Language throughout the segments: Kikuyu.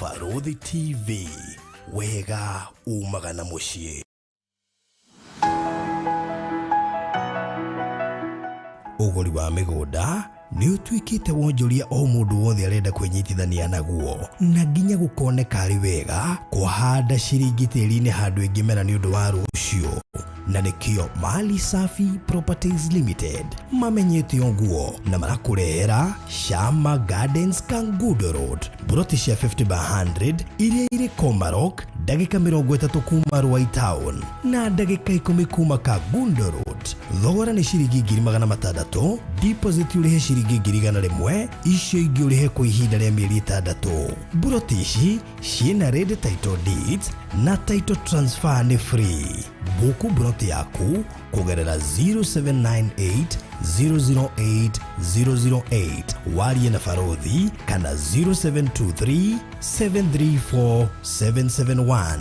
Barũthi TV, wega umaga na mũciĩ. Ũgũri wa mĩgũnda nĩ ũtuĩkĩte wonjoria o mũndũ wothe arenda kwĩnyitithania naguo, na nginya gũkoneka arĩ wega kũhanda ciringi tĩri-inĩ handũ ĩngĩmera nĩ ũndũ wa rũciũ. Na nĩkĩo Mali Safi Properties Limited mamenyete ũguo na marakũrehera Shama Gardens Kangundo Road, mburoti cia 50 by 100 iria irĩ Komarok, ndagĩka 30 kuma Ruai Town na ndagĩka 10 kuma Kangundo Road. Thogora nĩ ciringi 600,000, deposit ũrĩhe ciringi 100,000, icio ingĩ ũrĩhe kwa ihinda rĩa mĩeri 6. Mburoti ici ciĩna ready title deeds na title transfer nĩ free. Buku mburoti yaku kũgerera 0798 008 008, warie na Barothi, kana 0723 734 771,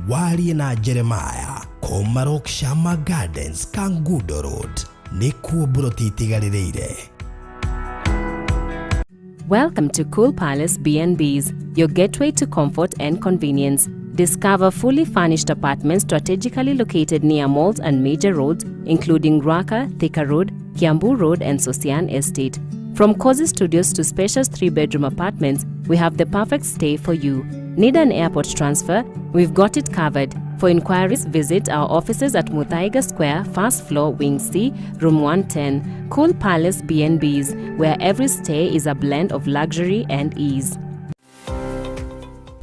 warie na Jeremiah. Komarok, Shama Gardens, Kangundo Road, nĩkuo mburoti itigarĩrĩire. Welcome to Cool Palace B&Bs, your gateway to comfort and convenience. Discover fully furnished apartments strategically located near malls and major roads, including Ruaka, Thika Road, Kiambu Road, and Sosian Estate. From cozy studios to spacious 3-bedroom apartments, we have the perfect stay for you. Need an airport transfer? We've got it covered. For inquiries, visit our offices at Muthaiga Square, first floor, Wing C, Room 110. Cool Palace B&Bs, where every stay is a blend of luxury and ease.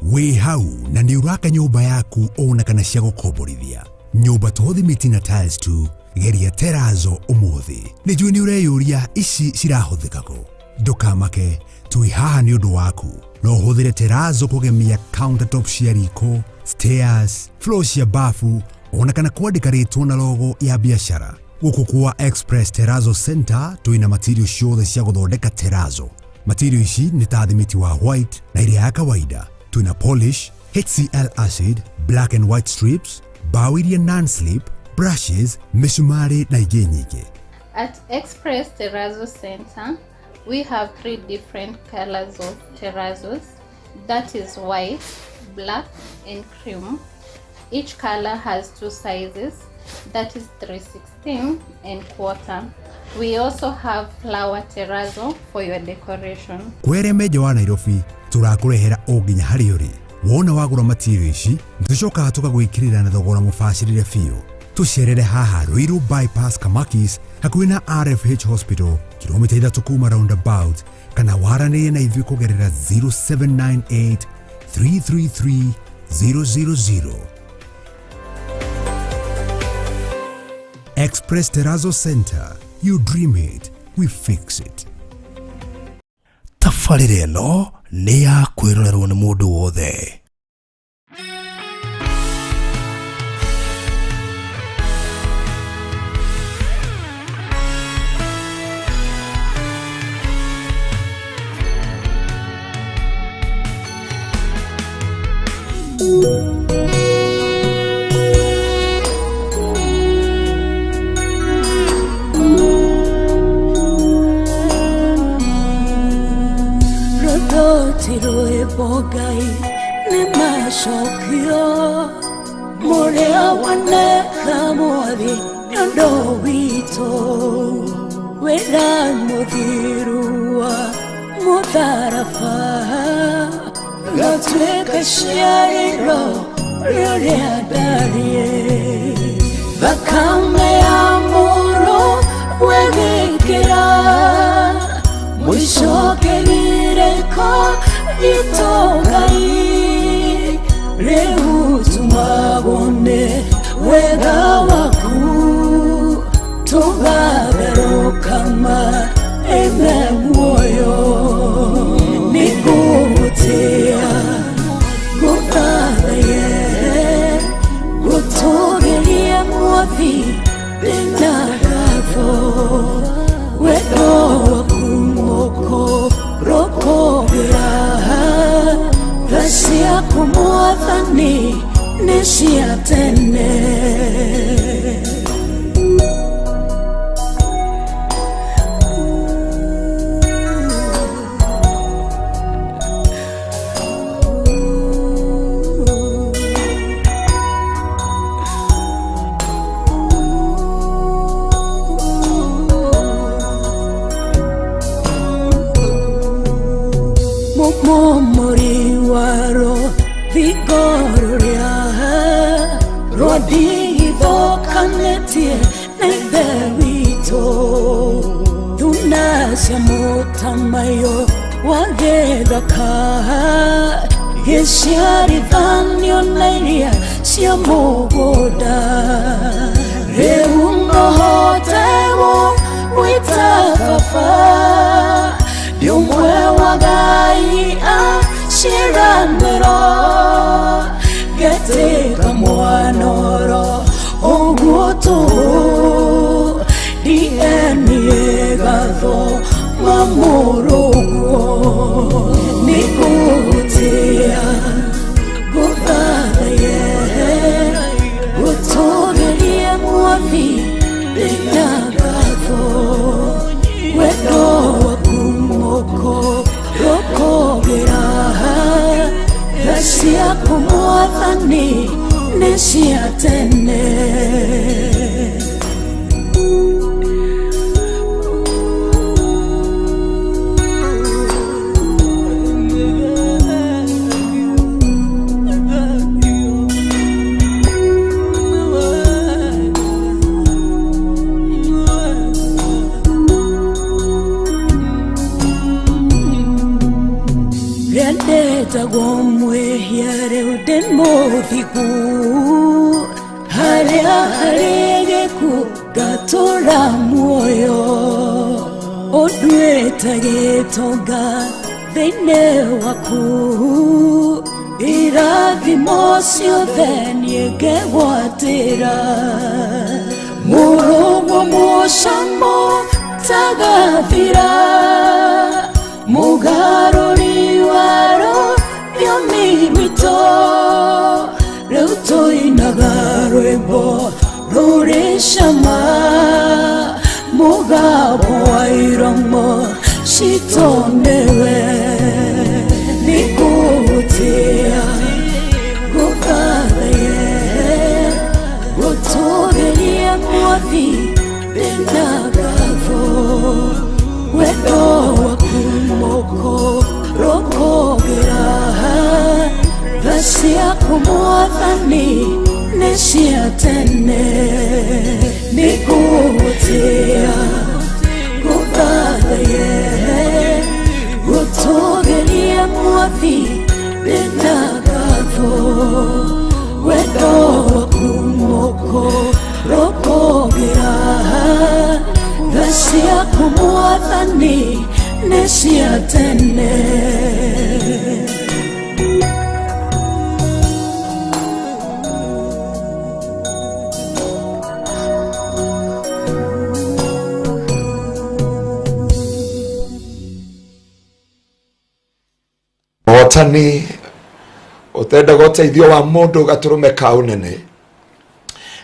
Wĩ hau na nĩ ũraka nyũmba yaku ona kana cia gũkomborithia, nyũmba to thimiti na tiles tu, geria terazo ũmũthĩ. Nĩ njũĩ nĩ ũreyũria ici cirahũthĩka kũ. Ndũkamake, twĩ haha nĩ ũndũ waku. No ũhũthĩre terazo kũgemia countertop cia riko, stairs, floor cia bafu, ona kana kwandĩka rĩtwa na logo ya biacara. Gũkũ kwa Express Terrazzo Center twĩna material ciothe cia gũthondeka terazo. Material ici nĩ ta thimiti wa white na ĩrĩa ya kawaida. Twĩna polish, HCl acid, black and white strips, mbaũ iria non-slip, brushes, mĩcumarĩ na ingĩ nyingĩ. At Express Terrazzo Center, we have 3 different colors of terrazos. That is white, black, and cream. Each color has 2 sizes, that is 3/16 and quarter. We also have flower terrazzo for your decoration. Kwere menja wa Nairobi, tũrakũrehera o nginya harĩa ũrĩ. Wona wagũra material ici, nĩtũcokaga tũgagwĩkĩrĩra na thogora mũbacĩrĩre biũ. Tũcerere haha Ruiru Bypass Kamakis, hakuhĩ na RFH Hospital, kilomita 3 kuma roundabout, kana waranĩrie na ithuĩ kũgerera 0798 333 000. Express Terrazzo Center, you dream it, we fix it. Tabarĩra ĩno nĩ ya kwĩrorerwo nĩ mũndũ wothe. Rũthoti rwĩmbo Ngai nĩ macokio mũrĩa waneka mwathi nĩ ũndũ witũ, wĩra mũthiru wa mũtharaba gatuĩka ciarĩro rĩrĩa ndariĩ, thakame ya mũrũ wegĩkĩra mũicokerire ko itũ Ngai, rĩu tumagwo nĩ wega waku, tũgatherũkama ĩme muoyo. Nĩngũgũtĩĩa, ngũthathaye, ngũtũgĩrie mwathi ndĩna Mwathani nĩ cia tene. Mumomori waro vigororia rwathithokanĩtie na ithe witũ thuna cia mũtamaiyũ wa gĩthaka gĩciarithanio na iria cia mũgũnda rĩu nohote gwĩta baba ndĩ ũmwe wa Ngai aciaranĩro ngetĩka mwanoro ũguo tũhũ DNA gatho mamũrũguo nĩ ngũgũtĩa ngũthathaye ngũtũgĩrie mwathi ndĩna ngatho wendo waku moko rũkũgĩra tha ciaku mwathani nĩ cia tene. Rĩandetagwo mwĩhia rĩu ndĩ mũthingu harĩa harĩ gĩkuũ ngatũra muoyo ũnduĩte gĩtonga thĩinĩ waku irathimo ciothe niĩ ngegwatĩra mũrũguo mũcamo tagathira mũgarũri waro rũthiomi rwitũ rĩu tũinaga rwĩmbo rũrĩ cama mũgambo wa iromo citũ nĩwe nĩ ngũgũtĩa ngũthathaye ngũtũgĩrie mwathi ndĩna ngatho wendo waku moko rũkũgĩra tha ciaku mwathani nĩ cia tene nĩ ngũgũtĩa ngũthathaye ngũtũgĩrie mwathi ndĩna ngatho wendo waku moko rũkũgĩra tha ciaku mwathani nĩ cia tene. Mũhotani ũtendaga ũteithio wa mũndũ gatũrũme ka ũnene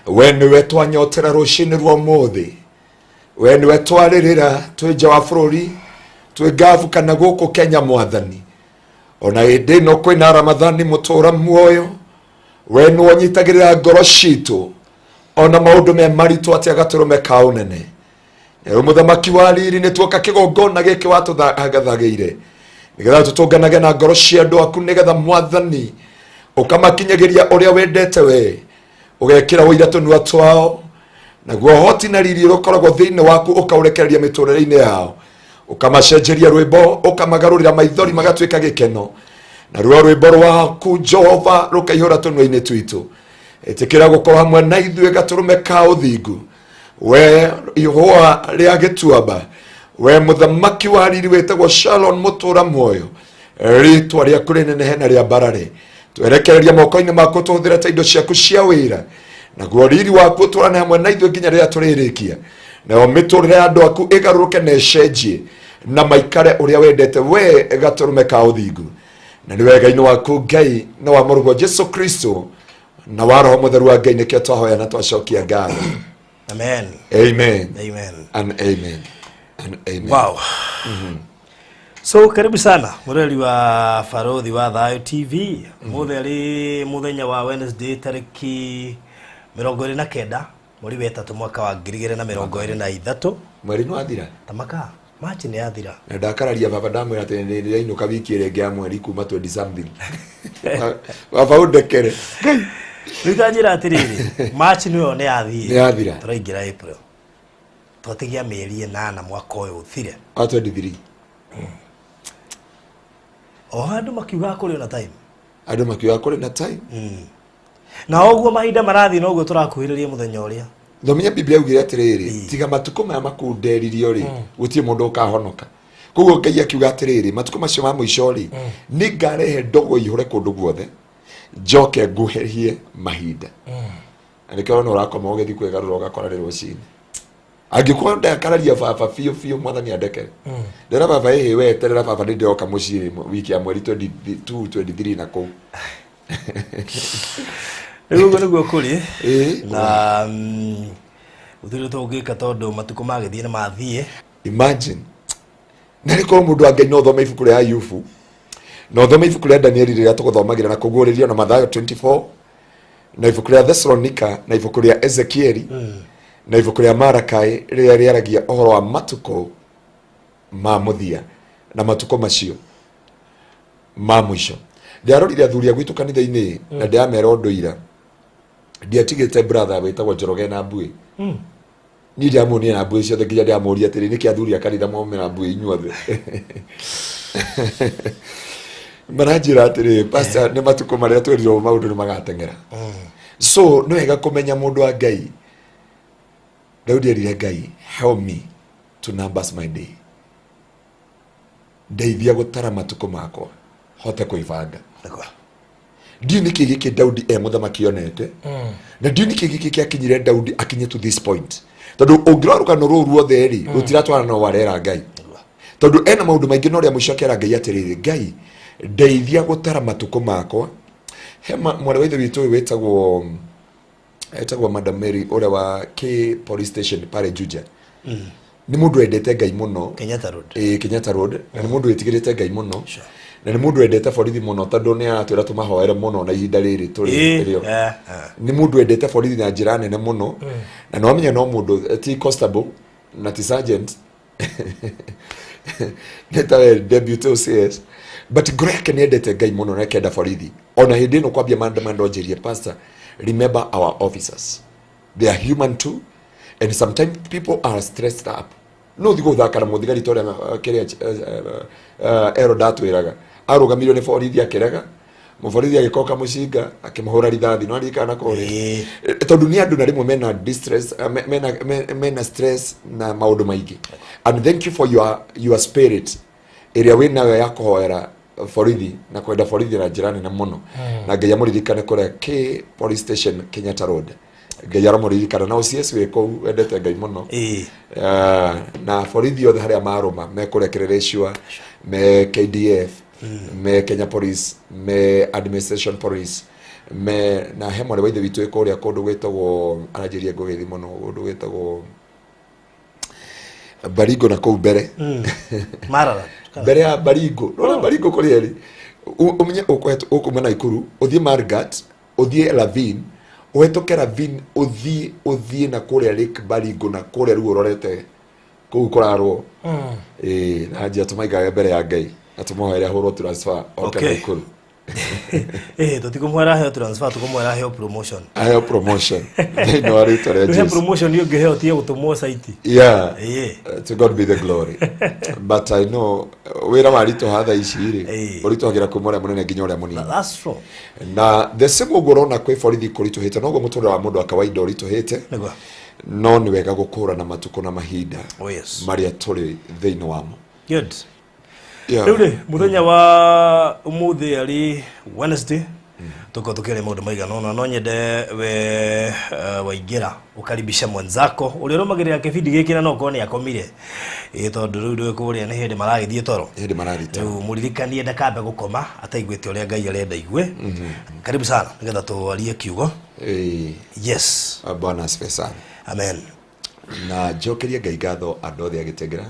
we nĩwe twanyotera rũcinĩ rwa ũmũthĩ we nĩwe twarĩrĩra twĩ nja wa bũrũri twĩ ngabu kana gũkũ Kenya mwathani ona hĩndĩ ĩno kwĩna Ramathani mũtũra muoyo we nĩwe ũnyitagĩrĩra ngoro citũ ona maũndũ me maritũ atĩa gatũrũme ka ũnene rĩu mũthamaki wa riri nĩ tuoka kĩgongona gĩkĩ watũthagathagĩire nĩgetha tũtũnganage na ngoro cia andũ aku nĩgetha mwathani ũkamakinyagĩria ũrĩa wendete we ũgekĩra ũira tũnua twao naguo hoti na riri ũrĩa ũkoragwo thĩinĩ waku ũkaũrekereria mĩtũrĩre-inĩ yao ũkamacenjeria rwĩmbo ũkamagarũrĩra maithori magatuĩka gĩkeno naruo rwĩmbo rwaku Jehova rũkaihũra tũnua-inĩ twitũ ĩtĩkĩra gũkorwo hamwe na ithuĩ gatũrũme ka ũthingu we ihũa rĩa gĩtuamba we mũthamaki wa riri wĩtagwo Shalon mũtũra muoyo rĩtwa rĩaku rĩnenehe na rĩambarare twerekereria moko-inĩ maku tũhũthĩre ta indo ciaku cia wĩra naguo riri waku ũtũrane hamwe na ithuĩ nginya rĩrĩa tũrĩrĩkia nayo mĩtũrĩre ya andũ aku ĩgarũrũke na ĩcenjie na maikare ũrĩa wendete we gatũrũme ka ũthingu Na nĩ wega-inĩ waku Ngai na wa mũrũguo Jesu Kristo na wa Roho Mũtheru wa Ngai nĩkĩo twahoya na twacokia ngatho. Amen. Amen. Amen. And amen. And amen. Wow. So karibu sana mureri wa Barothi wa Thayo TV. Muthe ari muthenya wa Wednesday tariki 29 mweri wa ĩtatũ mwaka wa 2023. Mweri nĩ wathira. Tamaka Machi nĩ yathira. Na ndakararia baba ndamwĩra atĩ nĩ ndĩrainũka wiki ĩrĩa ĩngĩ ya mweri kuma 20 something. Baba ũndekere. Ngai. Rĩu ta njĩra atĩrĩrĩ, Machi nĩyo nĩ yathiĩ. Nĩ yathira. Tũraingĩra April. Twatigia mĩeri 8 mwaka ũyũ ũthire. Wa 23. O andũ makiugaga kũrĩ ona time. Andũ makiuga kũrĩ na time. Na ũguo mahinda marathiĩ noguo tũrakuhĩrĩria mũthenya ũrĩa. Thomia Biblia augire atĩrĩrĩ, tiga matukũ maya makunderirio rĩ, gũtirĩ mũndũ ũkahonoka. Koguo Ngai akiuga atĩrĩrĩ, matukũ macio ma mũico rĩ, nĩ ngarehe ndogo ihũre kũndũ guothe, njoke nguhĩhie mahinda. Na nĩkĩo ũrona ũrakoma ũgĩthiĩ kwĩgarũra ũgakora nĩ rũcinĩ. Angĩkorwo ndakararia baba biũ biũ, mwathani andekere. Ndera baba ĩhĩ we eterera baba nĩ ndĩroka mũciĩ wiki ya mweri 22 23 na kũu. Rĩu ũguo nĩguo kũrĩ. Ĩĩ. Na gũtirĩ tũngĩka tondũ matukũ magĩthiĩ nĩ mathiĩ. Imagine. Na rĩ korwo mũndũ wa Ngai no ũthome ibuku rĩa Ayubu na ũthome ibuku rĩa Danieli rĩrĩa tũgũthomagĩra na kũguũrĩrio na Mathayo 24 na ibuku rĩa Thessalonika na ibuku rĩa Ezekieli na ibuku rĩa Marakai rĩrĩa rĩaragia ũhoro wa matukũ ma mũthia na matukũ macio ma mũico. Ndĩrarorire athuri a gwitũ kanitha-inĩ na ndĩramera ũndũ ira. Ndiatigĩte brother wĩtagwo Njoroge na Mbuĩ. Niĩ ndiamuonire na mbuĩ ciothe nginya ndĩramũria atĩrĩ, nĩkĩ athuri a kanitha mwaumĩra mbuĩ inyuothe? Maranjĩra atĩrĩ, pastor, nĩ matukũ marĩa twerirwo maũndũ nĩ magateng'era. So nĩ wega kũmenya mũndũ wa Ngai. Daudi erire Ngai, help me to numbers my day. Ndeithia gũtara matukũ makwa hote kwĩbanga. Ndiũ nĩkĩ gĩkĩ Daudi e mũthamaki onete, na ndiũ nĩkĩ gĩkĩ kĩakinyire Daudi akinye to this point, tondũ ũngĩrora rũgano rũu ruothe rĩ, rũtiratwarana na warera Ngai, tondũ ena maũndũ maingĩ, no rĩa mũico akera Ngai atĩrĩrĩ, Ngai ndeithia gũtara matukũ makwa. He mwarĩ wa ithe witũ ũyũ wĩtagwo etagwo Madam Mary ũrĩa wa K police station pale Juja, nĩ mũndũ wendete Ngai mũno. Kenyatta Road. Ĩĩ, Kenyatta Road. Na nĩ mũndũ wĩtigĩrĩte Ngai mũno na nĩ mũndũ wendete borithi mũno, tondũ nĩ aratwĩra tũmahoere mũno na ihinda rĩrĩ tũrĩ rĩo. Nĩ mũndũ wendete borithi na njĩra nene mũno, na nĩ wamenya no mũndũ ti constable na ti sergeant, nĩ tawe deputy OCS, but ngoro yake nĩ endete Ngai mũno na akenda borithi. Ona hĩndĩ ĩno kwambia maandamano njerie, pastor, remember our officers, they are human too, and sometimes people are stressed up. No thiĩ gũthaka na mũthigari ta ũrĩa kĩrĩa ero ndatwĩraga arũgamirio nĩ borithi akĩrega, mũborithi agĩkoka mũcinga akĩmũhũra rithathi. No aririkana kũrĩa. Tondũ nĩ andũ na rĩmwe mena distress, mena stress na maũndũ maingĩ. And thank you for your spirit ĩrĩa wĩ nayo ya kũhoera borithi na kwenda borithi na njĩra nene mũno. Na Ngai amũririkane kũrĩa K police station Kenyatta Road. Ngai aramũririkana na OCS wĩ kũu wendete Ngai mũno. Na borithi othe harĩa marũma me kũrĩa Kĩrĩrĩcua, me KDF, me Kenya Police, me administration police, me na he mwarĩ wa ithe witũ wĩ kũrĩa kũndũ gwĩtagwo, aranjĩria ngũgĩthi mũno, kũndũ gwĩtagwo Baringo na kũu mbere. Marara. Mbere ya Baringo, nona Baringo kũrĩa ĩrĩ. Ũmenye ũkuma Naikuru ũthiĩ Marigat, ũthiĩ Ravine, ũhetũke Ravine, ũthiĩ na kũrĩa Lake Baringo na kũrĩa rĩu ũrorete kũu kũrarwo. Ĩĩ, na njia tũmaigage mbere ya Ngai na tũmũhoere ahũrwo transfer oke Naikuru. Tũtikũmwĩra aheo transfer, tũkũmwĩra aheo promotion. Aheo promotion thĩinĩ wa rĩtwa rĩa He Jesu. promotion ũngĩheo tige gũtũmwo site. Yeah. Ĩĩ. To God be the glory. But I know wĩra waritũha thaa ici rĩ, ũritũhagĩra kuma ũrĩa mũnene nginya ũrĩa mũnini. That's true. Na the same ũguo ũrona kwĩ borithi kũritũhĩte, noguo mũtũrĩre wa mũndũ wa kawaida ũritũhĩte. Nĩguo. No nĩ wega gũkũrana matukũ na mahinda Oh, yes. marĩa tũrĩ thĩinĩ wamo. Good. Yeah. Rĩu rĩ, mũthenya wa ũmũthĩ arĩ Wednesday. Tũkorwo tũkĩaria maũndũ maigana ũna. No nyende we waingĩra ũkaribisha mwenzako ũrĩa ũrũmagĩrĩra kĩbindi gĩkĩ, na no ũkorwo nĩ akomire, ĩ tondũ rĩu ndũĩ kũrĩa nĩ hĩndĩ maragĩthiĩ toro. Hĩndĩ marathiĩ toro. Rĩu mũririkanie ndakambe gũkoma ataiguĩte ũrĩa Ngai arenda igue. Karibu sana nĩgetha twarie kiugo. Ĩĩ. Yes. Bwana asifiwe sana. Amen. Na njokerie Ngai ngatho andũ othe agĩtengera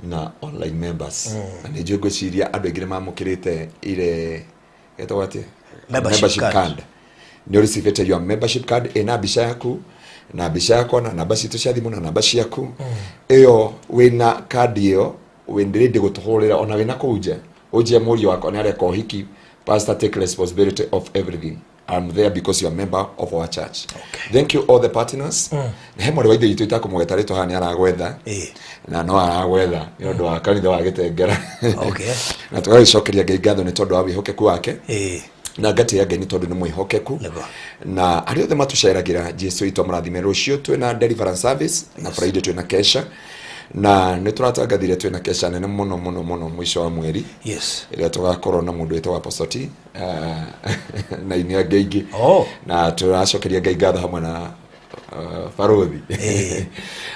na online members, na nĩ njũĩ ngwĩciria andũ aingĩ nĩ mamũkĩrĩte ile etagwo atĩa? Membership card. Nĩ ũreceivĩte your membership card ĩna mbica yaku na mbica yakwa na namba citũ cia thimũ na namba ciaku. Ĩyo wĩna kandi ĩyo wĩ ready gũtũhũrĩra ona wĩna kũu nja, ũnjie mũriũ wakwa nĩ areka ũhiki, pastor, take responsibility of everything, I'm there because you are member of our church. Thank you, all the partners. Na he mwarĩ wa ithe witũ itakũmũgweta rĩtwa haha nĩ aragwetha na no aragwetha nĩ ũndũ wa kanitha wa Gĩtengera. Na tũgagĩcokeria Ngai ngatho nĩ tondũ wa wĩhokeku wake. Na ngatĩĩa Ngai nĩ tondũ nĩ mwĩhokeku. Na arĩa othe matũceragĩra, Jesu witũ amũrathime. Rũciũ twĩna deliverance service na Friday twĩna kesha, na nĩ tũratangathire twĩna kesha nene mũno mũno mũno mũico wa mweri ĩrĩa tũgakorwo na mũndũ wĩtagwo Apostle T na ini angĩ aingĩ. Na tũracokeria Ngai ngatho hamwe na barothi,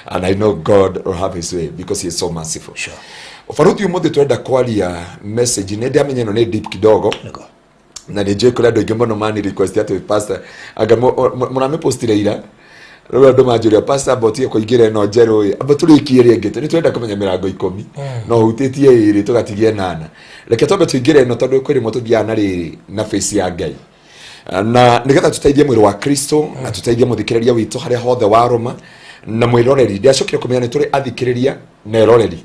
and I know God will have his way because he is so merciful. Barothi, ũmũthĩ twenda kwaria message nĩ ndamenya ĩno nĩ deep kidogo, na nĩ njũĩ kũrĩ andũ aingĩ mũno mani request atĩ pastor anga mũramĩpostire ira. Rĩu andũ manjũria, pastor, amba ũtige kũingĩra ĩno njerũ ĩ, amba tũrĩkie ĩrĩa ĩngĩ. Nĩ tũrenda kũmenya mĩrango 10 no hutĩtie ĩrĩ tũgatigia ĩnana. Reke twambe tũingĩre ĩno tondũ kwĩ rĩmwe tũthiaga na rĩrĩ na face ya Ngai, na nĩgetha tũteithie mwĩrĩ wa Kristo na tũteithie mũthikĩrĩria witũ harĩa hothe warũma na mwĩroreri. Ndiacokire kũmenya nĩ tũrĩ athikĩrĩria na eroreri,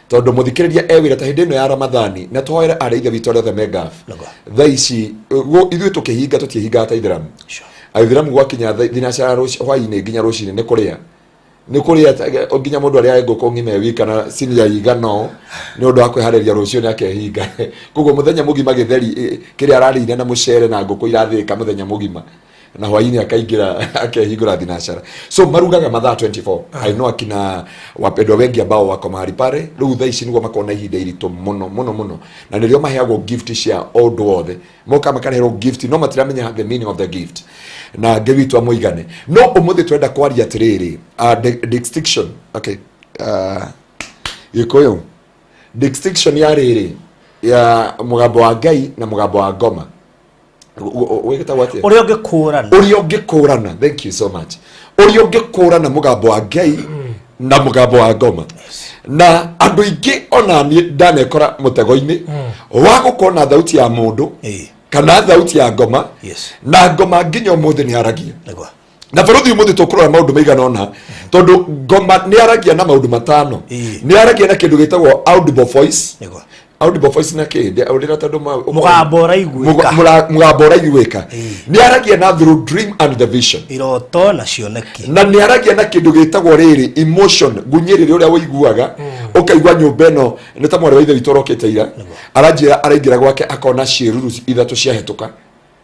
tondũ mũthikĩrĩria e wĩra ta hĩndĩ ĩno ya Ramathani, na tũhoere arĩ ithe witũ arĩa othe me Gulf thaa ici. Ithuĩ tũkĩhinga tũtiĩhingaga ta Aithĩramu. Aithĩramu gwakinya thinacara hwaĩ-inĩ nginya rũcinĩ nĩ kũrĩa, nĩ kũrĩa nginya mũndũ arĩage ngũkũ ng'ima e wika na cinia igana ũũ nĩ ũndũ wa kwĩharĩria rũciũ nĩ akehinga. Koguo mũthenya mũgima gĩtheri kĩrĩa ararĩire na mũcere na ngũkũ irathĩka mũthenya mũgima, na hwaĩ-inĩ akaingĩra akehingũra thinacara. So marugaga mathaa 24. I know akina wapendwa wengi ambao wako mahali pale rĩu thaa ici nĩguo makorwo na ihinda iritũ mũno mũno mũno, na nĩrĩo maheagwo gift cia o ũndũ wothe. Moka makareherwo gift no matiramenya the meaning of the gift, na Ngai witũ amũigane. No ũmũthĩ twenda kwaria atĩrĩrĩ, distinction, okay, Gĩkũyũ distinction ya rĩrĩ ya mũgambo wa Ngai na mũgambo wa ngoma. Wĩgĩtagwo atĩa? Ũrĩa ũngĩkũrana. Ũrĩa ũngĩkũrana, thank you so much, ũrĩa ũngĩkũrana mũgambo wa Ngai na mũgambo wa ngoma. Na andũ aingĩ ona niĩ ndanekora mũtego-inĩ wa gũkorwo na thauti ya mũndũ kana thauti ya ngoma. Na ngoma nginya ũmũthĩ nĩ aragia. Na barothi, ũmũthĩ tũkũrora maũndũ maigana ũna tondũ ngoma nĩ aragia na maũndũ matano. Nĩ aragia na kĩndũ gĩtagwo audible voice. Audible voice na kĩ ũrĩra tondũ Mũgambo ũraiguĩka. Mũgambo ũraiguĩka. Nĩ aragia na through dream and the vision. Iroto na cioneki. Na nĩ aragia na kĩndũ gĩtagwo rĩrĩ emotion, ngunyĩrĩrĩ ũrĩa ũiguaga, ũkaigua nyũmba ĩno nĩ ta mwarĩ wa ithe witũ ũrokĩte ira aranjĩra araingĩra gwake akona ciĩruru ithatũ ciahĩtũka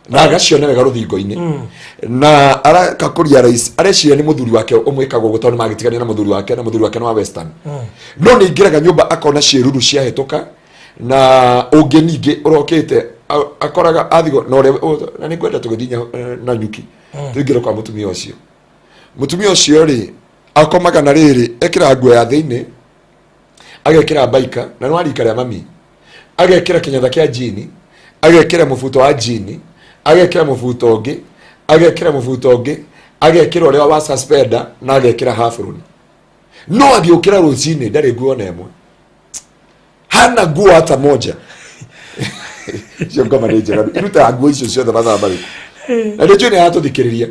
na agaciona wega rũthingo-inĩ, na arakakũria rais areciria nĩ mũthuri wake ũmwĩkaga ũguo tondũ magĩtigania na mũthuri wake, na mũthuri wake nĩ wa western, no nĩ ingĩraga nyũmba akona ciĩruru ciahĩtũka. Na ũngĩ ningĩ ũrokĩte akoraga athigo na ũrĩa na nĩ ngwenda tũgĩthiĩ na nyuki tũingĩre kwa mũtumia ũcio. Mũtumia ũcio rĩ akomaga na rĩrĩ ekĩraga nguo ya thĩinĩ, agekĩra baika na nĩ wa rika rĩa mami, agekĩra kĩnyatha kĩa jini, agekĩra mũbuto wa jini, agekĩra mũbuto ũngĩ, agekĩra mũbuto ũngĩ, agekĩra ũrĩa wa suspender na agekĩra hafroni, no agĩũkĩra rũcinĩ ndarĩ nguo ona ĩmwe, hana nguo hata moja. Icio ngoma nĩ njega, irutaga nguo icio ciothe mathaa marĩkũ? Na nĩ njũĩ nĩ aratũthikĩrĩria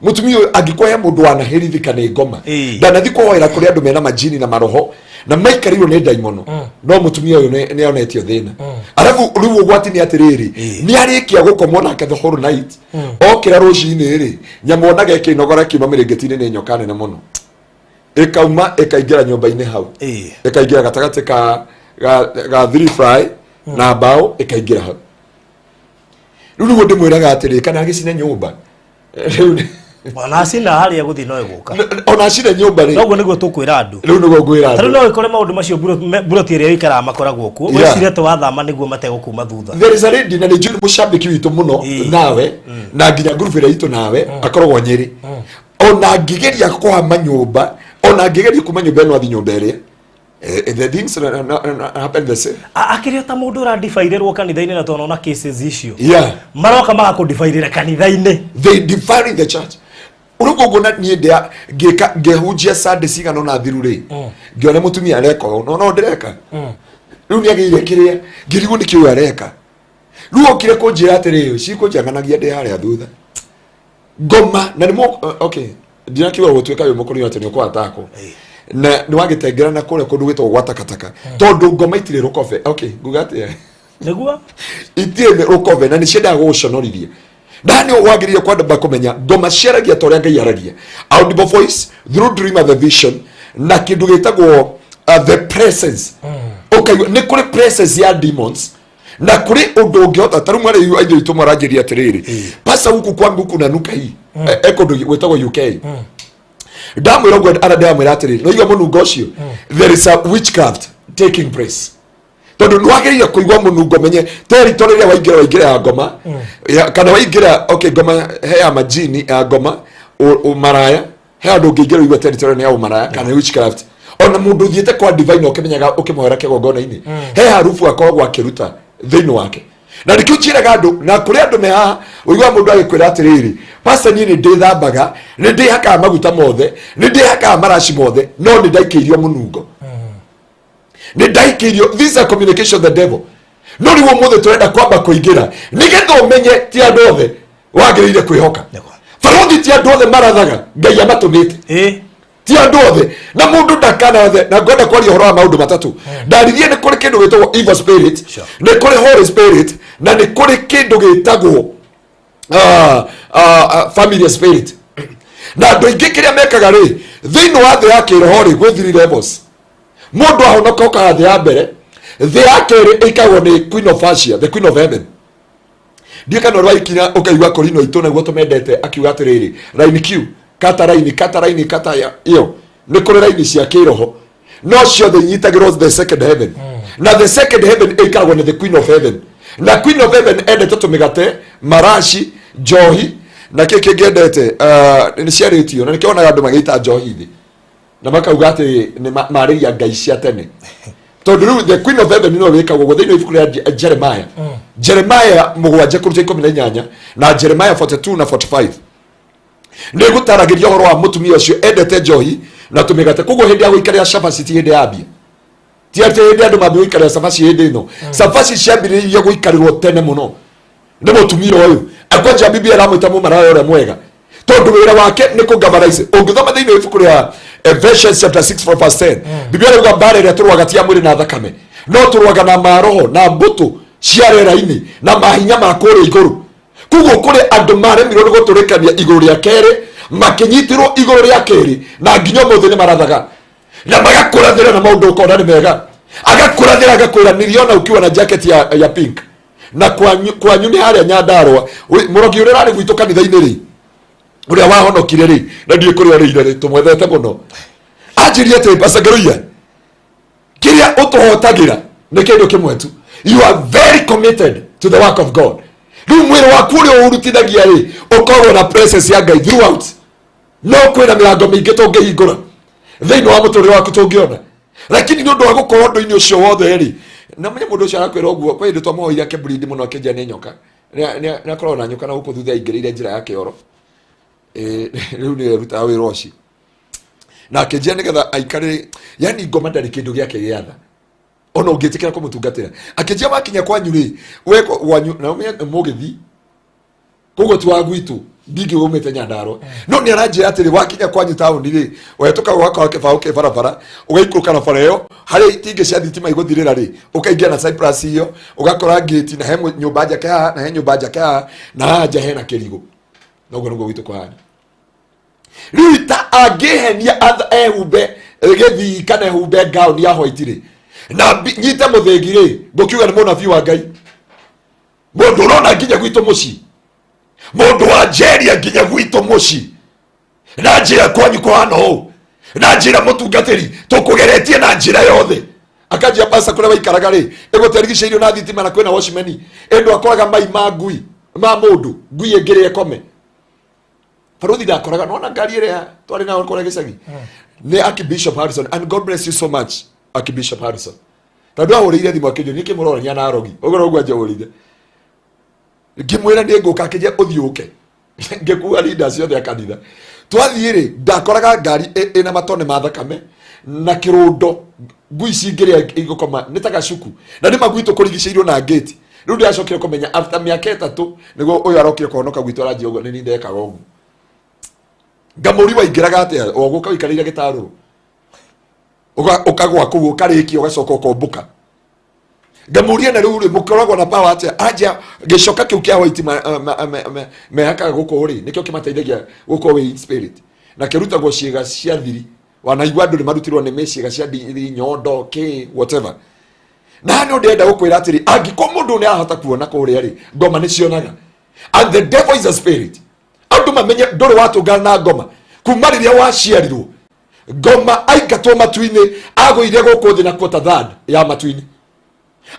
mũtumia ũyũ. Angĩkorwo he mũndũ wanaherithĩka nĩ ngoma, ndanathi kũhoera kũrĩ andũ mena majini na maroho na maikarĩirwo nĩ ndaimono, no mũtumia ũyũ nĩ onetio thĩna. Arabu rĩu ũgwati nĩ atĩrĩrĩ, nĩ arĩkia gũkomwo nake the whole night, okĩra rũcinĩ rĩ, nyamũ onaga ĩkĩnogora kiuma mĩrĩngĩti-inĩ nĩ nyoka nene mũno, ĩkauma ĩkaingĩra nyũmba-inĩ hau, ĩkaingĩra gatagatĩ ka three fly na mbaũ, ĩkaingĩra hau. Rĩu nĩguo ndĩmwĩraga atĩrĩ, kana agĩcine nyũmba rĩu. Ona acina harĩa gũthiĩ no ĩgũka. Ona acina nyũmba rĩ. Noguo nĩguo tũkwĩra andũ. Rĩu nĩguo ngwĩra Tarĩu andũ. no ĩkore maũndũ macio mburoti ĩrĩa ũikaraga makoragwo kuo. Wĩcirie atĩ wathama nĩguo mategũkuma thutha. There is a lady na nĩ njũĩ nĩ mũcambĩki witũ mũno nawe na nginya ngurubu ĩrĩa itũ nawe akoragwo Nyĩrĩ. Ona angĩgeria kũhama nyũmba, ona angĩgeria kuma nyũmba ĩno athiĩ nyũmba ĩrĩa, the things happen the same. Akĩrĩ o ta mũndũ ũrandibairĩrwo kanitha-inĩ na twanona cases icio. Maroka magakũndibairĩra kanitha-inĩ. They defile the church. Rĩu ũguo na niĩ ndĩa ngĩka ngĩhunjia Sunday cigana ũna thiru rĩ, ngĩona mũtumia areka ũũ, no no ndĩreka. Rĩu nĩ agĩire kĩrĩa, ngĩrigwo nĩ kĩĩ ũyũ areka. Rĩu okire kũnjĩra atĩrĩrĩ, cikũnjanganagia ndĩ harĩa thutha. Ngoma na nĩ okay, ndinakiuga gũtuĩka wĩ mũkũrũ atĩ nĩ ũkũatakwo. Na nĩ wagĩtengera na kũrĩa kũndũ gwĩtagwo gwa takataka. Tondũ ngoma itirĩ rũkobe. Okay, nguga atĩa? Nĩguo? Itirĩ rũkobe na nĩ ciendaga gũgũconorithia. Na nĩ wagĩrĩire kwamba kũmenya ngoma ciaragia ta ũrĩa Ngai aragia. Audible voice, through dream and the vision, na kĩndũ gĩtagwo the presence. Ũkaigua nĩ kũrĩ presence ya demons na kũrĩ ũndũ ũngĩhota ta rĩu mwarĩ wa ithe witũ mwaranjĩria atĩrĩrĩ, pasa huku kwangu kuna nuka hii. E kũndũ gwĩtagwo UK. Ndamwĩra ũguo ara ndĩramwĩra atĩrĩrĩ, no igua mũnungo ũcio, there is a witchcraft taking place. Tondũ nĩ wagĩrĩire kũigua mũnungo menye territory ĩrĩa waingĩra, waingĩra ya ngoma ya, kana waingĩra okay ngoma he ya majini ya ngoma ũmaraya, he handũ ũngĩingĩra ũigue territory nĩ ya ũmaraya kana witchcraft. Ona mũndũ ũthiĩte kwa divine ũkĩmenyaga ũkĩmũhoera kĩgongona-inĩ, he harubu akoragwo akĩruta thĩinĩ wake. Na nĩkĩo njĩraga andũ, na kũrĩ andũ me haha ũiguaga mũndũ agĩkwĩra atĩrĩrĩ, pastor niĩ nĩ ndĩthambaga, nĩ ndĩhakaga maguta mothe, nĩ ndĩhakaga maraci mothe, no nĩ ndaikĩirio mũnungo. Nĩ ndaikĩirio. This is a communication of the devil. No rĩu ũmũthĩ tũrenda kwamba kũingĩra nĩgetha ũmenye ti andũ othe wagĩrĩire kwĩhoka. Barothi ti andũ othe marathaga Ngai amatũmĩte. Ti andũ othe, na mũndũ ndakanarathe. Na ngwenda kwaria ũhoro wa maũndũ matatũ. Ndaririe nĩ kũrĩ kĩndũ gĩtagwo evil spirit, nĩ kũrĩ holy spirit, na nĩ kũrĩ kĩndũ gĩtagwo family spirit. Na andũ aingĩ kĩrĩa mekaga rĩ, thĩinĩ wa thĩ ya kĩroho rĩ, gwĩ three levels. Mũndũ ahonoka okaga thĩ ya mbere, thĩ ya kerĩ ĩikagwo nĩ Queen of Asia, the Queen of Heaven. Ndiũĩ kana ũrĩ waikinya ũkaigua kũrino itũ naguo tũmendete akiuga atĩrĩrĩ, line Q, kata line, kata line, kata ya ĩyo. Nĩ kũrĩ line cia kĩroho no ciothe inyitagĩrwo the second heaven. Na the second heaven ĩikaragwo nĩ the Queen of Heaven. Na Queen of Heaven endete tũmĩgate, maraci, njohi na kĩ kĩngĩ endete, nĩ ciarĩtio. Na nĩkĩo wonaga andũ magĩita njohi thĩ na makauga atĩ nĩ marĩria ngai cia tene, tondũ rĩu the Queen of Heaven no wĩkagwo ũguo. Thĩinĩ wa ibuku rĩa Jeremiah, Jeremiah 7:18 na Jeremiah 42 na 45, nĩ gũtaragĩria ũhoro wa mũtumia ũcio endete njohi na tũmĩgate. Koguo hĩndĩ ya gũikarĩra cabaci ti hĩndĩ ya mbia, ti atĩ hĩndĩ andũ mambia gũikarĩra cabaci hĩndĩ ĩno. Cabaci ciambĩrĩirie gũikarĩrwo tene mũno nĩ mũtumia ũyũ. Akwanja Biblia ĩramwĩta mũmaraya ũrĩa mwega, tondũ wĩra wake nĩ kũgavarize. Ũngĩthoma thĩinĩ wa ibuku rĩa Ephesians chapter 6 from verse 10, Biblia ĩrauga mbara ĩrĩa tũrũaga ti ya mwĩrĩ na thakame, no tũrũaga na maroho na mbũtũ cia rĩera-inĩ na mahinya ma kũrĩa igũrũ. Koguo kũrĩ andũ maremirwo nĩ gũtũrĩkania igũrũ rĩa kerĩ, makĩnyitĩrwo igũrũ rĩa kerĩ, na nginya ũmũthĩ nĩ marathaga na magakũrathĩra na maũndũ ũkona nĩ mega. Agakũrathĩra agakwĩra niliona ukiwa na jacket ya pink na kwanyu nĩ harĩa Nyandarũa. Mũrogi ũrĩa ũrarĩ gwitũ kanitha-inĩ rĩ, ũrĩa wahonokire rĩ, na ndiũĩ kũrĩa ũrĩire rĩ, tũmwendete mũno, anjĩrie atĩ Pastor Ngeruiya, kĩrĩa ũtũhotagĩra nĩ kĩndũ kĩmwe tu, you are very committed to the work of God. Rĩu mwĩrĩ waku ũrĩa ũrutithagia rĩ, ũkoragwo na presence ya Ngai throughout. No kwĩna mĩrango mĩingĩ tũngĩhingũra thĩinĩ wa mũtũrĩre waku tũngĩona, lakini nĩ ũndũ wa gũkorwo ũndũ-inĩ ũcio wothe rĩ, na menye mũndũ ũcio arakwĩra ũguo. Kwĩ hĩndĩ twamũhoire akĩmburindi mũno, akĩnjia nĩ nyoka. Nĩ akoragwo na nyoka na gũkũ thutha aingĩrĩire njĩra ya kĩoro. Rĩu nĩwe ũrutaga wĩra ũcio na akĩnjia nĩgetha aikare, yani ngoma ndarĩ kĩndũ gĩake gĩatha ona ũngĩtĩkĩra kũmũtungatĩra. Akĩnjia wakinya kwanyu rĩ, we kwanyu na ũmenye mũgĩthi koguo ti wa gwitũ, ndingĩ umĩte Nyandarũa, no nĩ aranjĩra atĩrĩ, wakinya kwanyu taũni rĩ, ũhetũka ũgakora kĩbaũ kĩ barabara, ũgaikũrũka na bara ĩyo harĩa itingĩ cia thitima igũthirĩra rĩ, ũkaingĩra na cypress ĩyo, ũgakora ngĩti na he nyũmba njake haha na he nyũmba njake haha na haha nja hena kĩrigũ. Noguo nĩguo gwitũ kũhana. Rĩu ta angĩhenia ehumbe gĩthii kana ehumbe ngaũni ya white rĩ, na nyite mũthĩgi rĩ, ngũkiuga nĩ mũnabii wa Ngai. Mũndũ ũrona nginya gwitũ mũciĩ, mũndũ wa Njeria nginya gwitũ mũciĩ. Na njĩra kwanyu kũhana ũũ, na njĩra mũtungatĩri tũkũgeretie na njĩra yothe. Akanjia pasta kũrĩa waikaraga rĩ, ĩgũterigicĩirio na thitima na kwĩna watchman, ĩndũ akoraga mai ma ngui ma mũndũ, ngui ĩngĩrĩa ĩkome. Baruthi ndakoraga nona ngari ĩrĩa twarĩ nayo kũrĩa gĩcagi nĩ Archbishop Harrison, and God bless you so much Archbishop Harrison, tondũ ahũrĩire thimũ akĩnjũria nĩkĩ mũrorania na arogi ũguo noguo anjũrĩire, ngĩmwĩra nĩ ngũka, akĩnjĩra ũthiĩ ũke. Ngĩkua leaders ciothe a kanitha, twathiĩ rĩ, ndakoraga ngari ĩna matone ma thakame na kĩrũndo, ngui cingĩrĩa igũkoma nĩ ta gacuku, na nĩ magwitũ kũrigicĩirio na ngĩti. Rĩu ndĩracokire kũmenya after mĩaka 3 nĩguo ũyũ arokire kũhonoka gwitũ, aranjia ũguo nĩ niĩ ndekaga ũguo. Ngamũri waingĩraga atĩa o gũka ũikarĩire gĩtarũrũ, ũkagwa kũu ũkarĩkia ũgacoka ũkombũka. Ngamũria na rĩu rĩ, mũkoragwo na power atĩa? Anja gĩcoka kĩu kĩa white mehakaga gũkũ rĩ, nĩkĩo kĩmateithagia gũkorwo wĩ in spirit, na kĩrutagwo ciĩga cia thiri. Wanaigua andũ nĩ marutirwo nĩ ciĩga cia thiri, nyondo, kĩ whatever. Na nĩ ndĩrenda gũkwĩra atĩrĩ, angĩkorwo mũndũ nĩ arahota kuona kũrĩa rĩ, ngoma nĩ cionaga, and the devil is a spirit. Andũ mamenye ndũrĩ watũngana na ngoma kuma rĩrĩa waciarirwo. Ngoma aingatwo matu-inĩ, agũire gũkũ thĩ na quarter third ya matu-inĩ.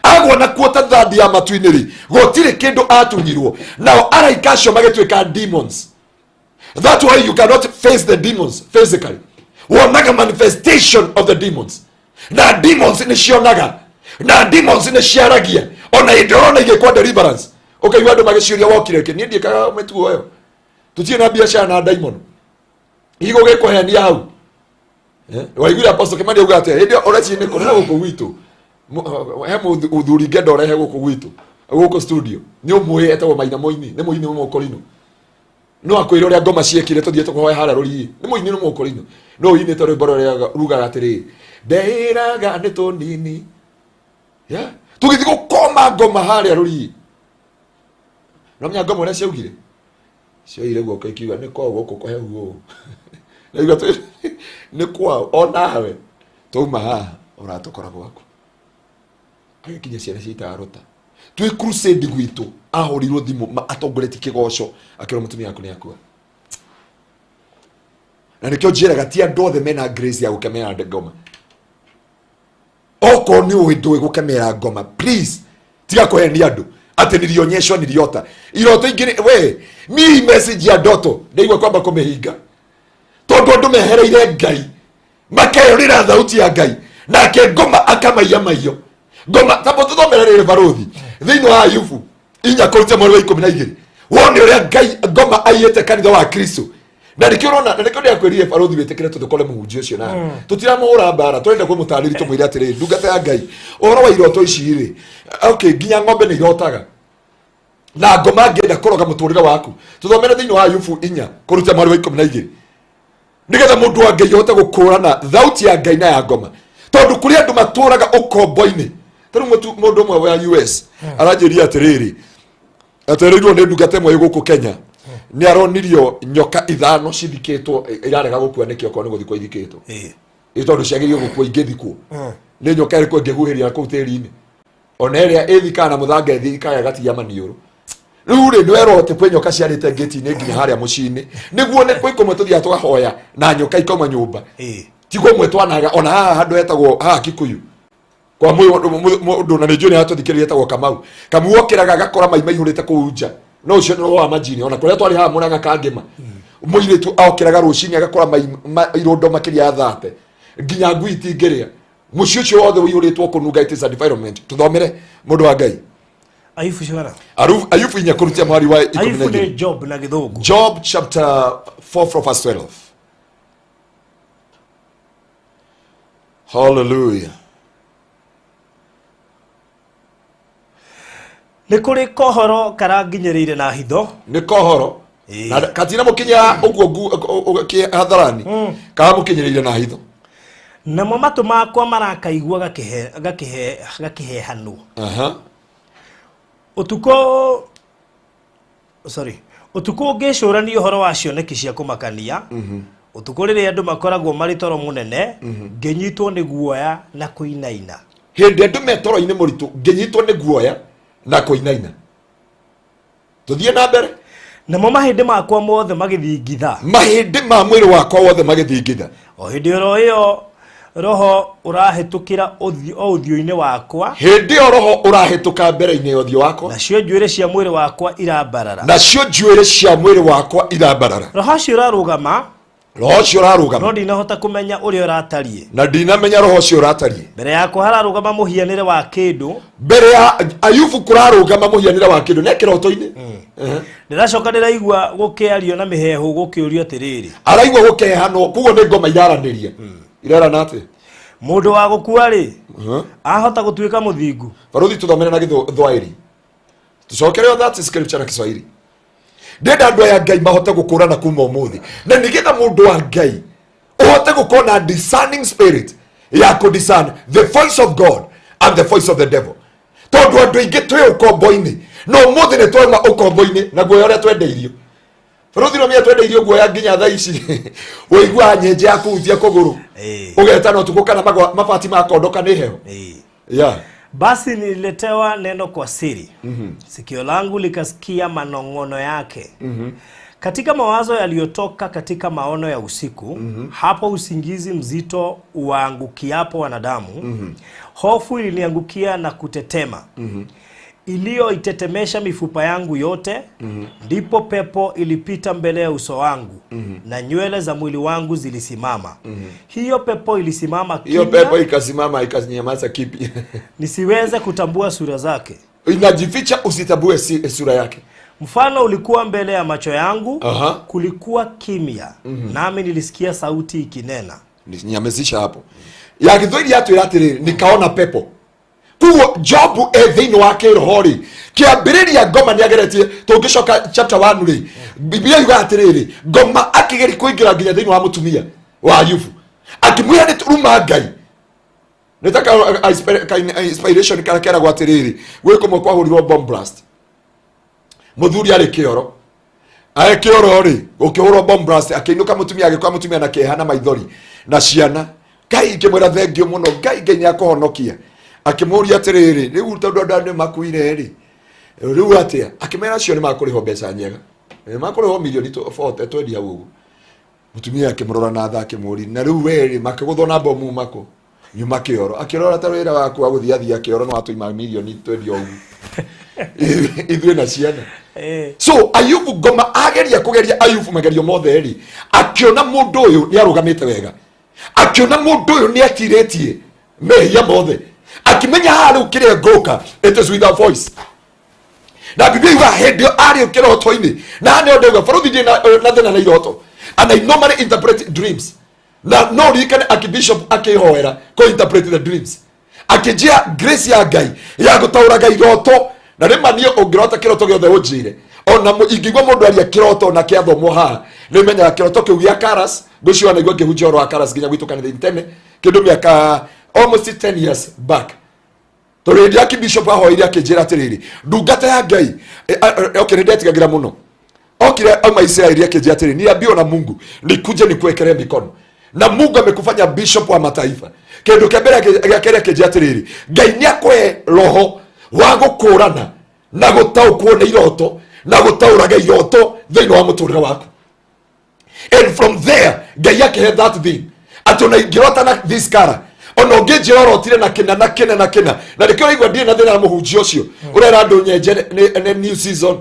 Agwa na quarter third ya matu-inĩ rĩ, gũtirĩ kĩndũ atunyirwo, nao araika acio magĩtuĩka demons. That's why you cannot face the demons physically. Wonaga manifestation of the demons, na demons nĩ cionaga, na demons nĩ ciaragia. Ona hĩndĩ ũrona igĩkwa deliverance, ũkaigua andũ magĩciũria wokire kĩ. Niĩ ndiĩkaga mĩtugo ĩyo, tũtirĩ na biacara na ndaimono igũgĩkũhenia hau. Waiguire Apostle Kimani auga atĩa hĩndĩ ĩyo ũreciria nĩ kũrĩ na gũkũ gwitũ? He mũthuri ngenda ũrehe gũkũ gwitũ, gũkũ studio, nĩ ũmũĩ, etagwo Maina Mũini, nĩ mũini mũkorino. No akwĩre ũrĩa ngoma ciekire tũthiĩ tũkũhoe harĩa rũriĩ. Nĩ mũini, nĩ mũkorino, no ũinĩte rwĩmbo rũrĩa rugaga atĩrĩ, ndeĩraga nĩ tũnini. Yeah? Tũgĩthiĩ gũkoma ngoma harĩa rũriĩ, no menya ngoma ũrĩa ciaugire, cioire guoko ikiuga nĩ kwao gũkũ kũhehu ũũ, naigua nĩ kwao onawe twauma haha ũratũkora gwaku. Agĩkinya ciana cia itarota twĩ crusade gwitũ, ahũrirwo thimũ atongoretie kĩgoco, akĩrwo mũtumia waku nĩ akua. Na nĩkĩo njĩraga ti andũ othe mena grace ya gũkemera ngoma. Okorwo nĩ ũĩ ndũĩ gũkemera ngoma, please tiga kũhenia andũ atĩ nilionyeshwa, niliota iroto ingĩ. We mi message ya ndoto ndaigua kwamba kũmĩhinga, tondũ andũ mehereire Ngai, makeyũrĩra thauti ya Ngai, nake ngoma akamaiya maiyo ngoma. Tamba tũthomere rĩrĩ barũthi thĩinĩ wa Ayubu 4 kũruta mweri wa 12, wone ũrĩa Ngai ngoma aiyĩte kanitha wa Kristo. Na nĩkĩo ũrona, na nĩkĩo ndĩrakwĩrire barũthi wĩtĩkĩre tũthũkore mũhunjia ũcio nawe. Tũtiramũhũra mbara, tũrenda kũmũtarĩria, tũmwĩre atĩrĩrĩ, ndungata ya Ngai, ũhoro wa iroto ici rĩ, okay, nginya ng'ombe nĩ irotaga, na ngoma angĩenda kũroga mũtũrĩre waku. Tũthomere thĩinĩ wa Ayubu 4 kũruta mweri wa 12, nĩgetha mũndũ wa Ngai ahote gũkũrana thauti ya Ngai na ya ngoma, tondũ kũrĩ andũ matũraga ũkombo-inĩ. Ta rĩu mũndũ ũmwe wa US aranjĩria atĩrĩrĩ, atereirwo nĩ ndungata ĩmwe ĩ gũkũ Kenya, nĩ aronirio nyoka 5 cithikĩtwo irarega gũkua. Nĩkĩ? Okorwo nĩ gũthikwo ithikĩtwo, ĩ tondũ ciagĩrĩirwo gũkua ingĩthikwo nĩ nyoka ĩrĩkũ ĩngĩhuhĩria kũu tĩri-inĩ? Ona ĩrĩa ĩthikaga na mũthanga ĩthikaga ĩgatigia maniũrũ. Rĩu rĩ, nĩ werwo atĩ kwĩ nyoka ciarĩte ngĩti-inĩ nginya harĩa mũciĩ-inĩ, nĩguo nĩ kwĩ kũmwe tũthiaga tũkahoya na nyoka ikauma nyũmba. Ti kũmwe twanaga ona haha handũ hetagwo haha Kikuyu kwa mũndũ, na nĩ njũĩ nĩ atũthikĩrĩria, etagwo Kamau. Kamau okĩraga agakora mai maihũrĩte kũu nja, no ũcio nĩ roho wa majini. Ona kũrĩa twarĩ haha Mũrang'a Kangĩma, mũirĩtu okĩraga rũcinĩ agakora mai irũndo makĩria ya 30, nginya ngui itingĩrĩa, mũciĩ ũcio wothe ũihũrĩtwo kũnunga. It is a defilement. Tũthomere, mũndũ wa Ngai. Ayubu cigana? Ayubu 4 kũrutia mwari wa 12. Ayubu nĩ Job na gĩthũngũ. Job chapter 4 from verse 12. Hallelujah. Nĩ kũrĩ kohoro karanginyĩrĩire na hitho. Nĩ kohoro. Na katina mũkinya ũguo hadharani, karamũkinyĩrĩire na hitho. Namo matũ makwa marakaigua gakĩhehanwo. Ũtukũ, sorry, ũtukũ ngĩcũrania ũhoro wa cioneki cia kũmakania, ũtukũ rĩrĩa andũ makoragwo marĩ toro mũnene, ngĩnyitwo nĩ guoya na kũinaina. Hĩndĩ andũ me toro-inĩ mũritũ, ngĩnyitwo nĩ guoya na kũinaina. Tũthiĩ na mbere. Namo mahĩndĩ makwa mothe magĩthingitha. Mahĩndĩ ma mwĩrĩ wakwa wothe magĩthingitha. O hĩndĩ oro ĩyo roho ũrahĩtũkĩra o ũthiũ-inĩ wakwa. Hĩndĩ ĩyo roho ũrahĩtũka mbere-inĩ ya ũthiũ wakwa. Nacio njuĩrĩ cia mwĩrĩ wakwa irambarara. Nacio njuĩrĩ cia mwĩrĩ wakwa irambarara. Roho ũcio ũrarũgama. Roho ũcio ũrarũgama. No ndinahota kũmenya ũrĩa ũratariĩ. Na ndinamenya roho ũcio ũratariĩ. Mbere yakwa hararũgama mũhianĩre wa kĩndũ. Mbere ya Ayubu kũrarũgama mũhianĩre wa kĩndũ nĩ kĩroto-inĩ. Ndĩracoka ndĩraigua gũkĩario na mĩheehũ gũkĩũrio atĩrĩrĩ. Araigua gũkehanwo koguo nĩ ngoma iraranĩria. Irarana atĩa? Mũndũ wa gũkua rĩ, ahota gũtuĩka mũthingu? Baruthi tũthomere na Gĩthwaĩri. Tucokere that scripture na Kiswahili. Ndĩrenda andũ aya Ngai mahote gũkũrana kuma ũmũthĩ. Na nĩgetha mũndũ wa Ngai ũhote gũkorwo na discerning spirit ya kũ discern the voice of God and the voice of the devil. Tondũ andũ aingĩ twĩ ũkombo-inĩ na ũmũthĩ nĩ twauma ũkombo-inĩ na guoya ũrĩa twendeirio. Bũrũthi rũmia twendeirio guoya nginya thaa ici ũiguaga nyenje ya kũhutia kũgũrũ ũgetana ũtukũ kana mabati makondoka nĩ heho. Yeah. Basi nililetewa neno kwa siri. Sikio langu likasikia manong'ono yake. Katika mawazo yaliyotoka katika maono ya usiku, hapo usingizi mzito uangukiapo wanadamu, hofu iliniangukia na kutetema. Iliyoitetemesha mifupa yangu yote, ndipo pepo ilipita mbele ya uso wangu, na nywele za mwili wangu zilisimama. Hiyo pepo ilisimama kimya. Hiyo pepo ikasimama ikanyamaza kipi? Nisiweze kutambua sura zake. Inajificha usitambue sura yake. Mfano ulikuwa mbele ya macho yangu, kulikuwa kimya, nami nilisikia sauti ikinena. Nyamezisha hapo. Ya Gĩthwaĩri yatwĩra atĩrĩrĩ, nikaona pepo. Kuo Jobu e thĩinĩ wa kĩroho rĩ, kĩambĩrĩria ngoma nĩageretie, tũngĩcoka chapter 1 rĩ, Biblia yugaga atĩrĩrĩ, ngoma akĩgeria kũingĩra nginya thĩinĩ wa mũtumia wa Ayubu, akĩmwĩra nĩ tũruma Ngai. Nĩ ta ka inspiration karĩa keragwo atĩrĩrĩ, gwĩ kũmwe kwahũrirwo bomb blast. Mũthuri arĩ kĩoro. Arĩ kĩoro rĩ, gũkĩhũrwo bomb blast, akĩinũka mũtumia, agĩkora mũtumia na kĩeha na maithori na ciana. Ngai ngĩmwĩra thengiũ mũno, Ngai Ngai nĩakũhonokia. Akĩmũria atĩrĩrĩ, rĩu tondũ andũ aya nĩmakuire rĩ, rĩu atĩa? Akĩmera acio nĩmakũrĩhwo mbeca njega. Nĩmakũrĩhwo mirioni 40 twendia hau ũguo. Mũtumia akĩmũrora na tha akĩmũria, na rĩu we rĩ, makĩgũthwo na bomu makũ? Nyuma kĩoro. Akĩrora ta wĩra waku wa gũthiathia kĩoro no watũima mirioni twendia ũguo. Ithuĩ na ciana. So Ayubu ngoma ageria kũgeria Ayubu magerio mothe rĩ, akĩona mũndũ ũyũ nĩarũgamĩte wega. Akĩona mũndũ ũyũ nĩatirĩtie mehia mothe. Akĩmenya haha rĩu kĩrĩa ngũka, it is with a voice. Na Biblia yugaga hĩndĩ ĩyo arĩ kĩroto-inĩ, na haha nĩho ndauga barũthi ndirĩ na thĩna na iroto. And I normally interpret dreams. Na no ririkane Archbishop akĩhoera kũ interpret the dreams. Akĩnjia grace ya Ngai ya gũtaũraga iroto. Na rĩma niĩ ũngĩrota kĩroto gĩothe ũnjĩre. Ona ingĩigua mũndũ aria kĩroto na kĩathomwo haha, nĩmenyaga kĩroto kĩu gĩa Karas. Ngwĩciria wanaigua ngĩhunjia ũhoro wa Karas nginya gwitũ kanitha-inĩ tene, kĩndũ mĩaka almost 10 years back. Tondũ hĩndĩ ya Archbishop ahoire akĩnjĩra atĩrĩrĩ, ndungata ya Ngai, okay, nĩndetigagĩra mũno. Okire auma Israeli akĩnjĩra atĩrĩrĩ, niambiwa na Mungu nikuje nikuwekelee mikono. Na Mungu amekufanya bishop wa mataifa. Kĩndũ kĩa mbere gĩa kerĩ akĩnjĩra atĩrĩrĩ, Ngai nĩakũhe roho wa gũkũrana na gũtaũkwo nĩ iroto na gũtaũraga iroto thĩinĩ wa mũtũrĩre waku. And from there Ngai akĩhe that thing atĩ ona ingĩrota na this color, ona ũngĩnjĩra ũrotire na kĩna na kĩna na kĩna, na nĩkĩo ũraigua ndirĩ na thĩna na mũhunjia ũcio ũrera andũ nyenje nĩ new season.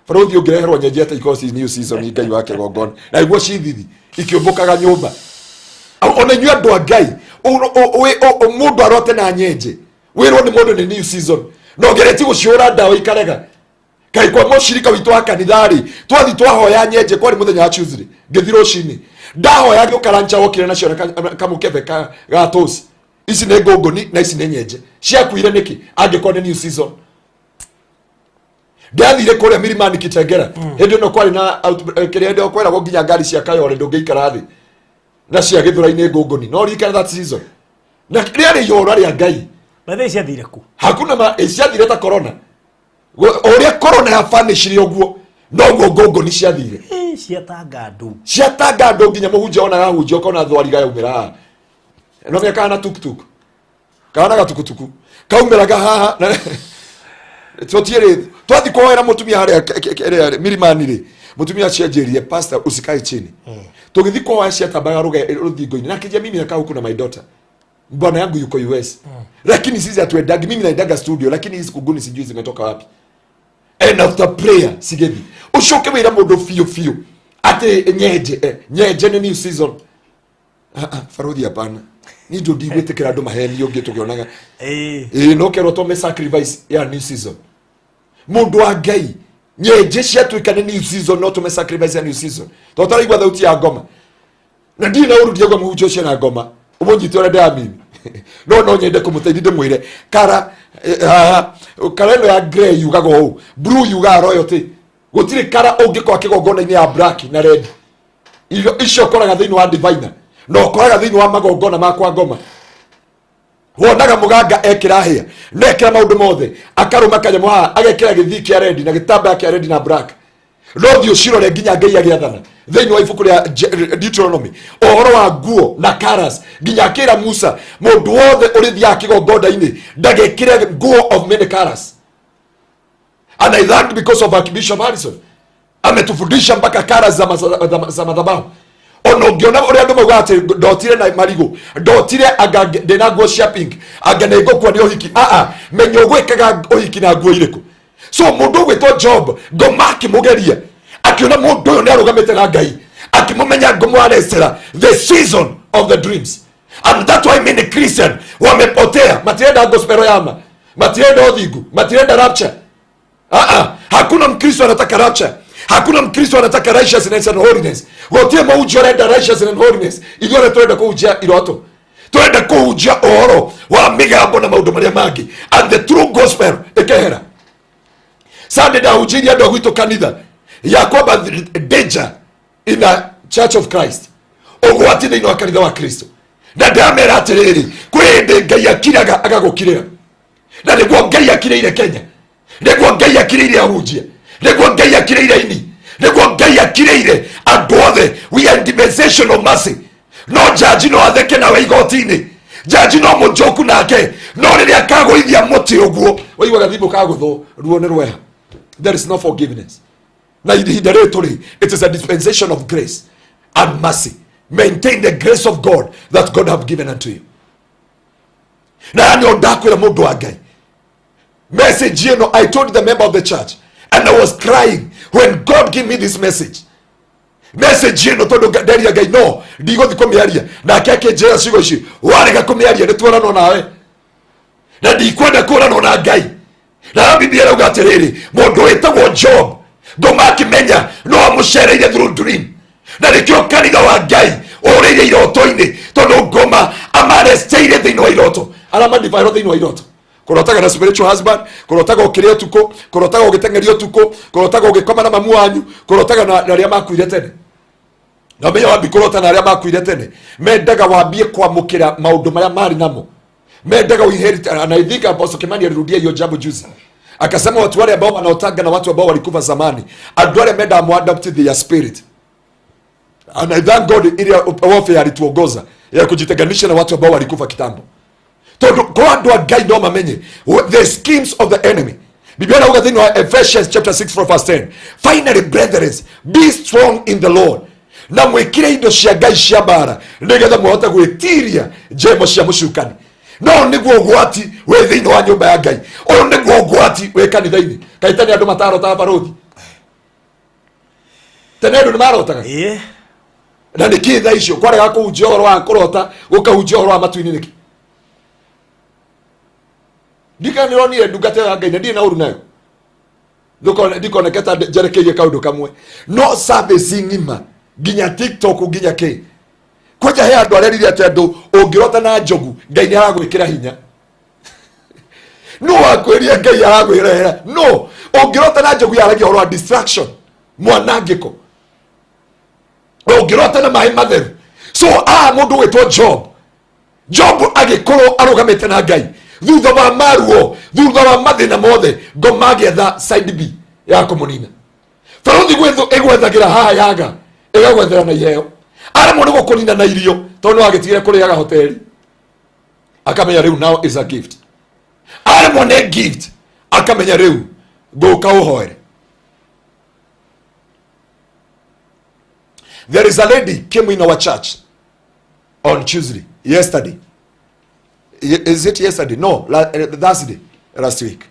Barũthi ũngĩreherwo nyenje atĩa ikorwo ci new season Ngai wa kĩgongona, na iguo ci thithi ikĩũmbũkaga nyũmba. Ona inyuĩ andũ a Ngai, mũndũ arote na nyenje wĩrwo nĩ mũndũ nĩ new season, na ũgeretie gũciũra ndawa ikarega. Kaĩ kwa mũcirika witũ wa kanitha rĩ, twathi twahoya nyenje, kwarĩ mũthenya wa Tuesday, ngĩthiĩ rũcinĩ ndahoya ngĩũka rancha wokire nacio na kamũkebe ga toast. Ici nĩ ngũngũni na ici nĩ nyenje. Ciakuire nĩkĩ angĩkorwo nĩ new season? Ndathire kũrĩa Milimani Kitengela. Hĩndĩ ĩno kwarĩ na kĩrĩa hĩndĩ ĩyo kweragwo nginya ngari cia Kayole ndũngĩikara thĩ na cia Gĩthũrai-inĩ ngũngũni. No ririkane that season. Na rĩarĩ ihũra rĩa Ngai. By the way, ciathire kũ? Hakuna ma, ciathire ta corona. Ũrĩa corona ya vanishire ũguo, noguo ngũngũni ciathire. Ciatanga andũ. Ciatanga andũ nginya mũhunjia ona ahunjia ũkona thwariga yaumĩra haha. No mĩaka kana tuktuk. Kana gatukutuku. Kaumĩraga haha. Tũtiĩrĩ twathi kũhoera mũtumia harĩa ĩrĩa milimani rĩ, mũtumia acianjĩrire, "Pastor, usikae chini." Tũgĩthiĩ kũhoya, ciatambaga rũthingo-inĩ, na akĩnjia, "Mimi nakaa huku na my daughter, bwana yangu yuko US, lakini sisi hatuendangi. Mimi naendaga studio, lakini hizi kuguni sijui zimetoka wapi." And after prayer cigethi. Ucoke wĩra mũndũ biũ biũ atĩ nyenje, nyenje nĩ new season. Ah, ah, barothi, hapana, ni ndo ndigwĩtĩkĩra andũ mahenio ũngĩ tũkĩonaga. Ĩĩ, no kerwo tome sacrifice ya new season. Mũndũ wa Ngai, nyenje ciatuĩka nĩ new season, no tũme sacrifice ya new season, tondũ taraigua thauti ya ngoma. Na ndirĩ na ũru, ndiaigua mũhunjia ũcio na ngoma ũmũnyite ũrĩa ndĩramini, no nyende kũmũteithia, ndĩmwĩre kara, haha kara ĩno ya grey yugaga ũũ, blue yugaga royalty. Gũtirĩ kara ũngĩkorwo kĩgongona-inĩ ya black na red. Irio icio ũkoraga thĩinĩ wa divina na ũkoraga thĩinĩ wa magongona ma kwa ngoma. Wonaga mũganga ekĩra hĩa na ekĩra maũndũ mothe, akarũma kanyamũ haha, agekĩra gĩthii kĩa red na gĩtambaya kĩa red na black. No thiĩ ũcirore nginya Ngai agĩathana thĩinĩ wa ibuku rĩa Deuteronomy ũhoro wa nguo na colours, nginya akĩra Musa, mũndũ wothe ũrĩthiaga kĩgongona-inĩ ndagekĩre nguo of many colours. And I thank because of Archbishop Harrison, ametufundisha mpaka colours za madhabahu. Ona ũngĩona ũrĩa andũ maugaga atĩ ndotire na marigũ, ndotire anga ndĩna nguo cia pink, anga nĩ ngũkua nĩ ũhiki, aa, menya ũgwĩkaga ũhiki na nguo irĩkũ. So mũndũ ũgwĩtwo Job, ngoma akĩmũgeria, akĩona mũndũ ũyũ nĩ arũgamĩte na Ngai, akĩmũmenya, ngũmwarecera the season of the dreams. And that's why many Christian wamepotea. Matirenda gospel yama, matirenda ũthingu, matirenda rapture. Ah, ah, hakuna Mkristo anataka rapture, hakuna Mkristo anataka righteousness and holiness. Gũtirĩ mũhunjia ũrenda righteousness and holiness. Ithuĩ arĩa tũrenda kũhunjia iroto, tũrenda kũhunjia ũhoro wa mĩgambo na maũndũ marĩa mangĩ, and the true gospel ĩkehera. Sunday ndahunjĩirie andũ a gwitũ kanitha ya kwamba danger in a church of Christ, ũgwati thĩinĩ wa kanitha wa Kristo, na ndamera atĩrĩrĩ, kwĩ hĩndĩ Ngai akiraga agagũkirĩra, na nĩguo Ngai akirĩire Kenya, nĩguo Ngai akirĩire ahunjia, nĩguo Ngai akirĩire ini, nĩguo Ngai akirĩire andũ othe. We are in dispensation of mercy. No jaji no atheke nawe igoti-inĩ, jaji no mũnjoku nake, no rĩrĩa akagũithia mũtĩ ũguo waiguaga thimũ kagũthwo, ruo nĩ rweha. There is no forgiveness. Na ihinda rĩrĩ tũrĩ, it is a dispensation of grace and mercy. Maintain the grace of God that God have given unto you. Na yani ndakwĩra, mũndũ wa Ngai, message I told the member of the church and I was crying when God gave me this message. Message ĩno, tondũ nderia Ngai no ndigũthi kũmĩaria, nake akĩnjĩra ciugo ici, "Warega kũmĩaria, nĩ tuoranwo nawe," na ndikwenda kũranwo na Ngai. Na Biblia ĩrauga atĩrĩrĩ, mũndũ wĩtagwo Job, ngoma akĩmenya no amũcereire through dream, na nĩkĩo kanitha wa Ngai ũrĩire iroto-inĩ, tondũ ngoma amaresteire thĩinĩ wa iroto, aramadivairwo thĩinĩ wa iroto. Kũrotaga na spiritual husband, kũrotaga ũkĩrĩa ũtukũ, kũrotaga ũgĩteng'eria ũtukũ, kũrotaga ũgĩkoma na mamu wanyu, kũrotaga na arĩa makuire tene. Na ũmenye wambi kũrota na arĩa makuire tene, mendaga wambie kwamũkĩra maũndũ marĩa marĩ namo, mendaga uinherit. And I think Apostle Kimani alirudia hiyo jambo juzi, akasema watu wale ambao wanaotanga na watu ambao walikufa zamani, andũ arĩa mendaga muadopt their spirit. And I thank God ile warfare alituongoza ya kujitenganisha na watu ambao walikufa kitambo, tondu kwa andũ a Ngai no mamenye the schemes of the enemy. Biblia inauga thĩinĩ wa Ephesians chapter 6 from verse 10, "Finally, brethren, be strong in the Lord," na mwĩkĩre indo cia Ngai cia mbara, nĩgetha mũhote gwĩtiria njemo cia mũcukani. No nĩguo ũgwati wĩ thĩinĩ wa nyũmba ya Ngai, ũyũ nĩguo ũgwati wĩ kanitha-inĩ. Kaitani andũ matarotaga, barũthi, tene andũ nĩ marotaga. Na nĩkĩ thaa icio kwarega kũhunjia ũhoro wa kũrota, gũkahunjia ũhoro wa matu-inĩ nĩkĩ? Ndikana nĩronire ndungata ĩyo ya Ngai, na ndirĩ na ũru nayo. Ndikoneke ta njerekeirie kaũndũ kamwe, no service ng'ima, nginya TikTok, nginya kĩ, kwanja he andũ arerire atĩ andũ ũngĩrota na njogu, Ngai nĩ aragwĩkĩra hinya. No wakwĩria Ngai aragwĩrehera, no ũngĩrota na njogu yaragia ũhoro wa distraction, mwanangĩko. Ũngĩrota na maĩ matheru. So aa mũndũ wĩtwo Job, Job agĩkorwo arũgamĩte na Ngai thutha wa maruo, thutha wa mathĩna mothe, ngoma agĩetha side B ya kũmũnina. Barothi gwetho ĩgwethagĩra haha yaga, ĩgagwethera na iheo. Aremwo nĩ gũkũnina na irio, tondũ nĩ wagĩtigire kũrĩaga hoteli, akamenya rĩu now is a gift. Aremwo nĩ gift, akamenya rĩu Ngũka ũhoere. There is a lady came in our church on Tuesday, yesterday. Is it yesterday? No, Thursday, last week.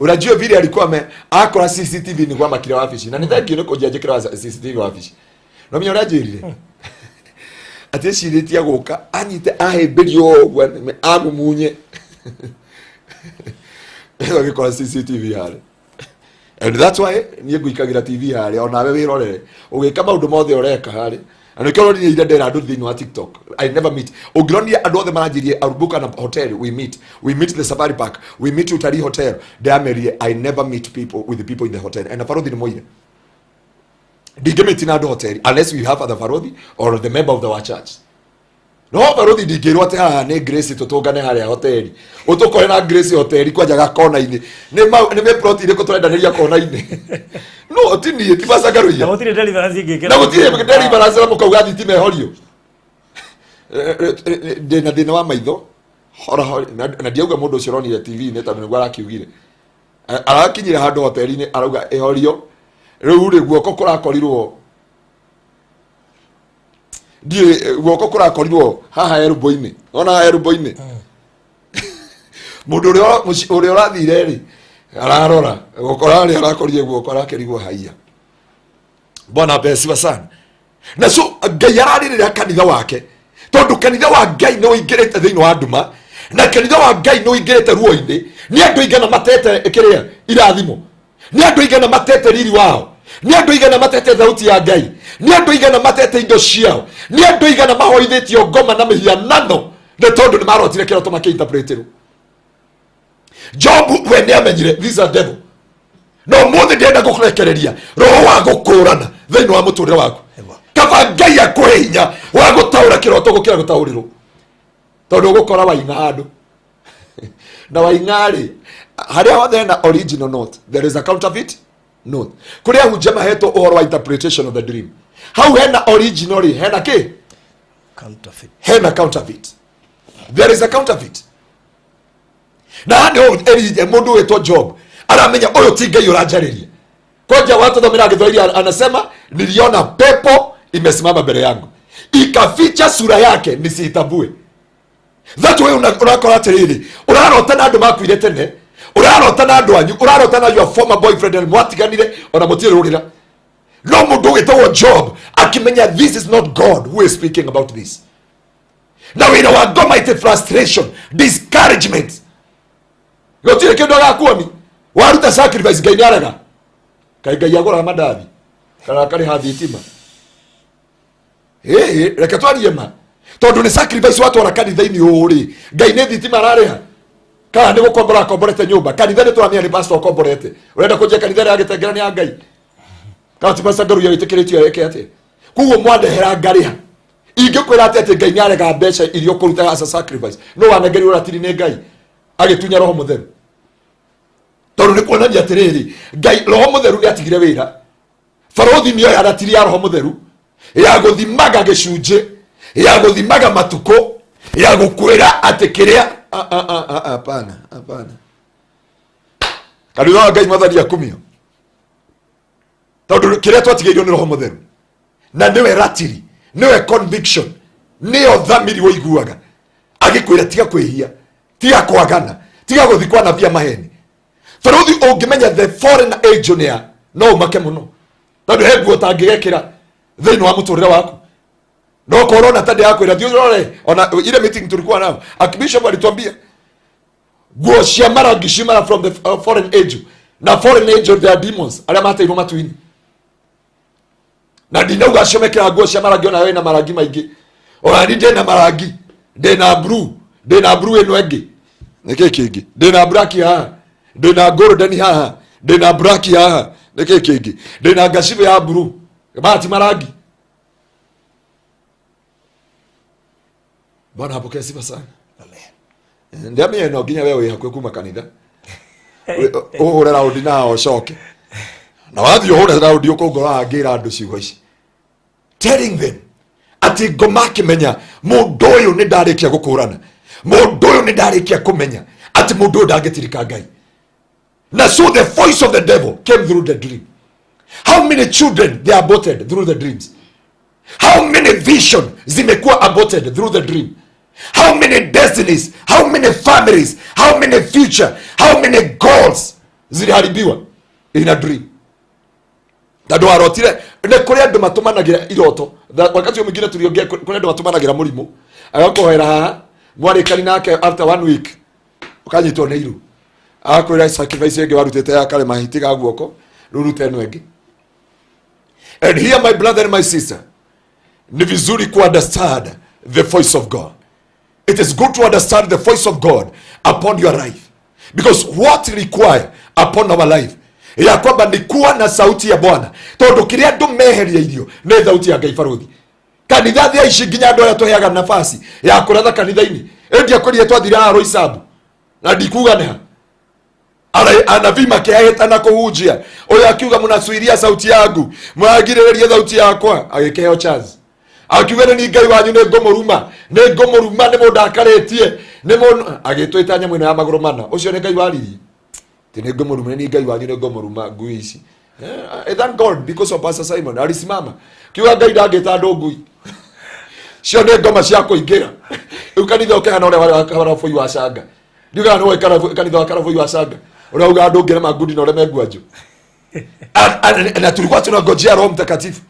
Unajua vile alikuwa ame akora CCTV ni kwa makira wabici. Na ni thank you nĩ kũnjanjĩkĩra wa CCTV wabici. No menya ũrĩa anjĩrire? Atĩ ecirĩtie gũka anyite ahĩmbĩrio ũguo amumunye. Agĩkora CCTV harĩa. And that's why niĩ ngũikagira TV harĩa onawe wĩrorere ũgĩka maũndũ mothe ũreka harĩa. Na nĩkĩo ũronire ira ndera andũ thĩinĩ wa TikTok. I never meet. Ũngĩronire andũ othe maranjĩrie Arubuka na hotel we meet. We meet the Safari Park. We meet Utalii Hotel. Ndĩramerire I never meet people with the people in the hotel. And barothi nĩ moire. Ndingĩmĩti na andũ hotel unless we have other barothi or the member of the church. No barothi ndingĩrwo atĩ haha nĩ Grace tũtũngane harĩa hoteli. Ũtũkore na Grace hoteli kwanja gakona-inĩ. Nĩ mĩ plot irĩkũ tũrendanĩria kona-inĩ? No ti niĩ, ti Pastor Ngaruiya. Na gũtirĩ deliverance ĩngĩkĩra. Na gũtirĩ deliverance na mũkauga thitima ĩhorio. Ndĩna thĩna wa maitho. Hora hora na ndiauga mũndũ ũcio ũronire TV-inĩ tondũ nĩguo arakiugire. Arakinyire handũ hoteli-inĩ arauga ĩhorio. Rĩu rĩ guoko kũrakorirwo ndiĩ guoko kũrakorirwo haha elbow-inĩ. Ona haha elbow-inĩ. Mũndũ ũrĩa ũrathire rĩ ararora guoko harĩa arakorire guoko arakĩrigwo haiya. Bwana apewe sana. Na so Ngai ararĩrĩra kanitha wake tondũ kanitha wa Ngai nĩ ũingĩrĩte thĩinĩ wa nduma na kanitha wa Ngai nĩ ũingĩrĩte ruo-inĩ. Nĩ andũ aigana matete kĩrĩa irathimo, nĩ andũ aigana matete riri wao, nĩ andũ aigana matete thauti ya Ngai, nĩ andũ aigana matete indo ciao, nĩ andũ aigana mahoithĩtio ngoma na mĩhianano nĩ tondũ nĩ marotire kĩroto makĩinterpretirwo. Job we nĩ amenyire this is a devil. No mũthĩ ndĩrenda gũkũrekereria roho wa gũkũrana thĩinĩ wa mũtũrĩre waku. Kaba Ngai akũhe hinya wa gũtaũra kĩroto gũkĩra gũtaũrĩrwo, tondũ ũgũkora waing'a handũ. Na waing'a rĩ, harĩa hothe hena original note, there is a counterfeit note. Kũrĩa hunjia mahetwo ũhoro wa interpretation of the dream, hau hena original rĩ, hena kĩ? Counterfeit. Hena counterfeit. There is a counterfeit. Na haha nĩho mũndũ wĩtwo Job aramenya ũyũ ti Ngai ũranjarĩria. Kwanja watu thomera Gĩthwaĩri anasema niliona pepo imesimama mbele yangu ikaficha sura yake nisiitambue. That way unakora atĩrĩrĩ, ũrarota na andũ makuire tene, ũrarota na andũ anyu, ũrarota na your former boyfriend and mwatiganire ona mũtirĩ rũrĩra. No mũndũ wĩtagwo Job akĩmenya this is not God who is speaking about this. Na wĩra wa ngoma ite frustration, discouragement. Gũtirĩ kĩndũ agakuoni. Waruta sacrifice Ngai nĩarega. Kaĩ Ngai agũraga mandathi kana akarĩha thitima? Ĩĩ, reke twarie ma. Tondũ nĩ sacrifice watwara kanitha-inĩ ũũ rĩ, Ngai nĩ thitima ararĩha? Kana nĩ gũkombora akomborete nyũmba? Kanitha nĩ tũramenya nĩ pastor ũkomborete. Ũrenda kũnjia kanitha ĩrĩa agĩtengera nĩ ya Ngai? Kana ti pastor Ngaruiya wĩtĩkĩrĩtio eke atĩa? Koguo mwandehera ngarĩha. Ingĩkwĩra atĩa atĩ Ngai nĩ arega mbeca iria ũkũruta as a sacrifice? No wanengerirwo ratiri nĩ Ngai agĩtunya Roho Mũtheru. Tondũ nĩ kuonania atĩrĩrĩ, Ngai Roho Mũtheru nĩ atigire wĩra. Barothi nĩ oya ratiri ya Roho Mũtheru ya gũthimaga gĩcunjĩ, ya gũthimaga matukũ, ya gũkwĩra atĩ kĩrĩa hapana, hapana. Kanitha wa Ngai Mwathani akumio. Tondũ kĩrĩa twatigĩirwo nĩ Roho Mũtheru na nĩwe ratiri, nĩwe conviction, nĩyo thamiri ũiguaga agĩkwĩra tiga kwĩhia, tiga kwagana, tiga gũthiĩ kwa nabii a maheni. Barothi ũngĩmenya the foreign angel nĩ a, no ũmake mũno tondũ he nguo ũtangĩgekĩra thĩinĩ wa mũtũrĩre waku. No korwo na tande yakwĩra thiĩ ũrore, ona ile meeting tulikuwa nao Archbishop alituambia nguo cia marangi ciumara from the foreign angel, na foreign angel they are demons arĩa mateirwo matu-inĩ. Na ndinauga acio mekĩraga nguo cia marangi ona wĩna marangi maingĩ, ona ni ndĩna marangi, ndĩna blue, ndĩna blue ĩno ĩngĩ, nĩkĩ kĩngĩ, ndĩna black haha, ndĩna golden haha, ndĩna black haha, nĩkĩ kĩngĩ, ndĩna ngacibũ ya blue, maya ti marangi. Bwana apokee sifa sana. Amen. Ndiamenya no nginya we wĩ hakuhĩ kuma kanitha. Ũhũre raundi na ũcoke. Na wathiĩ ũhũre raundi ũkũngora ngĩra andũ ciugo ici. Telling them atĩ ngoma akĩmenya mũndũ ũyũ nĩ ndarĩkia gũkũrana, mũndũ ũyũ nĩ ndarĩkia kũmenya atĩ mũndũ ũyũ ndangĩtirika Ngai. Na so the voice of the devil came through the dream. How many children they aborted through the dreams? How many vision zimekuwa aborted through the dream? How many destinies, how many families, how many future, how many goals ziliharibiwa in a dream? Tondũ warotire nĩ kũrĩ andũ matũmanagĩra iroto. Wakati mwingine tuliongea kũrĩ andũ matũmanagĩra mũrimũ agakũhoera haha mwarĩkani nake after one week ũkanyitwo nĩ iru agakwĩra sacrifice ĩngĩ warutĩte ya karema hitiga guoko rĩu rute ĩno ĩngĩ. And here, my brother and my sister, ni vizuri ku understand the voice of God. It is good to understand the voice of God upon your life, because what require upon our life ya kwamba ni kuwa na sauti ya Bwana, tondu kiria andu meheria irio ni thauti ya Ngai. Baruthi kanitha thia ici nginya andu aria tuheaga nafasi ya kuratha kanitha-ini indi akorire twathire haha Roysambu na ndikuga nĩ ha anabii makĩhĩtana kũhunjia, ũyũ akiuga mũnacuiria sauti yangu, mũragirĩrĩria sauti yakwa, agĩkĩheo chance akiuga nĩ ni Ngai wanyu nĩ ngũmũruma, nĩ ngũmũruma, nĩ mũndakarĩtie, nĩ mũndũ agĩtwĩta nyamũ ĩno ya magũrũ mana. Ũcio nĩ Ngai waririe ti nĩ ngũmũruma, nĩ Ngai wanyu nĩ ngũmũruma ngui ici. Thank God because of Pastor Simon alisimama kiuga Ngai ndangĩta andũ ngui cio nĩ ngoma cia kũingĩra. Rĩu kanitha ũkĩhana ũrĩa warĩ wa karabũi wa canga, ndiugaga nĩ woĩ kanitha wa karabũi wa canga ũrĩa ugaga andũ ũngĩrema ngundi na ũreme ngwanjũ. Na tulikuwa tunangojea Roho Mtakatifu,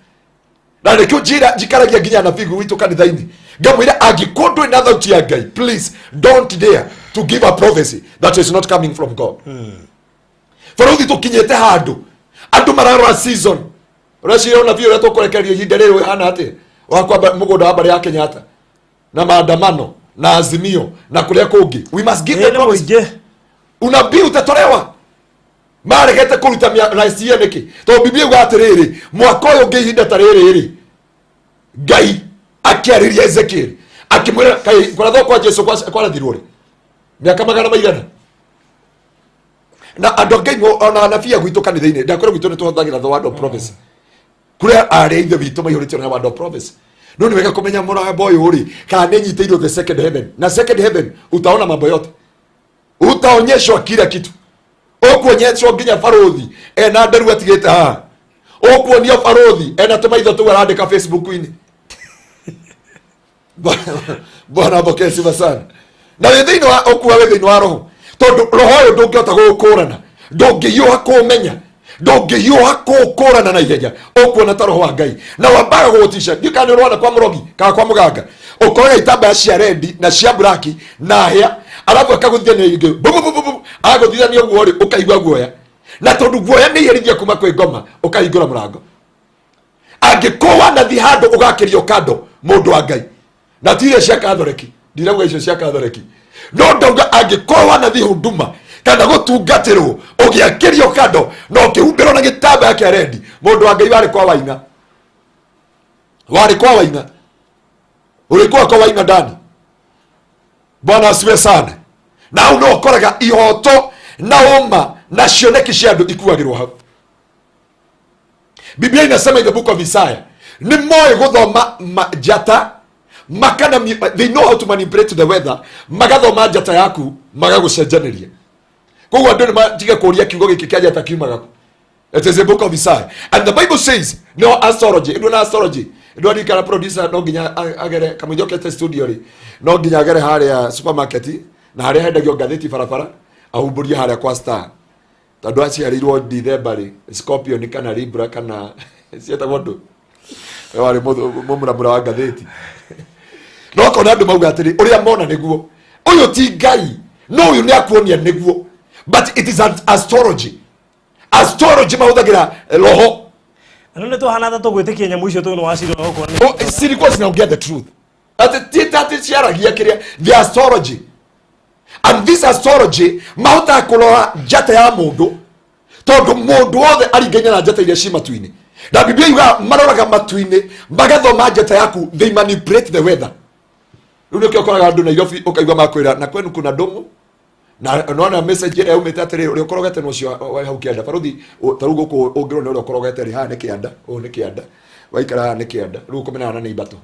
na nĩkĩo njira njikaragia nginya nabii gwitũ kanitha-inĩ ngamwĩra angĩkorwo ndũrĩ na thauti ya Ngai, please don't dare to give a prophecy that is not coming from God. Bũrũri tũkinyĩte handũ andũ mararora season, ũreciria ona biũ ũrĩa tũkũrekererio ihinda rĩrĩ ũhana atĩa wa kwamba mũgũnda wa mbarĩ ya Kenyatta na maandamano na Azimio na kũrĩa kũngĩ. We must give the nĩ promise. mũingĩ. Unabii utatolewa maregete kũruta last year nĩkĩ? Tondũ Biblia yuga atĩrĩrĩ, mwaka ũyũ ũngĩ ihinda ta rĩrĩ rĩ, Ngai akĩarĩria Ezekiel akĩmwĩra kaĩ kũrathwo kwa Jesu kwarathirwo rĩ mĩaka magana maigana na andũ a Ngai ona anabii a gwitũ kanitha-inĩ ndakwĩra gwitũ nĩ tũhũthagĩra the word of prophecy, kũrĩa arĩa ithe witũ maihũrĩtio na word of prophecy. No nĩ wega kũmenya mũrambo ũyũ rĩ kana nĩ nyitĩirwo the second heaven, na second heaven utaona mambo yote, utaonyeshwa kila kitu, ũkuonyeshwo nginya baruthi ena nderu atigĩte haha, ũkuonio baruthi ena tũmaitho tũu arandĩka Facebook-inĩ. Bwana apokee sifa sana. Na wĩ thĩinĩ wa ũkuga wĩ thĩinĩ wa roho, tondũ roho ũyũ ndũngĩhota gũgũkũrana, ndũngĩhiũha kũũmenya, ndũngĩhiũha kũũkũrana na ihenya, ũkuona ta roho wa Ngai na wambaga gũgũtica. Ndiũ kana nĩ ũrona kwa mũrogi kana kwa mũganga, ũkoraga itambaya cia rendi na cia buraki na hĩa, arabu akagũthithania ingĩ bu bu bu bu, agũthithania ũguo rĩ ũkaigua guoya, na tondũ guoya nĩ iherithia kuma kwĩ ngoma ũkahingũra mũrango. Angĩkorwo wanathiĩ handũ ũgakĩrio kando mũndũ wa Ngai, na ti iria cia Katholeki, ndirauga icio cia Katholeki, no ndauga angĩkorwo wanathiĩ huduma kana gũtungatĩrwo ũgĩakĩrio kando na ũkĩhumbĩrwo na gĩtambaya kĩa rendi, mũndũ wa Ngai warĩ kwa Waina, warĩ kwa Waina, ũrĩkuwa kwa Waina ndani. Bwana asiwe sana. Na hau no ũkoraga ihoto na ũma na cioneki cia andũ ikuagĩrwo hau. Biblia inasema in the book of Isaiah, nĩ moĩ gũthoma njata makana, they know how to manipulate the weather, magathoma njata yaku magagũcenjanĩria. Koguo andũ nĩ matige kũria kiugo gĩkĩ kĩa njata kiumaga kũ. It is a book of Isaiah. And the Bible says, no astrology, ĩndũ na astrology, ĩndũ arikara producer no nginya agere kamũithi okete studio rĩ, no nginya agere harĩa supermarket na harĩa hendagio ngathĩti barabara, ahumbũrie harĩa kwa Star. Tondũ aciarĩirwo Dithemba rĩ, Scorpion kana Libra kana ciĩtagwo ndũ. We warĩ mũmuramura wa ngathĩti. No kona andũ mauga atĩrĩ, ũrĩa mona nĩguo. Ũyũ ti Ngai, no ũyũ nĩ akuonia nĩguo. But it is an astrology. Astrology mahũthagĩra roho. No nĩ tũhana ta tũgwĩtĩkia nyamũ icio tondũ nĩ wacirora okorwo nĩ Oh, cilikuwa zinaongea the truth. Ati ti ati ciaragia kĩrĩa the astrology. And this astrology mahotaga kũrora njata ya mũndũ, tondũ mũndũ wothe aringaine na njata iria ci matu-inĩ. Na Biblia yugaga maroraga matu-inĩ magathoma njata yaku, they manipulate the weather. Rĩu nĩkĩo ũkoraga andũ Nairobi ũkaigua makwĩra na kwenu kuna ndũng'ũ, na nona message ĩrĩa yaumĩte atĩrĩrĩ, ũrĩa ũkorogete na ũcio wa hau kĩanda baruthi, ta rĩu gũkũ ũngĩrwo nĩ ũrĩa ũkorogete rĩ, haha nĩ kĩanda, ũũ nĩ kĩanda, waikara haha nĩ kĩanda, rĩu ũkũmenana na nĩ imbatũ.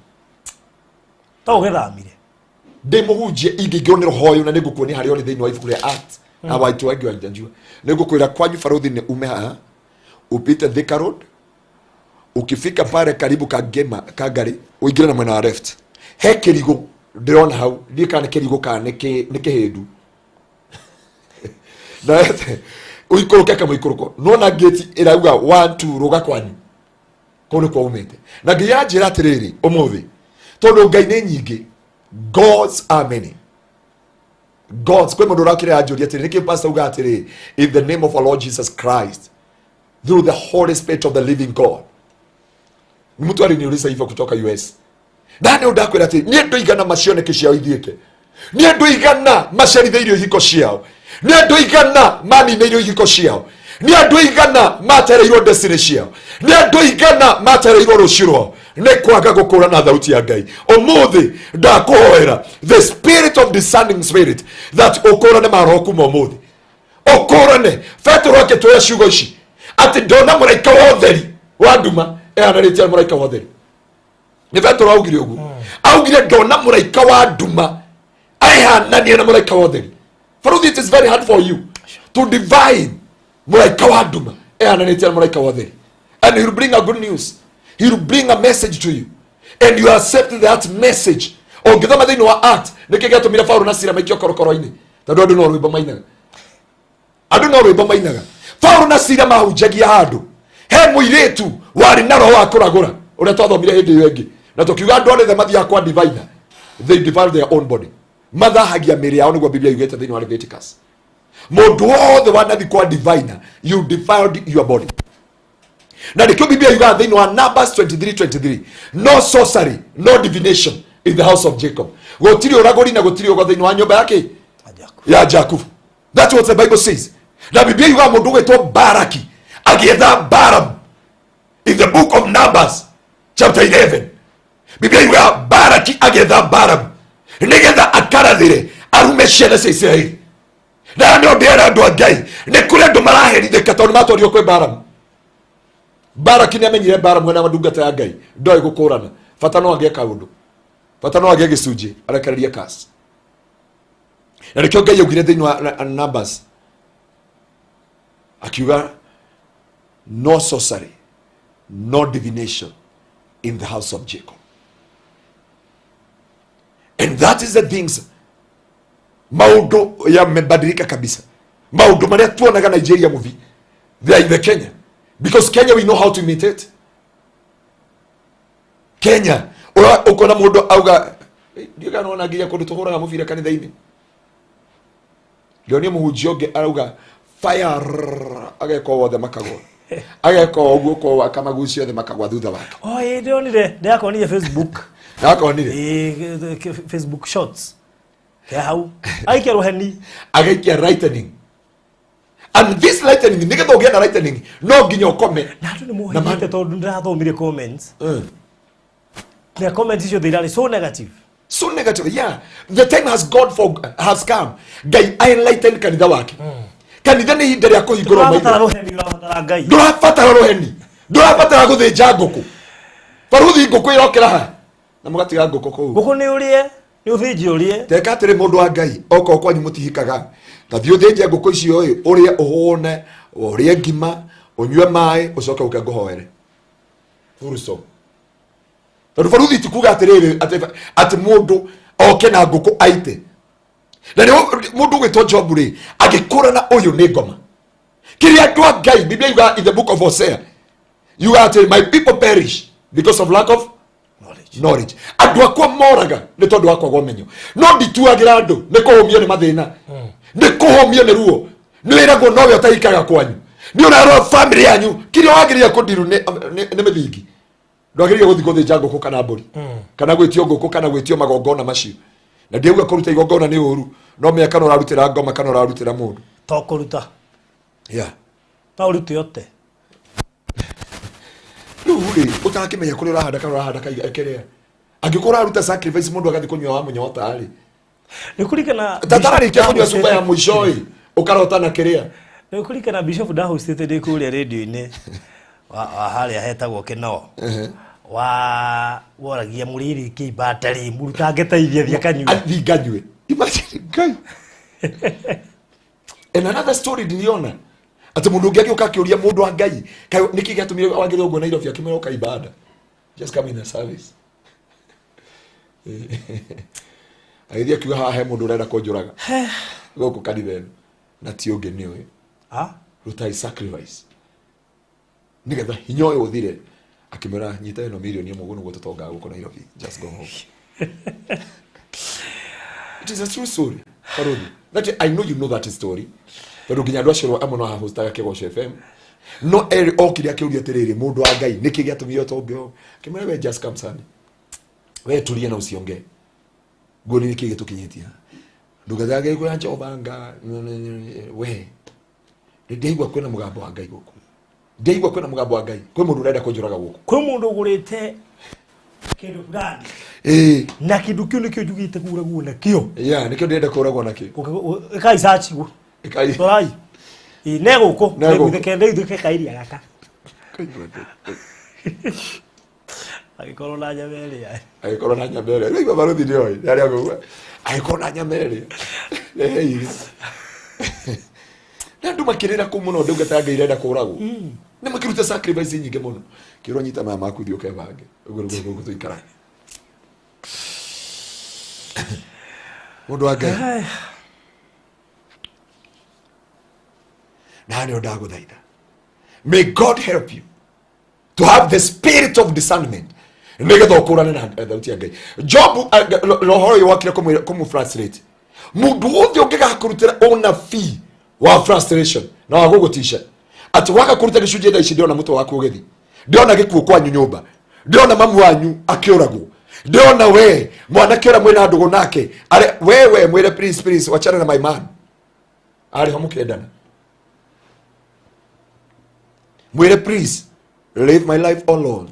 To ũgĩthamire. Ndĩ mũhunjie ingĩingĩrwo nĩ roho ũyũ na nĩngũkuonia harĩa ũrĩ thĩinĩ wa ibuku rĩa Acts Na watu wengi wanajua. Nĩngũkwĩra kwanyu baruthi nĩ ume haha upite Thika Road, ukifika pale karibu Kangema Kangari uingire na mwena wa left, he kĩrigo ndĩrona hau, ndiĩ kana nĩ kĩrigo kana nĩ kĩhĩndu, na ũikũrũke kamũikũrũko nona gate ĩrauga 1 2 rũga kwanyu, kũu nĩkuo umĩte. Na Ngai anjĩra atĩrĩrĩ ũmũthĩ, tondũ Ngai nĩ nyingĩ, gods are many gods. Kwĩ mũndũ ũrakĩrĩ anjũria atĩrĩ, nĩkĩ pastor uga atĩrĩ, in the name of our Lord Jesus Christ through the Holy Spirit of the living God? Mtu aliniuliza hivyo kutoka US. Na nĩ ndakwĩra atĩ niĩ ndoigana macioneki ciao ithiĩke, niĩ ndoigana macerithĩirio ihiko ciao, nĩ andũ igana maninĩirio ihiko ciao, nĩ andũ igana matereirwo destiny ciao, nĩ andũ igana matereirwo rũciũ rwao nĩ kwaga gũkũrana thauti ya Ngai. Ũmũthĩ ndakũhoera the spirit of discerning spirit that ũkũrane maroho kuma ũmũthĩ, ũkũrane. Petero akĩtwĩra ciugo ici atĩ ndona mũraika wa ũtheri wa nduma ehananĩtie na mũraika wa ũtheri. Nĩ Petero augire ũguo, augire ndona mũraika wa nduma ehananie na mũraika wa ũtheri. Faruthi, it is very hard for you to divine mũraika wa nduma ehananĩtie na mũraika wa ũtheri, and he will bring a good news, he will bring a message to you and you accept that message. Ũngĩthoma thĩinĩ wa Act, nĩkĩ gĩatũmire Paulo na Sila maikio korokoro-inĩ? Tondũ andũ no rwĩmbo mainaga, andũ no rwĩmbo mainaga. Paulo na Sila mahunjagia handũ he mũirĩtu warĩ na roho wa kũragũra, ũrĩa twathomire hĩndĩ ĩyo ĩngĩ, na tũkiuga andũ othe mathiaga kwa diviner, they defile their own body, mathahagia mĩĩrĩ yao, nĩguo Biblia yugĩte thĩinĩ wa Leviticus. Mũndũ wothe wanathi kwa diviner, you defiled your body. Na nĩkĩo Biblia yugaga thĩinĩ wa Numbers 23:23, no sorcery, no divination in the house of Jacob. Gũtirĩ ũragũri na gũtirĩ ũgo thĩinĩ wa nyũmba yake ya Jakubu. That's what the Bible says. Na Biblia yugaga mũndũ ũgwĩtwo Baraki agĩetha Balaam in the book of Numbers chapter 11. Biblia yugaga Baraki agĩetha Balaam nĩgetha akarathĩre arume ciana cia Isiraeli. Na nĩ ndĩra andũ a Ngai, nĩ kũrĩ andũ maraherithĩka tondũ matwarirwo kwĩ Balaam. Baraki nĩ amenyire Balaam mwena wa ndungata ya Ngai ndoĩ gũkũrana, bata no agĩe kaũndũ, bata no agĩe gĩcunjĩ arekererie kasi. Na nĩkĩo Ngai augire thĩinĩ wa Numbers akiuga no sorcery, no divination in the house of Jacob. And that is the things, maũndũ yamebadilika kabisa. Maũndũ marĩa tuonaga Nigeria movie, they are in the Kenya, because Kenya we know how to imitate. Kenya ũkona mũndũ auga ndiũka nona nginya kũndũ tũhũraga mũbira kanitha-inĩ, ndionire mũhunjia ũngĩ arauga fire, ageka wothe makagwa, ageka ũguo kwa akamagucia othe makagwa thutha wake. Oh, ĩ ndĩronire, ndĩrakonire Facebook. Nakonire. Ĩ Facebook shots ke hau aikia rũheni. Agaikia lightning, and this lightning, nĩgetha ũgĩe na lightning no nginya ũkome. Na andũ nĩ mohĩgĩte tondũ ndĩrathomire comments na comments icio irarĩ so negative. So negative, yeah. The time has God for has come Ngai enlighten kanitha wake. Kanitha nĩ ihinda rĩa kũhingũrwo maitho. Ndũrabatara rũheni, ũrabatara Ngai. Ndũrabatara rũheni, ndũrabatara gũthĩnja ngũkũ. Baruthi, ngũkũ ĩrokĩra ha na mũgatiga ngũkũ kũu. Ngũkũ nĩ ũrĩe, nĩ ũthĩnje ũrĩe. Teka atĩrĩ, mũndũ wa Ngai, okorwo kwanyu mũtihikaga, ta thiĩ ũthĩnje ngũkũ icio ĩ, ũrĩe ũhũne, ũrĩe ngima, ũnyue maĩ, ũcoke ũke ngũhoere. Full stop. Tondũ baruthi ti kuga atĩrĩrĩ atĩ mũndũ oke na ngũkũ aite. Na nĩ mũndũ ũgwĩtwo Job rĩ, agĩkũrana ũyũ nĩ ngoma. Kĩrĩa andũ a Ngai, Biblia yugaga in the book of Hosea yugaga atĩ my people perish because of lack of knowledge. Andũ akwa moraga nĩ tondũ wa kwaga ũmenyo. No ndituagĩra andũ nĩ kũhũmio nĩ mathĩna, nĩ kũhũmio nĩ ruo, nĩ wĩragwo nowe ũtahikaga kwanyu, nĩ ũrarora family yanyu, kĩrĩa wagĩrĩire kũndiru nĩ mĩthingi. Ndwagĩrĩire gũthiĩ gũthĩnja ngũkũ kana mbũri kana gwĩtio ngũkũ kana gwĩtio magongona macio. Na ndiauga kũruta igongona nĩ ũru, no menya kana ũrarutĩra ngoma kana ũrarutĩra mũndũ. To kũruta. Yeah. No ũrute ũte. Rĩu rĩ, ũtakĩmenya kũrĩa ũrahanda kana ũrahanda kaiga kĩrĩa angĩkorwo ũraruta sacrifice, mũndũ agathiĩ kũnyua wa mũnyota rĩ. Nĩ kũririkana tatararĩkia kũnyua cuba ya mũico ĩ, ũkarota na kĩrĩa. Nĩ kũririkana bishop ndahostĩte ndĩ kũrĩa rĩndiũ-inĩ wa harĩa hetagwo Kĩnoo, wa woragia mũrĩrĩ kĩimbata rĩ, mũrutange teithia thiĩ akanyue. Athiĩ nganyue. Imagine, Ngai. And another story niliona atĩ mũndũ ũngĩ agĩũka akĩũria mũndũ wa Ngai, kaĩ nĩkĩ gĩatũmire wagĩrĩre ũguo Nairobi? Akĩmwĩra, ũka ibada, just come in a service. Agĩthiĩ akiuga, haha he mũndũ ũrenda kũnjũraga gũkũ kanitha ĩno, na ti ũngĩ nĩ ũyũ. Ah. Rutai sacrifice nĩgetha hinya ũyũ ũthire. Akĩmwĩra, nyita ĩno mirioni 1, ũguo nĩguo tũtongaga gũkũ Nairobi, just go home. It is a true story, Karudi. That I know, you know that story, tondũ nginya andũ acio amwe no ahostaga Kĩgoco FM. No erĩ okire akĩũria atĩrĩrĩ, mũndũ wa Ngai, nĩkĩ gĩatũmire ũtonge ũũ? Akĩmwĩra, we just come Sunday, we tulia na usiongee, nguoni nĩkĩ gĩtũkinyĩtie ndũgathage kwĩra Jehova nga we. Ndĩraigua kwĩna mũgambo wa Ngai gũkũ, ndĩraigua kwĩna mũgambo wa Ngai, kwĩ mũndũ ũrenda kũnjũraga gũkũ. Kwĩ mũndũ ũgũrĩte kĩndũ fulani na kĩndũ kĩu nĩkĩo njugĩte kũragwo nakĩo. Yeah, nĩkĩo ndĩrenda kũragwo nakĩo. Ĩkai search guo. Ĩkai. Torai. Ĩ ne gũkũ. Ne gũkũ. Nĩ kairia gaka agĩkorwo na nyama ĩrĩa. Agĩkorwo na nyama ĩrĩa rĩu baruthi nĩ oĩ arĩa agũgua agĩkorwo na nyama ĩrĩa rehe irio na andũ makĩrĩra kũu mũno, ndungata ya Ngai irenda kũragwo, nĩ makĩruta sacrifice nyingĩ mũno. Kĩrwo, nyita maya maku, thiĩ ũkebange. Ũguo nĩguo gũkũ tũikaraga, mũndũ wa Ngai. Na nĩo ndagũthaitha, may God help you to have the spirit of discernment nĩgetha ũkũrane na thauti ya Ngai. Job, roho ũyũ wakire kũmũ frustrate. Mũndũ wothe ũngĩgakũrutĩra ũnabii wa frustration na wa gũgũtisha atĩ waga kũruta gĩcunjĩ thaa ici, ndĩrona mũtwe waku ũgĩthi, ndĩrona gĩkuũ kwanyu nyũmba, ndĩrona mamu wanyu akĩũragwo, ndĩrona we mwanake ũrĩa mwĩna ndũgũ nake are wewe, mwĩre, "Please, please, wachana na my man." Arĩ ho mũkĩendana, mwĩre, "Please leave my life alone,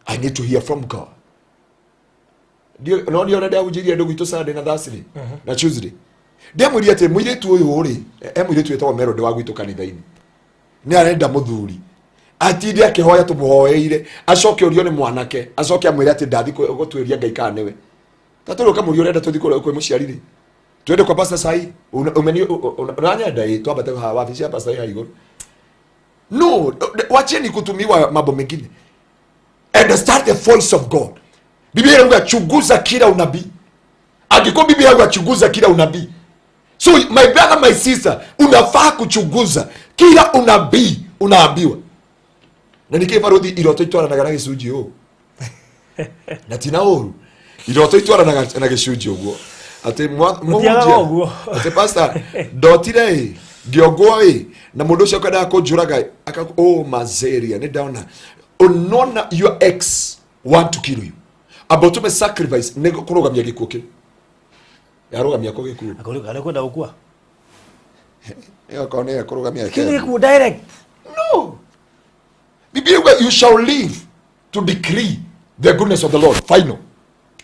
I need to hear from God." No nĩ ũrĩa ndahunjĩirie andũ gwitũ Sunday na Thursday na Tuesday, ndĩamwĩrire atĩ mũirĩtu ũyũ rĩ, e mũirĩtu wĩtagwo Melody wa gwitũ kanitha-inĩ, nĩ arenda mũthuri, atinde akĩhoya tũmũhoeire, acoke ũrio nĩ mwanake, acoke amwĩre atĩ ndathi gũtuĩria Ngai kana nĩwe. Tatũrĩ ũkamũria, ũrenda tũthi kwĩ mũciari rĩ, twende kwa pastor sai umeni unanyenda ĩ twambate haha wabici ya pastor ĩ igũrũ. No wacheni kutumiwa mambo mengine and start the voice of God. Biblia inauga chunguza kila unabii. Angĩkorwo Biblia inauga chunguza kila unabii, so my brother, my sister, unafaa kuchunguza kila unabii unaambiwa. Na nĩkĩ baruthi iroto itwaranaga na gĩcunjĩ ũũ na tina ũru? Iroto itwaranaga na gĩcunjĩ ũguo atĩ Gũtiagaga mũhunjia ũguo. Atĩ pastor, ndotire ĩ ngĩongwo ĩ na mũndũ ũcio akwendaga kũnjũraga aka oh mazeria nĩ ndona unaona your ex want to kill you, amba ũtũme sacrifice nĩ kũrũgamia gĩkuũ kĩu, yarũgamia kũ gĩkuũ? Akũrĩ kwenda gũkua. Ĩyo okorwo nĩ kũrũgamia. Kĩu nĩ gĩkuũ direct. No. Biblia iuga you shall live to decree the goodness of the Lord. Final.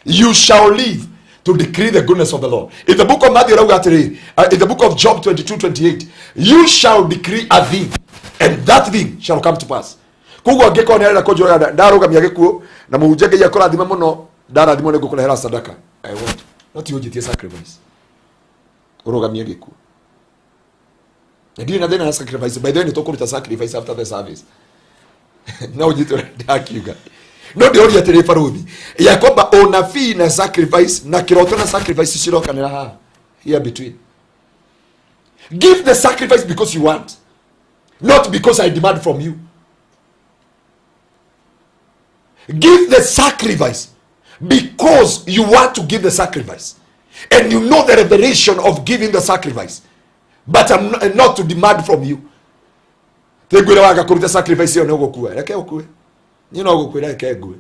You shall live to decree the goodness of the Lord. In the book of Matthew, rauga atĩrĩrĩ, in the book of Job 22, 28, you shall decree a thing, and that thing shall come to pass. Koguo angĩkorwo nĩ arenda kũnjũraga, ndarũgamia gĩkuũ na mũhunjia, Ngai akũrathime mũno, ndarathimwo nĩ ngũkũrehera sadaka. I want. Not you ũnjĩtie sacrifice. Ũrũgamie gĩkuũ. Na ndirĩ na thĩna na sacrifice. By the way, nĩ tũkũruta sacrifice after the service. No ũnyite ũrĩa ndakiuga. No ndĩroria atĩrĩ baruthi ya kwamba unabii na sacrifice na kĩroto na sacrifice cirokanĩra haha here between. Give the sacrifice because you want, not because I demand from you. Give the sacrifice because you want to give the sacrifice and you know the revelation of giving the sacrifice, but I'm not to demand from you. Tĩngwĩra waga kũruta sacrifice ĩyo nĩ ũgũkua, reke ũkue. Niĩ no gũkwĩra reke ngue,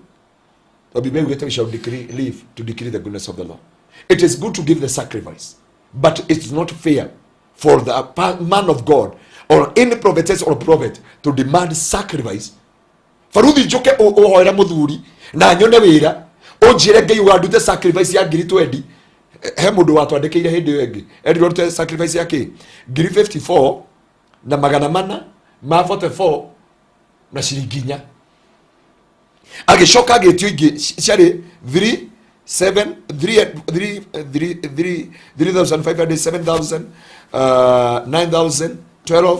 tondũ Biblia yugĩte we shall decree, live to decree the goodness of the Lord. It is good to give the sacrifice, but it's not fair for the man of God or any prophetess or prophet to demand sacrifice. Baruthi, njũke ũhoere mũthuri na nyone wĩra, ũnjĩre Ngai ũgandute sacrifice ya ngiri 20. He mũndũ watwandĩkĩire hĩndĩ ĩyo ĩngĩ, erirwo rute sacrifice ya kĩ ngiri 54 na magana mana ma 44 na ciringi 4. Agĩcoka agĩtio ingĩ ciarĩ 3 7 3 3 3 3 3500 7000 9000 12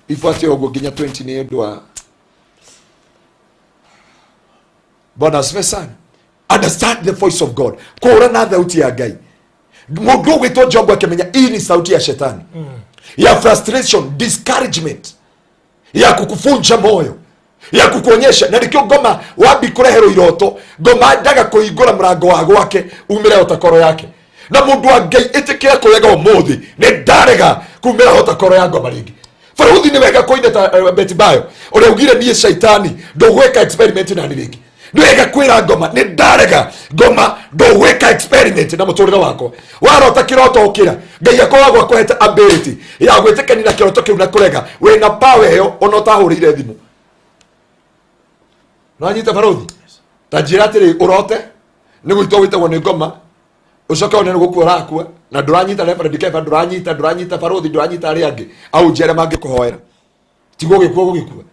ifuate ũguo nginya 20 nĩ ũndũ wa. Bwana asifiwe sana. Understand the voice of God. Kũũrana thauti ya Ngai. Mũndũ ũgwĩtwo Job akĩmenya hii ni sauti ya shetani ya frustration, discouragement, ya kukufunja moyo, ya kukuonyesha. Na nikio ngoma wambi kũreherwo iroto, ngoma ndaga kũhingũra mũrango wa gwake umĩre otakoro yake. Na mũndũ wa Ngai ĩtĩkĩra kũrega ũmũthĩ, nĩ ndarega kumĩra otakoro ya ngoma rĩngĩ. Baruthi nĩ wega kũina ta Betty Bayo ũrĩa ugire niĩ shaitani ndũgwĩka experiment nani rĩngĩ. Nĩ wega kwĩra ngoma nĩ ndarega ngoma ndũgwĩka experiment na mũtũrĩre wakwa. Warota kĩroto ũkĩra, Ngai akoragwo akũhete ability ya gwĩtĩkania na kĩroto kĩu na kũrega. Wĩna power ĩyo ona ũtahũrĩire thimũ. Nĩwanyita baruthi? Ta njĩra atĩrĩ, ũrote nĩ gwĩtwo wĩtagwo nĩ ngoma, ũcoke one nĩ gũkua ũrakua na ndũranyita Reverend Keva, ndũranyita baruthi, ndũranyita arĩa angĩ au njere mangĩkũhoera, tigwo gĩkuo gũgĩkua.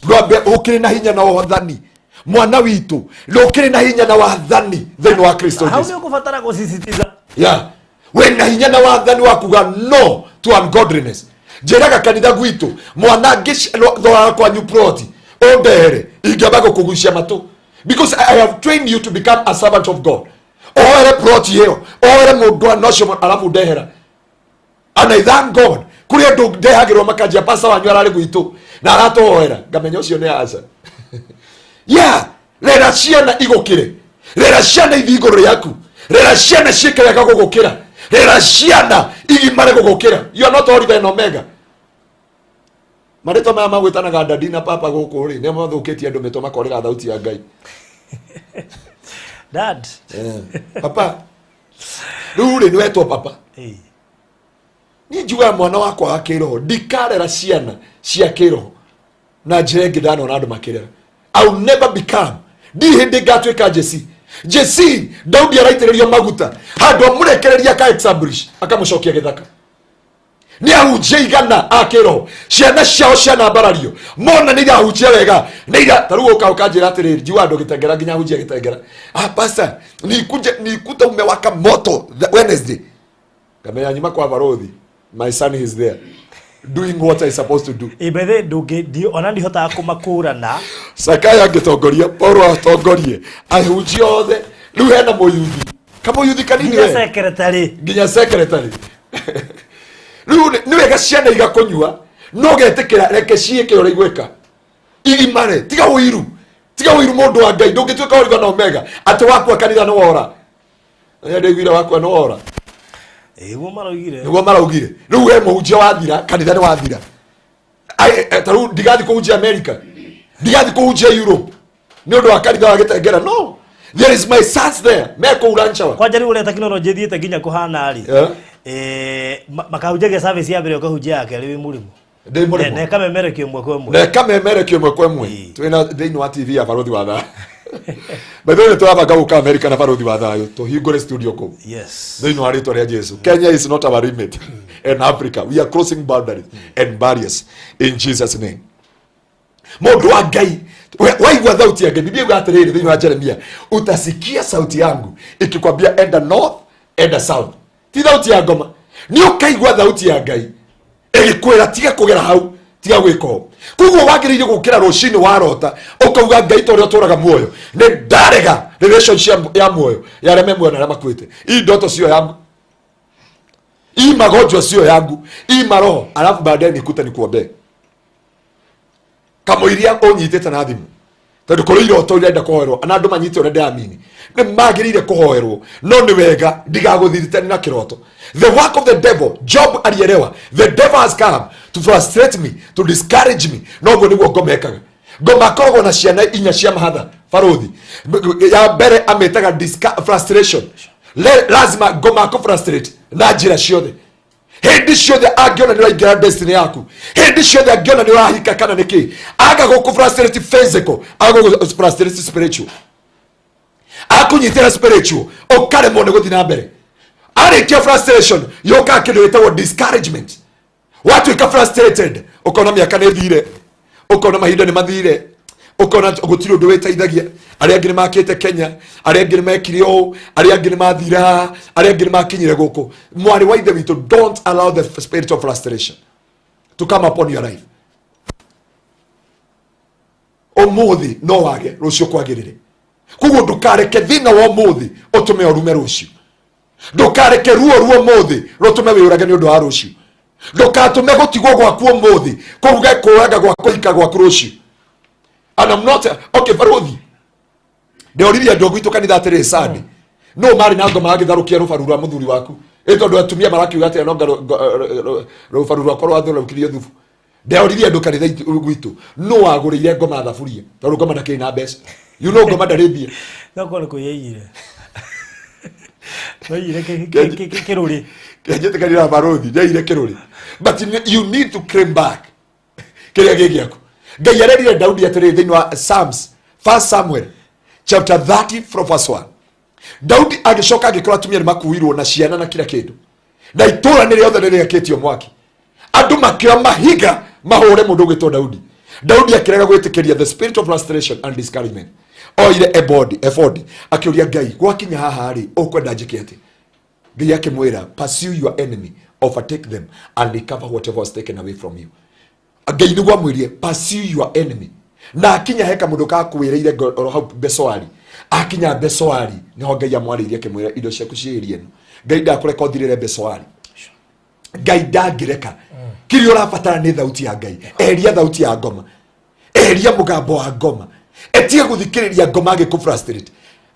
Ndwambe ũkĩrĩ na hinya na wathani, mwana witũ, ndũkĩrĩ na hinya na wathani thĩinĩ wa Kristo Hau Jesu. nĩ ũkũbatara gũsisitiza. Yeah. Wĩna hinya na wathani wa kuga no to ungodliness. Njĩraga kanitha gwitũ, mwana ngĩthorara kwanyu ploti ũndehere, ingĩamba gũkũgucia matũ, because I have trained you to become a servant of God. Oere ploti ĩyo, oere mũndũ nocio arabu ndehera. And I thank God kũrĩ andũ ndehagĩrwo makanjia pastor wanyu ararĩ gwitũ na aratũhoera, ngamenya ũcio nĩ aca. Yeah, rera ciana igũkĩre, rera ciana ithiĩ igũrũ rĩaku, rera ciana ciĩke wega gũgũkĩra, rera ciana igimare gũgũkĩra. You are not Oliver and Omega. Marĩtwa maya magwĩtanaga dadi na papa gũkũ rĩ, nĩ mathũkĩtie andũ mĩtwe makorĩra thauti ya Ngai. Dad. Papa. Rĩu rĩ, nĩwetwo papa. Niĩ njugaga mwana wakwa wa kĩroho, ndikarera ciana cia kĩroho na njĩra ĩngĩ ndanona andũ makĩrera. I will never become. Ndirĩ hĩndĩ ngatuĩka Jesse. Jesse, Daudi araitĩrĩrio maguta handũ amũrekereria aka establish, akamũcokia gĩthaka. Nĩ ahunjia igana a kĩroho, ciana ciao cianambarario, mona nĩ irahunjia wega, nĩ ira ta rĩu ũka ũkanjĩra atĩrĩrĩ, njiugaga andũ gĩtengera nginya ahunjia gĩtengera. Ah, pastor, nikuje nikuta umewaka moto the Wednesday. Ngamenya nyuma kwa barothi, my son is there doing what I supposed to do. Ĩ, by the way, ndũngĩ ona ndihotaga kũmakũrana. Sakaya angĩtongoria, Paulo atongorie, ahunjia othe. Rĩu hena mũyuthi, kamũyuthi kanini Nginya we. secretary. Nginya secretary. Rĩu nĩ wega ciana igakũnyua, no ũgetĩkĩra reke ciĩke ũrĩa igwĩka. Igimare, tiga ũiru. Tiga ũiru mũndũ wa Ngai, ndũngĩtuĩka Oliver na Omega atĩ wakua kanitha nĩ wora. Nĩ ndaiguire wakua nĩ wora. Nĩguo maraugire. Nĩguo maraugire. Rĩu we mũhunjia wathira, kanitha nĩ wathira. Ta rĩu ndigathiĩ kũhunjia America, ndigathiĩ kũhunjia Europe nĩ ũndũ wa kanitha wa Gĩtengera. No, there is my sons there, me kũu Lanchawa. Kwanja rĩu ũrĩa tekinoronjĩ ĩthiĩte nginya kũhana rĩ, makahunjagia service ya mbere ũkahunjia ya kerĩ wĩ mũrĩmo. Ndĩ mũrĩmo. Na ĩkamemerekio ĩmwe kwa ĩmwe. Na ĩkamemerekio ĩmwe kwa ĩmwe. Twĩna thĩinĩ wa TV ya Barothi wa Thayũ. By the way, tũrabanga gũka America na Barothi wa Thayũ, tũhingũre studio kũu. Yes. Thĩinĩ wa rĩtwa rĩa Jesu. Kenya is not our limit. And Africa, we are crossing boundaries and barriers in Jesus name. Mũndũ wa Ngai, waigua thauti ya Ngai, Biblia yuga atĩrĩrĩ thĩinĩ wa Jeremia, utasikia sauti yangu ikikwambia enda north, enda south. Ti thauti ya ngoma. Nĩ ũkaigua thauti ya Ngai ĩgĩkwĩra tiga kũgera hau, tiga gwĩka ũũ. Koguo wagĩrĩire gũkĩra rũcinĩ warota ũkauga Ngai ta ũrĩa ũtũraga muoyo, nĩ ndarega relationship ya muoyo ya arĩa me muoyo na arĩa makuĩte. Hii ndoto sio yangu, hii magonjwa sio yangu, hii maroho, alafu baadaye nikute nikuombee. Kamũiria ũnyitĩte na thimũ, tondũ kũrĩ iroto irenda kũhoerwo na andũ manyite ũrĩa ndĩramini, nĩ magĩrĩire kũhoerwo, no nĩ wega ndigagũthiritane na kĩroto. The work of the devil, Job alielewa, the devil has come to frustrate me, to discourage me. Noguo nĩguo ngoma ĩkaga. Ngoma akoragwo na ciana inya cia mahatha barothi. Ya mbere amĩtaga frustration. Lazima ngoma akũ frustrate na njĩra ciothe. Hĩndĩ ciothe angĩona nĩ ũraingĩra destiny yaku, hĩndĩ ciothe angĩona nĩ ũrahika kana nĩ kĩ, aga gũkũ frustrate physical, aga gũkũ frustrate spiritual, akũnyitĩra spiritual, ũkaremwo nĩ gũthiĩ na mbere. Arĩkia frustration yũkaga kĩndũ gĩtagwo discouragement. Watuĩka frustrated, ũkona mĩaka nĩ ĩthire, ũkona mahinda nĩ mathire, Ũkona gũtirĩ ũndũ wĩteithagia. Arĩa angĩ nĩ makĩte Kenya, arĩa angĩ nĩ mekire ũũ, arĩa angĩ nĩ mathire haha, arĩa angĩ nĩ makinyire gũkũ. Mwarĩ wa ithe witũ, don't allow the spirit of frustration to come upon your life. Ũmũthĩ no wage, rũciũ kwagĩrĩre. Koguo ndũkareke thĩna wa ũmũthĩ ũtũme ũrume rũciũ. Ndũkareke ruo rwa ũmũthĩ rũtũme wĩũrage nĩ ũndũ wa rũciũ. Ndũkatũme gũtigwo gwaku ũmũthĩ kũruge kũraga gwa kũhika gwaku rũciũ. And I'm not okay, baruthi ndĩoririe andũ a gwitũ kanitha atĩrĩ, Sunday no marĩ na ngoma agĩtharũkia rũbaru rwa mũthuri waku, ĩ tondũ atumia marakiuga atĩrĩ, no rũbaru rwakwa rwatharũkirio thubu. Ndĩoririe andũ kanitha gwitũ, no wagũrĩire ngoma thaburia, tondũ ngoma ndakĩrĩ na mbeca, you know, ngoma ndarĩ mbia. No korwo nĩ kwĩyaiyire, waiyire kĩrũrĩ. Kĩanjĩtĩkanĩra na baruthi, ndeire kĩrũrĩ, but you need to claim back kĩrĩa gĩ gĩaku. Ngai arerire Daudi atĩrĩrĩ thĩinĩ wa Psalms, First Samuel chapter 30 from verse 1. Daudi agĩcoka agĩkora atumia nĩ makuirwo na ciana na kila kĩndũ, na itũra nĩ rĩothe nĩ rĩakĩtio mwaki. Andũ makĩoya mahiga mahũre mũndũ ũgwĩtwo Daudi. Daudi akĩrega gwĩtĩkĩria the spirit of frustration and discouragement. Oire ebodi, ebodi, akĩũria Ngai, gwakinya haha rĩ, ũkwenda njĩke atĩ? Ngai akĩmwĩra, pursue your enemy, overtake them and recover whatever was taken away from you. Ngai nĩguo amwĩrie, pursue your enemy. Na akinya he kamũndũ kakwĩrĩire oro hau Besoari. Akinya Besoari nĩho Ngai amwarĩirie, akĩmwĩra, indo ciaku ciĩrie ĩno. Ngai ndakũreka ũthirĩre Besoari. Ngai ndangĩreka. Kĩrĩa ũrabatara nĩ thauti ya Ngai. Eheria thauti ya ngoma, eheria mũgambo wa ngoma, etige gũthikĩrĩria ngoma agĩkũ frustrate.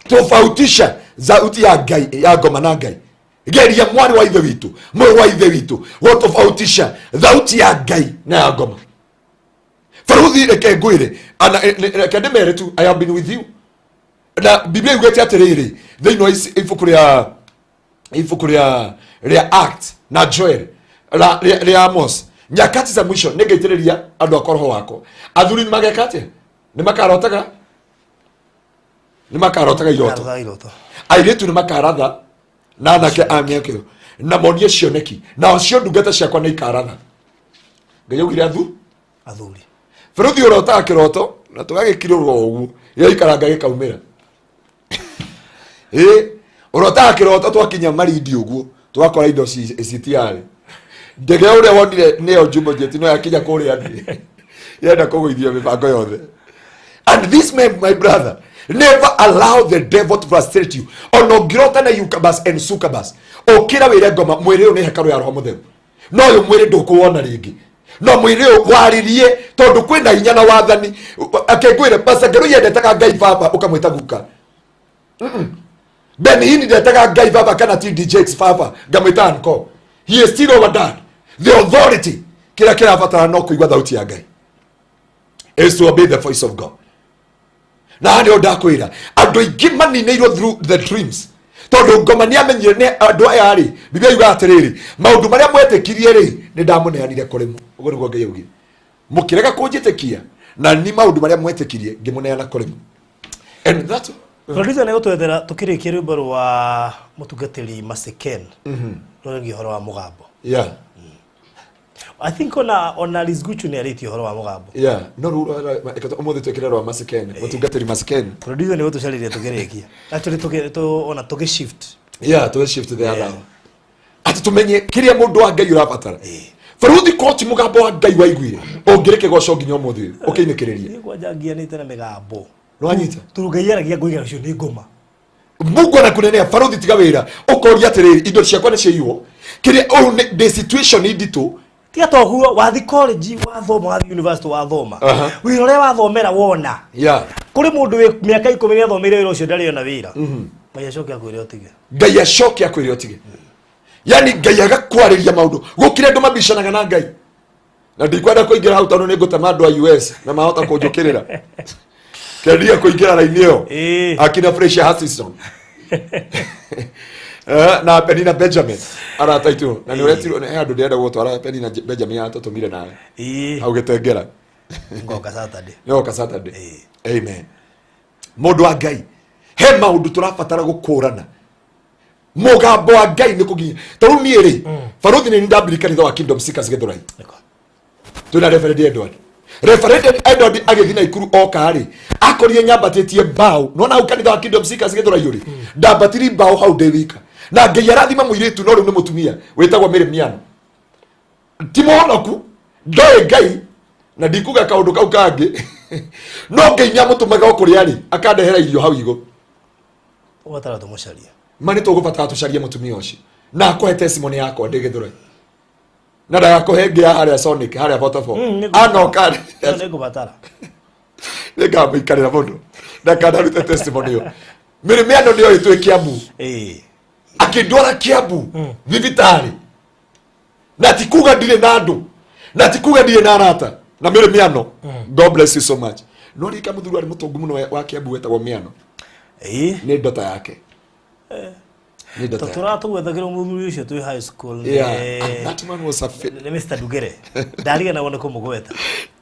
Tofautisha thauti ya Ngai, ya ngoma na Ngai. Geria, mwarĩ wa ithe witũ, mũrũ wa ithe witũ, gũtofautisha thauti ya Ngai na ya ngoma. Baruthi, reke ngwĩre, reke ndĩmere tu, I have been with you. Na Biblia yugĩte atĩrĩrĩ thĩinĩ wa ibuku rĩa Act na Joel rĩa Amos, nyakati za mwisho nĩngaitĩrĩria andũ akwa roho wakwa. Athuri nĩ mageka atĩa? Nĩ makarotaga iroto. Karotaga iroto. Airĩtu nĩ makaratha, na anake a mĩaka ĩyo na monie cioneki, nao cio ndungata ciakwa nĩ ikaratha. Ngai augire athu Athuri. Bũrũthi, ũrotaga kĩroto na tũgagĩkirũrwo ũguo, gĩaikaranga gĩkaumĩra. Ĩ ũrotaga kĩroto, twakinya Marindi ũguo twakora indo citiarĩ. Ndege ũrĩa wonire nĩyo Jumbo Jet, no yakinya kũrĩa thĩ yenda kũgũithia mĩbango yothe. And this man, my brother, never allow the devil to frustrate you. Ona ũngĩrota na incubus and succubus, ũkĩra wĩre ngoma, mwĩrĩ ũyũ nĩ hekarũ ya Roho Mũtheru, no ũyũ mwĩrĩ ndũkũwona rĩngĩ, no mwĩrĩ ũyũ warĩrie, tondũ kwĩna hinya na wathani. Akĩngwĩre, Pastor Ngeru yendetaga Ngai baba, ũkamwĩta guka. Ben Hinn ndetaga Ngai baba kana TD Jakes baba, ngamwĩta uncle. He is still our dad. The authority, kĩrĩa kĩrabatara no kũigua thauti ya Ngai, is to obey the voice of God. Na haha nĩho ndakwĩra andũ aingĩ maninĩirwo through the dreams, tondũ ngoma nĩ amenyire nĩ andũ aya rĩ. Biblia yugaga atĩrĩrĩ, maũndũ marĩa mwetĩkirie rĩ, nĩ ndamũneanire kũrĩ mo. Ũguo nĩguo Ngai augire, mũkĩrega kũnjĩtĩkia, na ni maũndũ marĩa mwetĩkirie ngĩmũneana kũrĩ mo. And that Producer nĩ gũtwethera tũkĩrĩkia rwĩmbo rwa mũtungatĩri Masiken rũragia ũhoro wa mũgambo. I think ona Liz Guchu nĩ arĩtie ũhoro wa mũgambo. Yeah, no rĩu ũmũthĩ twĩkĩre rwa Masiken, mũtungatĩri Masiken. Producer nĩ gũtũcarĩria tũkĩrĩkia. Actually ona tũgĩ shift. Yeah, to shift the other atĩ tũmenye kĩrĩa mũndũ wa Ngai ũrabatara. Baruthi, koti mũgambo wa Ngai waiguire ũngĩrĩ kĩgoco nginya ũmũthĩ ũyũ ũkĩinĩkĩrĩria. Niĩ kwanja ngianĩte na mĩgambo. Nĩwanyita? Tondũ Ngai aragia ngoiga ũcio nĩ ngoma. Mungu anakunenea. Baruthi, tiga wĩra, ũkoria atĩrĩrĩ, indo ciakwa nĩ ciaiywo, kĩrĩa ũyũ ndĩ situation nditũ. Tiga toguo, wathi college wathoma, wathi university wathoma, wĩra ũrĩa wathomera wona, kũrĩ mũndũ wĩ mĩaka 10 nĩ athomeire wĩra ũcio, ndarĩ ona wĩra. Ngai acoke akwĩre ũtige. Ngai acoke akwĩre ũtige. Yani Ngai agakwarĩria maũndũ gũkĩra andũ mabicanaga na Ngai. Na ndikwenda kũingĩra hau tondũ nĩ ngũtema andũ a US na mahota kũnjũkĩrĩra kendia kũingĩra raini ĩyo. Akina Fresh Hutchinson na Penina Benjamin, arata aitũ, na nĩ ũretirwo he andũ ndĩrenda gũtwara. Penina Benjamin atũtũmire nawe hau Gĩtengera. Ngoka Saturday. Nĩoka Saturday. Amen. Mũndũ wa Ngai, he maũndũ tũrabatara gũkũrana mũgambo wa Ngai nĩ kũginya. Ta rĩu niĩ rĩ, baruthi, nĩ ndambiri kanitha wa Kingdom Seekers Gĩthũrai, twĩna Reverend Edward. Reverend Edward agĩthiĩ Naikuru oka rĩ, akorire nyambatĩtie mbaũ. Nona hau kanitha wa Kingdom Seekers Gĩthũrai ũrĩ, ndambatiri mbaũ hau ndĩ wika, na Ngai arathima mũirĩtu, no rĩu nĩ mũtumia wĩtagwo Mary Miano. Ti mũhonoku, ndoĩ Ngai na ndikuga kaũndũ kau kangĩ, no Ngai nĩ amũtũmaga o kũrĩa arĩ akandehera irio hau igũrũ. Ũbatara tũmũcarie. Ma nĩ tũgũbatara tũcarie mũtumia ũcio na akũhe testimony yakwa ndĩ Gĩthũrai, na ndagakũhe ĩngĩ ya harĩa Sonic, harĩa Vodafone. Anoka. Ĩyo nĩ ngũbatara. Nĩngamũikarĩra mũno ndakanarute testimony ĩyo. Mĩrĩ mĩano nĩyo ĩtwĩ Kiambu. Akĩndwara Kiambu thibitarĩ, na ti kuga ndirĩ na andũ, na ti kuga ndirĩ na arata na mĩrĩ mĩano. God bless you so much. No rika mũthuri warĩ mũtongu mũno wa Kiambu wetagwo Mĩano. Nĩ ndota yake, nĩ ndota yake. Tũratũgwethagĩrwo mũthuri ũcio twĩ high school nĩ Yeah, and that man was a nĩ Mr. Ndugere, ndariganagwo nĩ kũmũgweta.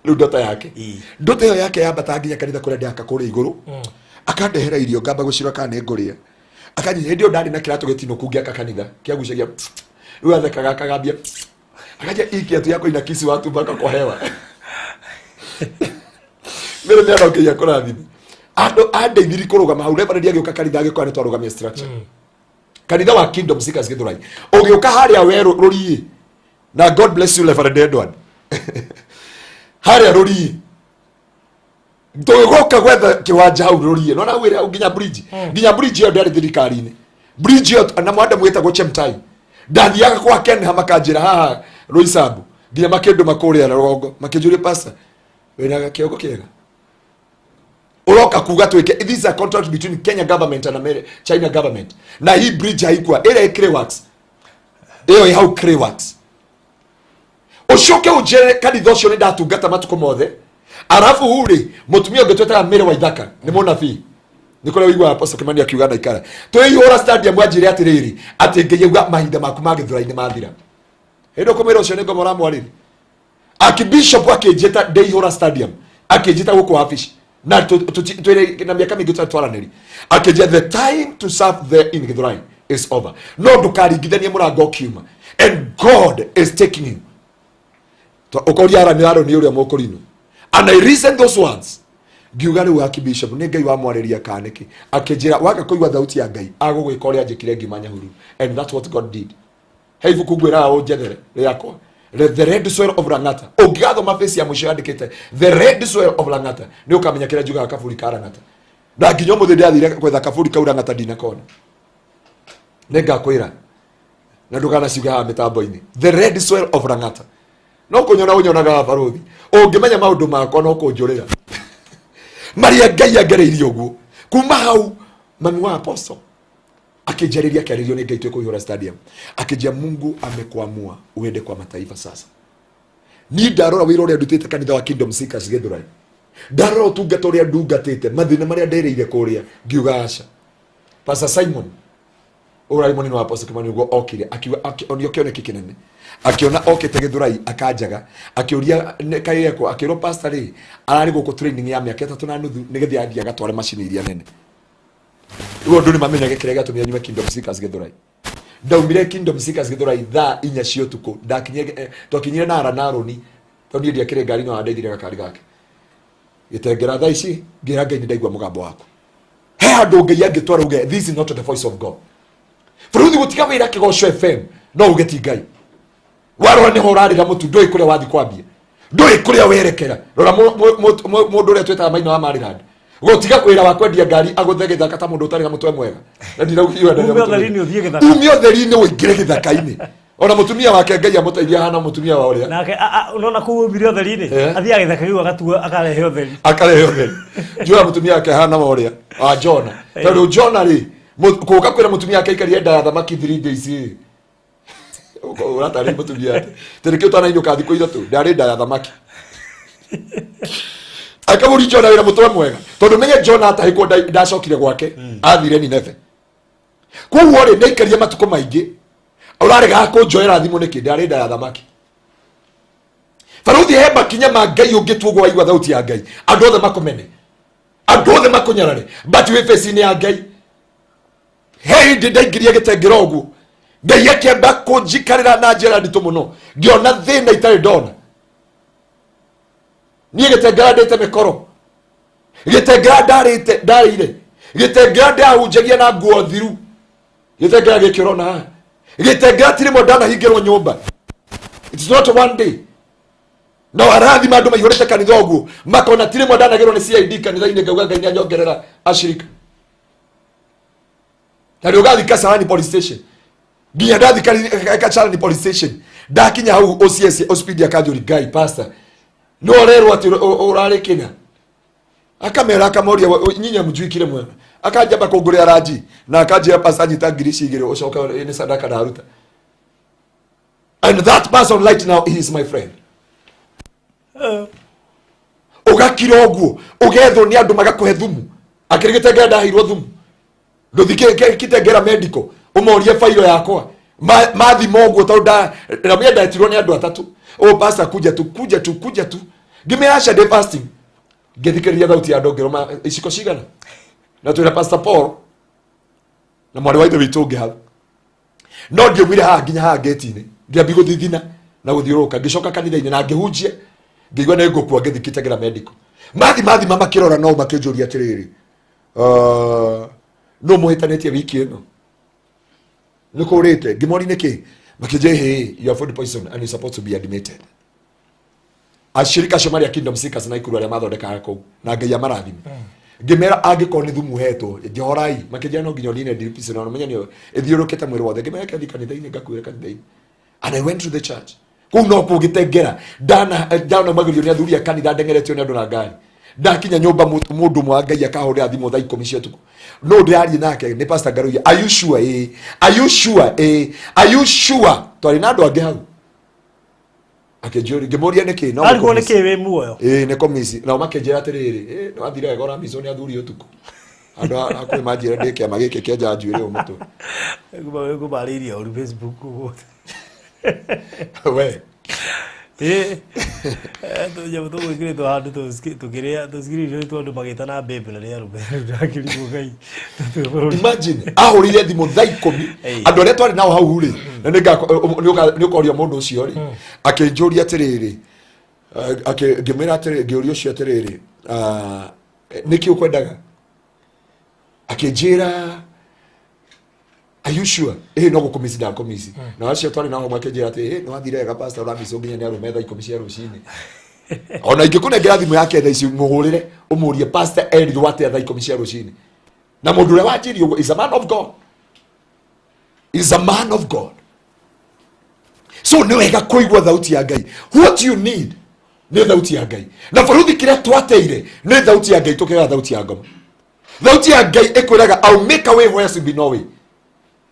Rĩu ndota yake, ndota ĩyo yake yambataga nginya kanitha kũrĩa ndĩaka kũrĩa igũrũ. Akandehera irio, ngamba gũcira kana nĩ ngũrĩa. Akanyi hĩndĩ ĩyo ndarĩ na kĩratũ gĩtinũku ngĩaka kanitha kĩagucagia. Rĩu athekaga akagambia, akaja hii kiatu yako inakisi watu mpaka kwa hewa. Mĩrĩ mĩana Ngai akũrathime. Andũ andeithirie kũrũgama hau. Reverend agĩũka kanitha, agĩkora nĩ twarũgamia structure kanitha wa Kingdom Seekers Gĩthũrai, ũgĩũka harĩa werũ rũriĩ. Na God bless you, Reverend Edward. Harĩa rũriĩ tũgĩgoka gwetha kĩwanja hau rũriĩ, nona hau ĩrĩa nginya bridge, nginya bridge ĩyo ndĩarĩ thirikari-inĩ, bridge ĩyo na mwanda mwĩtagwo Chemtai. Ndathiaga kwa Kenha makanjĩra haha Roysambu, nginya makĩndũma kũrĩa rũgongo, makĩnjũria, "Pastor, wĩna kĩongo kĩega uroka kuga twike?" This is a contract between Kenya government and China government, na hii bridge haikuwa ĩrĩa ĩ Clayworks, ĩyo ĩ hau Clayworks. Ũcoke ũnjĩre kanitha ũcio nĩ ndatungata matukũ mothe. Arabu rĩ, mũtumia ũngĩ twetaga Mary Waithaka nĩ mũnabii, nĩ kũrĩa ũiguaga Apostle Kimani akiuga na ikara twĩihũra stadium, anjĩre atĩrĩrĩ, atĩ Ngai auga mahinda maku ma Gĩthũrai nĩ mathira. Hĩndĩ ũkũmwĩra ũcio nĩ ngoma ũramwarĩria. Archbishop akĩnjĩta ndeihũra stadium, akĩnjĩta gũkũ wabici na twĩrĩ na mĩaka mĩingĩ tũtarĩ twaranĩria, akĩnjĩra, "The time to serve there in Githurai is over, no ndũkaringithanie mũrango ũkiuma, and God is taking you." Ũkoria ara nĩ Aroni ũrĩa mũkũrinũ. And I reason those words, ngiuga rĩu archbishop nĩ Ngai wamwarĩria kana nĩkĩ? Akĩnjĩra waga kũigua thauti ya Ngai, agũgwĩka ũrĩa anjĩkire ngiuma Nyahururu. And that's what God did. He ibuku ngwĩraga ũnjethere rĩakwa, The Red Soil of Lang'ata. Ũngĩgathoma face ya mũico yandĩkĩte The Red Soil of Lang'ata, nĩ ũkamenya kĩrĩa njugaga, kaburi ka Lang'ata. Na nginya ũmũthĩ ndĩrathire gwetha kaburi kau Lang'ata, ndinakona. Nĩngakwĩra na ndũkanaciuge haha mĩtambo-inĩ. The Red Soil of Lang'ata, no kũnyona ũnyonaga barũthi. Ũngĩmenya maũndũ makwa, no kũnjũrĩra marĩa Ngai angereirie ũguo. Kuma hau mami wa apostle akĩnjarĩria, akĩarĩrio nĩ Ngai twĩ kũihũra stadium, akĩnjia, "Mungu amekuamua uende kwa mataifa sasa." Niĩ ndarora wĩra ũrĩa ndutĩte kanitha wa Kingdom Seekers Gĩthũrai, ndarora ũtungata ũrĩa ndungatĩte, mathĩna marĩa ndereire kũrĩa, ngiuga aca. Pastor Simon ũrarĩ mũnini wa Apostle Kimani nĩguo okire, akiuga akĩonio kĩoneki kĩnene, akĩona okĩte Gĩthũrai, akanjaga, akĩũria kaĩ ekwo. Akĩrwo pastor rĩ ararĩ gũkũ training ya mĩaka 3.5 nĩgetha athiĩ agatware macini iria nene. Rĩu andũ nĩ mamenyage kĩrĩa gĩatũmire nyume Kingdom Seekers Gĩthũrai. Ndaumire Kingdom Seekers Gĩthũrai thaa 4 cia ũtukũ. Ndakinyire, twakinyire na ara na Aroni, tondũ niĩ ndiakĩrĩ ngari, no andeithire gakari gake gĩtengera. Thaa ici ngĩra Ngai, nĩ ndaigua mũgambo waku. He handũ Ngai angĩtwara uge, "This is not the voice of God." Bũrũthi gũtiga wĩra Kĩgoco FM, no uge ti Ngai. Warora nĩho ũrarĩra mũtu, ndũĩ kũrĩa wathi kwambia, ndũĩ kũrĩa werekera. Rora mũndũ ũrĩa twĩtaga Maina wa Maryland, gũtiga wĩra wa kwendia ngari agũthe gĩthaka ta mũndũ ũtarĩ na mũtwe mwega. Na ndirauga Ume ũtheri-inĩ ũthiĩ gĩthaka. Ume ũtheri-inĩ ũingĩre gĩthaka-inĩ. Ona mũtumia wake, Ngai amũteithia, hana mũtumia wa ũrĩa Nake unaona kũu umire ũtheri-inĩ, athiaga gĩthaka kĩu agatua akarehe ũtheri. Akarehe ũtheri. Njuga mũtumia wake hana wa ũrĩa wa Jona, tondũ Jona rĩ, kũka kwĩra mũtumia wake aikarie nda ya thamaki 3 days rĩ, ũratarĩ mũtumia atĩ tĩrĩkĩ ũtanainũka thikũ 3 ndarĩ nda ya thamaki. Akamũri Jona wĩra mũtwe mwega, tondũ menye Jona atahĩkwo ndacokire gwake, athire Nineve. Koguo rĩ, nĩaikarie matukũ maingĩ, ũraregaga kũnjoera thimũ nĩkĩ? Ndarĩ nda ya thamaki. Barũthi, he makinya ma Ngai ũngĩtua ũguo waigua thauti ya Ngai, andũ othe makũmene, andũ othe makũnyarare, but wĩ face-inĩ ya Ngai. He hĩndĩ ndaingĩria gĩtengera ũguo, Ngai akĩamba kũnjikarĩra na njĩra nditũ mũno, ngĩona thĩna itarĩ ndona. Niĩ Gĩtengera ndĩte mĩkoro, Gĩtengera ndarĩte ndarĩire, Gĩtengera ndahunjagia na nguo thiru. Gĩtengera gĩkĩ ũrona haha, Gĩtengera ti rĩmwe ndanahingĩrwo nyũmba. It's not one day. No arathima andũ maihũrĩte kanitha ũguo, makona ti rĩmwe ndanagĩrwo nĩ CID kanitha-inĩ, ngauga Ngai nĩanyongerera ashirika. Na rĩ ũgathiĩ Kasarani police station, nginya ndathi Kasarani police station, ndakinya hau OCS Ospidi akanjũri, "Ngai, pastor, no ũrerwo atĩ ũrarĩ kĩna?" Akamera, akamoria, "Nyinya mjuikire mwena." Akanjamba kũngũrĩra ranji na akanjĩra, "Pastor, nyita ngiri ici igĩrĩ, ũcoke nĩ sadaka ndaruta." And that person right now, he is my friend. Ũgakira ũguo, ũgethwo nĩ andũ magakũhe thumu. Akĩrĩ Gĩtengera ndaheirwo thumu. Ndũthi Kitengera medical, ũmorie fairo yakwa. Mathima ũguo, tondũ ramia ndetirwo nĩ andũ atatũ, "Oh pastor, kuja tu, kuja tu, kuja tu." Ngĩmĩra, "Aca, ndĩ fasting." Ngĩthikĩrĩria thauti ya andũ, ngĩrũma iciko cigana na twĩna Pastor Paul na mwarĩ wa ithe witũ ũngĩ hau. No ndiaumire haha nginya haha ngĩti-inĩ, ngĩambi gũthithina na gũthiũrũrũka. Ngĩcoka kanitha-inĩ na ngĩhunjia, ngĩigua nĩ ngũkua. Ngĩthiĩ Kitengera medical, mathi mathima, makĩrora no makĩnjũria atĩrĩrĩ, "No mũhĩtanĩtie wiki ĩno nĩ kũrĩte?" Ngĩmori, "Nĩkĩ?" Makĩnjĩra, "Hey, you are food poison and you supposed to be admitted." Ashirika acio marĩa Kingdom Seekers na Ikuru arĩa mathondekaga kũu, na Ngai amarathime. Ngĩmera, "Angĩkorwo nĩ thumu hetwo, njohorai." Makĩnjĩra, "No nginya ũnine drip icio, na ũmenye nĩ ĩthiũrũkĩte mwĩrĩ wothe." Ngĩmera, "Kethi kanitha-inĩ, ngakuĩra kanitha-inĩ." And I went to the church kũu, no kuo Gĩtengera ndanaumagĩrio nĩ athuri a kanitha, ndengeretio nĩ andũ na ngari. Ndakinya nyũmba, mũndũ ũmwe wa Ngai akahũrĩra thimũ thaa 10 cia ũtukũ. No ndĩrarie nake nĩ Pastor Ngaruiya. "Are you sure?" "Ĩĩ." "Are you sure?" "Ĩĩ." "Are you sure?" Twarĩ na andũ angĩ hau. Akĩnjũria, ngĩmũria, "Nĩkĩ?" No Arigwo nĩ nĩ kĩ wĩ muoyo. Ĩĩ, nĩ komisi. Nao makĩnjĩra atĩrĩrĩ, "Ĩ, nĩ wathire wega, ũramicwo nĩ athuri ũtukũ." Andũ hakuhĩ manjĩra ndĩ kĩama gĩkĩ kĩenja njuĩrĩ ũyũ mũtwe. Ngũmarĩirie ũru Facebook ũmũthĩ. We. Ĩ, tũnyamũ tũgwĩkĩrĩtwo handũ tũkĩrĩa tũcikirĩrio tondũ andũ magĩtana babe na nĩ arũme. Ndakĩrigwo Ngai twĩ bũrũri. Imagine, ahũrĩire thimũ thaa 10. Ĩĩ. Andũ arĩa twarĩ nao hau rĩ, na nĩ ũkoria mũndũ ũcio rĩ, akĩnjũria atĩrĩrĩ, ngĩmwĩra atĩrĩ, ngĩũria ũcio atĩrĩrĩ, "Ah, nĩkĩ ũkwendaga?" Akĩnjĩra, "Are you sure?" "Ĩ, no gũkũmisi ndakũmisi." Na acio twarĩ nao makĩnjĩra atĩ, "Ĩ, nĩ wathire wega, pastor, ũramicwo nginya nĩ arũme thaa 10 cia rũcinĩ." Ona ingĩkũnengera thimũ yake thaa ici, mũhũrĩre ũmũrie, "Pastor erirwo atĩa thaa 10 cia rũcinĩ?" Na mũndũ ũrĩa wanjirie ũguo is a man of God, is a man of God. So nĩ wega kũigua thauti ya Ngai. What you need nĩ thauti ya Ngai. Na bũrũthi kĩrĩa twateire nĩ thauti ya Ngai, tũkĩoya thauti ya ngoma. Thauti ya Ngai ĩkwĩraga, "I'll make a way where there be no way."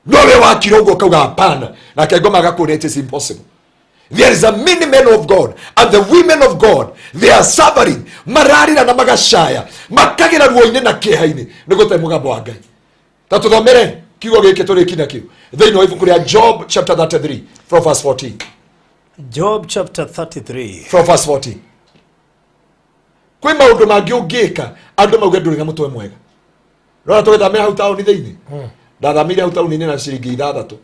No we wakira ũguo ũkauga hapana, nake ngoma agakuona it is impossible. There is a many men of God and the women of God, they are suffering, mararĩra na magacaya, makagĩra ruo-inĩ na kĩeha-inĩ nĩ gũte mũgambo wa Ngai. Ta tũthomere kiugo gĩkĩ tũrĩki nakĩo thĩinĩ wa ibuku rĩa Job chapter 33 from verse 14. Job chapter 33. From verse 14. Kwĩ maũndũ mangĩ ũngĩka andũ mauge ndũrĩ na mũtwe mwega. Rora, tũgĩthamĩra hau taũni thĩinĩ, ndathamĩire hau taũni-inĩ na ciringi ithathatũ.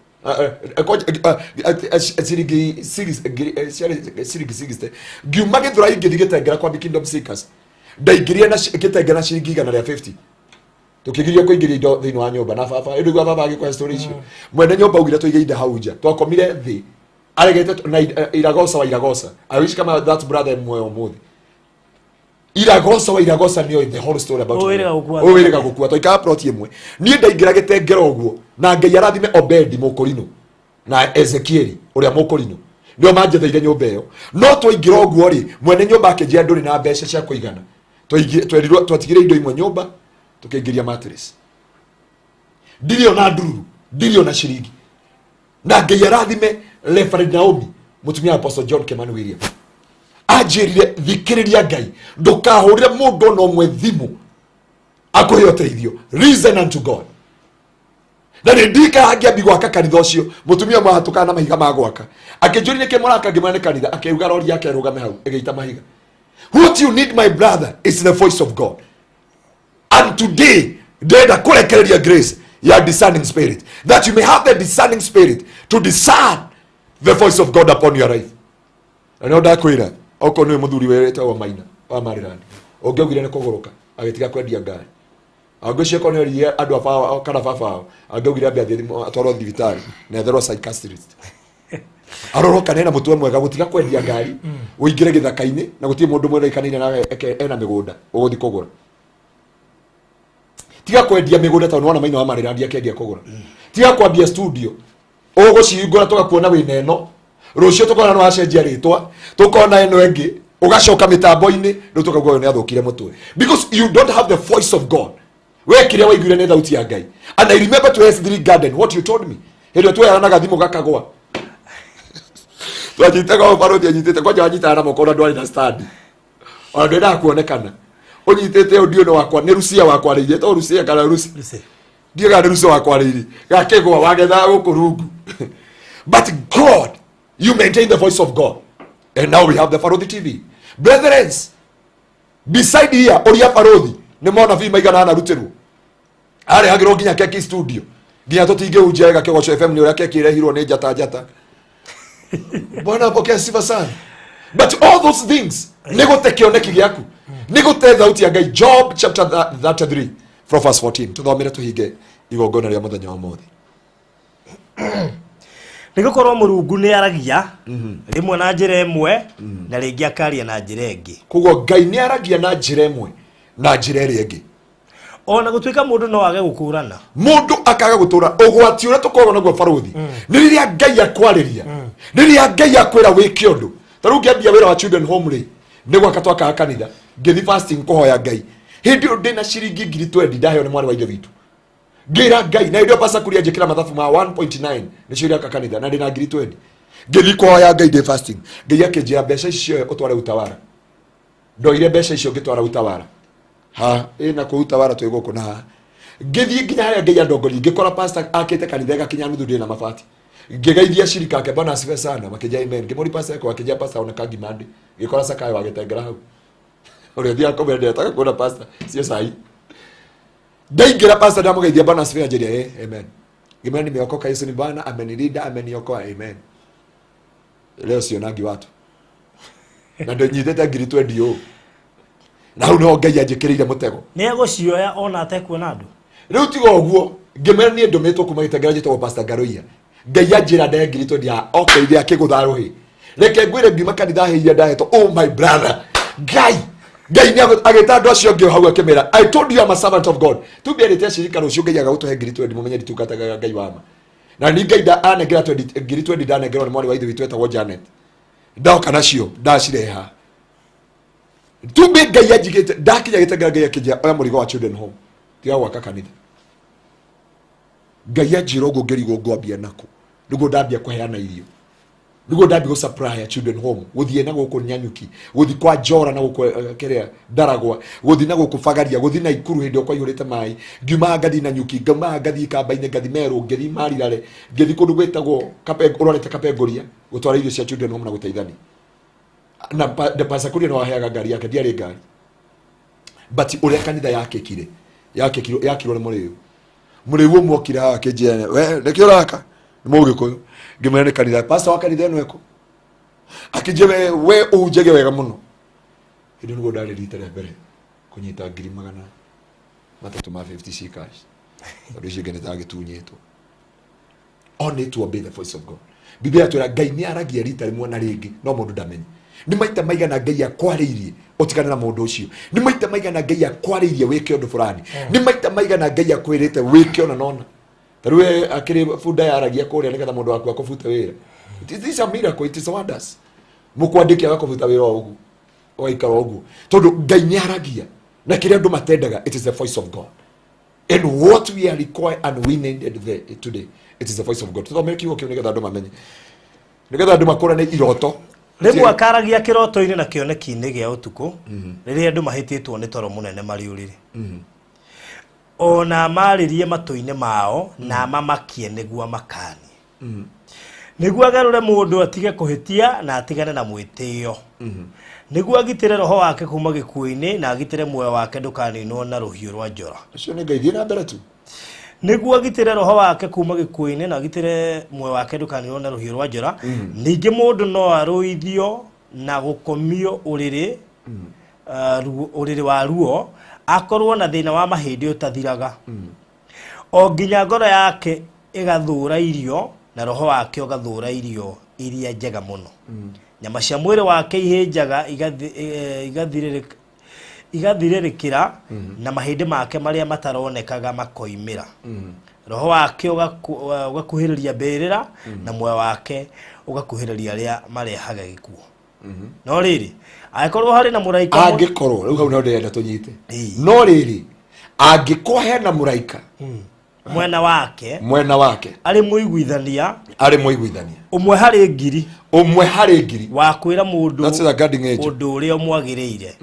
Ciringi ciarĩ ciringi 60. Ngiuma Gĩthũrai ngĩthiĩ Gĩtengera kwa Kingdom Seekers. Ndaingĩrire na Gĩtengera na ciringi 150. Tũkĩgirio kũingĩria indo thĩinĩ wa nyũmba na baba ĩndũ igua baba agĩkũhe story icio. Mwene nyũmba augire tũige indo hau nja. Twakomire thĩ aregete na Iragosa wa Iragosa. I wish kama that brother muoyo ũmũthĩ. Iragosa wa Iragosa nĩoĩ the whole story about Ũyũ me. wĩrĩga gũkua. Ũyũ wĩrĩga gũkua. Twaikara plot ĩmwe. Niĩ ndaingĩra Gĩtengera ũguo, na Ngai arathime Obedi mũkũrinũ na Ezekieli ũrĩa mũkũrinũ, nĩo manjetheire nyũmba ĩyo. No twaingĩra ũguo rĩ, mwene nyũmba akĩnjĩra, "Ndũrĩ na mbeca cia kũigana." Twerirwo twatigire indo imwe nyũmba, tũkĩingĩria mattress. Ndirĩ ona ndururu, ndirĩ ona ciringi. Na Ngai arathime Reverend Naomi, mũtumia wa Apostle John Kimani William. Anjĩrire, "Thikĩrĩria Ngai, ndũkahũrĩre mũndũ ona ũmwe thimũ akũhe ũteithio. Listen unto God." Na nĩ ndikaga ngĩambi gwaka kanitha ũcio, mũtumia ũmwe ahatũkaga na mahiga ma gwaka akĩnjũria, "Nĩkĩ mũraka?" Ngĩmwĩra nĩ kanitha. Akĩuga rori yake ĩrũgame hau ĩgĩita mahiga. What you need, my brother, is the voice of God. And today ndĩrenda kũrekereria grace ya discerning spirit, that you may have the discerning spirit to discern the voice of God upon your life. Na nĩo ndakwĩra, okorwo nĩwe mũthuri wĩtagwo Maina, Wa Maryland ũngĩaugire nĩ kũgũrũka agĩtiga kwendia ngari. Angĩcio korwo nĩoririe andũ a baba kana baba wao, angĩaugire ambe athiĩ atwarwo thibitarĩ na etherwo psychiatrist arorwo kana ena mũtwe mwega gũtiga kwendia ngari, ũingĩre gĩthaka-inĩ na gũtirĩ mũndũ mwĩrĩkanĩire nawe ena mĩgũnda ũgũthiĩ kũgũra. Tiga kwendia mĩgũnda tondũ nĩwona Maina wa Maryland akĩendia kũgũra. Tiga kwambia studio ũgũcihingũra tũgakuona wĩna ĩno, rũciũ tũkona nĩ wacenjia rĩtwa, tũkona ĩno ĩngĩ, ũgacoka mĩtambo-inĩ, rĩu tũkauga ũyũ nĩ athũkire mũtwe because you don't have the voice of God. We kĩrĩa waiguire nĩ thauti ya Ngai. And I remember to S3 Garden what you told me hĩndĩ ĩyo tweyaranaga thimũ gakagwa twanyitaga ũũ, barũthi anyitĩte kwanja wanyitaga na moko, ona ndwarĩ na stand, ona ndwendaga kuonekana ũnyitĩte ũũ, ndiũ nĩ wakwa nĩ Rucia wakwarĩirie to Rucia kana Rusi. Lucy. Ndiĩga nĩ Rucia wakwarĩirie gakĩgwa wagethaga gũkũ rungu, but God, you maintain the voice of God and now we have the Baruthi TV. Brethren, beside here ũria Baruthi nĩ monabii maigana anarutĩrwo, arehagĩrwo nginya keki studio, nginya tũtingĩhunjia wega Kĩgoco FM nĩ ũrĩa keki ĩrehirwo nĩ njata njata. Bwana pokea sifa sana. But all those things nĩ gũte kĩoneki gĩaku, nĩ gũte thauti ya Ngai. Job chapter 33 from verse 14, tũthomere tũhinge igongona rĩa mũthenya wa ũmũthĩ. Nĩ gũkorwo Mũrungu nĩ aragia rĩmwe na njĩra ĩmwe na rĩngĩ akaria na njĩra ĩngĩ. Koguo Ngai nĩ aragia na njĩra ĩmwe na njĩra ĩrĩa ĩngĩ. Ona gũtuĩka mũndũ no age gũkũrana. Mũndũ akaga gũtũra ũgwati ũrĩa tũkoragwo naguo barũthi nĩ rĩrĩa Ngai akwarĩria, rĩrĩa Ngai akwĩra wĩke ũndũ. Ta rĩu ngĩambia wĩra wa children home rĩ, nĩ gwaka twakaga kanitha, ngĩthi fasting kũhoya Ngai. Hĩndĩ ĩyo ndĩna ciringi 20,000 ndaheo nĩ mwarĩ wa ithe witũ, ngĩra Ngai na hĩndĩ ĩyo pastor kuria njĩkĩra mathabu ma 1.9 nĩcio iraka kanitha, na ndĩna 20,000. Ngĩthiĩ kũhoya Ngai ndĩ fasting, Ngai akĩnjĩra mbeca ici cioe ũtware Utawara. Ndoire mbeca icio ngĩtwara Utawara ha ĩna kũ Utawara twĩ gũkũ na haha. Ngĩthiĩ nginya harĩa Ngai andongoria, ngĩkora pastor akĩte kanitha ĩgakinya nuthu, ndĩna mabati. Ngĩgeithia shirika ake, "Bwana asifiwe sana," makĩnjia "Amen." Ngĩmũri pastor eko, akĩnjia "Pastor ona kangimande." Ngĩkora Sakayo agĩtengera hau ũrĩa ũthiaga kũmendeta kuona pastor cio cai. Ndaingĩra, pastor ndamũgeithia, "Bwana asifiwe," anjĩria "Eh, amen." Ngĩmwĩra, "Nimeokoka, Yesu ni Bwana, amenilinda, ameniokoa, amen. Leo sionangi watu na ndĩnyitĩte 20,000 ũũ." Na hau nĩho Ngai anjĩkĩrĩire mũtego. Nĩ egũcioya ona atekuona andũ. Rĩu tiga ũguo, ngĩmwĩra niĩ ndũmĩtwo kuma Gĩtengera, njĩtagwo pastor Ngaruiya, Ngai anjĩra ndahe 20,000 ya okeire akĩgũtha rũhĩ. Reke ngwĩre, ngiuma kanitha hĩiria ndahetwo, oh my brother, Ngai nĩ agĩta andũ acio angĩ hau akĩmera, "I told you I'm a servant of God." Tumbiarĩte acirika rũciũ Ngai agagũtũhe 20,000, mũmenye nditungataga Ngai wa ma. Na ni Ngai anengera 20 20,000 ndanengerwo nĩ mwarĩ wa ithe witũ etagwo Janet, ndoka nacio ndacireha tumbe. Ngai anjigĩte ndakinya Gĩtengera, Ngai akĩnjĩra, "Oya mũrigo wa children home, tiga gwaka kanitha." Ngai anjĩra ũguo, ngĩrigwo ngwambia naku. Nĩguo ndambia kũheana irio, nĩguo ndambia gũ supply children home, gũthiĩ na gũkũ Nyanyuki, gũthiĩ kwa Njora na gũkũ kĩrĩa Ndaragwa, gũthiĩ na gũkũ Bagaria, gũthiĩ na Ikuru hĩndĩ ĩyo kwaihũrĩte maĩ. Ngiuma ngathiĩ na Nyuki, ngauma ngathiĩ Kamba-inĩ, ngathiĩ Meru, ngĩthiĩ Marirare, ngĩthiĩ kũndũ gwĩtagwo ũrorete Kapenguria, gũtwara irio cia children home na gũteithania na Pastor Kuria no aheaga ngari yake, ndiarĩ ngari. But ũrĩa kanitha yakĩkire, yakĩkirwo, yakirwo nĩ mũrĩu. Mũrĩu ũmwe okire haha akĩnjĩra, "We nĩkĩ ũraka?" Nĩ mũgĩkũyũ. Ngĩmwĩra nĩ kanitha. "Pastor wa kanitha ĩno ĩkũ?" Akĩnjĩra, We ũhunjagia wega mũno." Hĩndĩ nĩguo ndarĩ rita rĩa mbere kũnyita 300,000 ma 50 c cash, tondũ icio ingĩ nĩ ndagĩtunyĩtwo. Only to obey the voice of God. Biblia yatwĩra Ngai nĩ aragia rita rĩmwe na rĩngĩ no mũndũ ndamenye. Nĩ maita maigana Ngai akwarĩirie ũtigane na mũndũ ũcio? Nĩ maita maigana Ngai akwarĩirie wĩke ũndũ fulani? Nĩ maita maigana Ngai akwĩrĩte wĩke ona nona? Ta rĩu we akĩrĩ bunda yaragia kũrĩa nĩgetha mũndũ waku akũbute wĩra. It is a miracle, it is wonders. Mũkwandĩki agakũbuta wĩra o ũguo, ũgaikara o ũguo, tondũ Ngai nĩ aragia na kĩrĩa andũ matendaga. It is the voice of God and what we are required and we needed there today, it is the voice of God. Tuthomere kiugo kĩu nĩgetha andũ mamenye, nĩgetha andũ makũrane iroto. Rĩmwe akaragia kĩroto-inĩ na kĩoneki-inĩ gĩa ũtukũ, rĩrĩa andũ mahĩtĩtwo nĩ toro mũnene marĩ ũrĩrĩ, ona marĩrie matũ-inĩ mao na mamakie nĩguo amakanie, nĩguo agarũre mũndũ atige kũhĩtia na atigane na mwĩtĩo, nĩguo agitĩre roho wake kuma gĩkuũ-inĩ na agitĩre muoyo wake ndũkaninwo na rũhiũ rwa njora. Ũcio nĩ Ngai. Thiĩ na mbere tu. Nĩguo agitĩre roho wake kuma gĩkuũ-inĩ na agitĩre muoyo wake ndũkaninwo na rũhiũ rwa njora. Ningĩ mũndũ no arũithio na gũkomio ũrĩrĩ Ũrĩrĩ wa ruo, akorwo na thĩna wa mahĩndĩ ũtathiraga, o nginya ngoro yake ĩgathũra irio na roho wake ũgathũra irio iria njega mũno. Nyama cia mwĩrĩ wake ihĩnjaga igathirĩrĩkĩra na mahĩndĩ make marĩa mataronekaga makoimĩra. Roho wake ũgakuhĩrĩria mbĩrĩra na muoyo wake ũgakuhĩrĩria arĩa marehaga gĩkuũ. No rĩrĩ, angĩkorwo harĩ na mũraika Angĩkorwo rĩu hau no ndĩrenda tũnyite. No rĩrĩ, angĩkorwo hena mũraika mwena wake, mwena wake, arĩ mũiguithania, arĩ mũiguithania, ũmwe harĩ ngiri, ũmwe harĩ ngiri, wa kwĩra mũndũ That's a guarding angel. ũndũ ũrĩa ũmwagĩrĩire,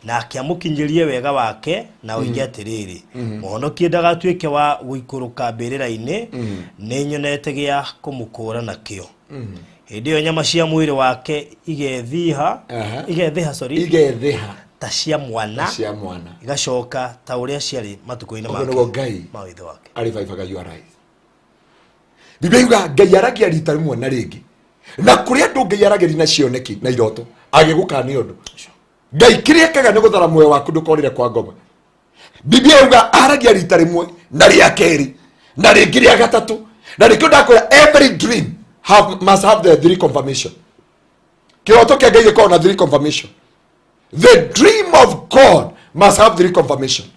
nake amũkinyĩrie wega wake na oige atĩrĩrĩ, mũhonokie ndagatuĩke wa gũikũrũka mbĩrĩra-inĩ, nĩ nyonete gĩa kũmũkũũra nakĩo. Hĩndĩ ĩyo nyama cia mwĩrĩ wake igethiha, igethiha, sorry, igethĩha ta cia mwana, cia mwana, igacoka ta ũrĩa ciarĩ matukũ-inĩ Ũguo make nĩguo Ngai ma wĩthĩ wake. Arĩvaivaga your life. Biblia yuga Ngai aragia rita rĩmwe na rĩngĩ, na kũrĩ andũ Ngai aragĩria na cioneki na iroto agĩgũkania ũndũ. Ngai kĩrĩa ekaga nĩ gũthara muoyo waku ndũkorĩre kwa ngoma. Biblia yuga aragia rita rĩmwe na rĩa kerĩ na rĩngĩ rĩa gatatũ, na nĩkĩo ndakwĩra every dream must have the three confirmation. Kĩroto kĩa Ngai gĩkoragwo na three confirmation. The dream of God must have three confirmation.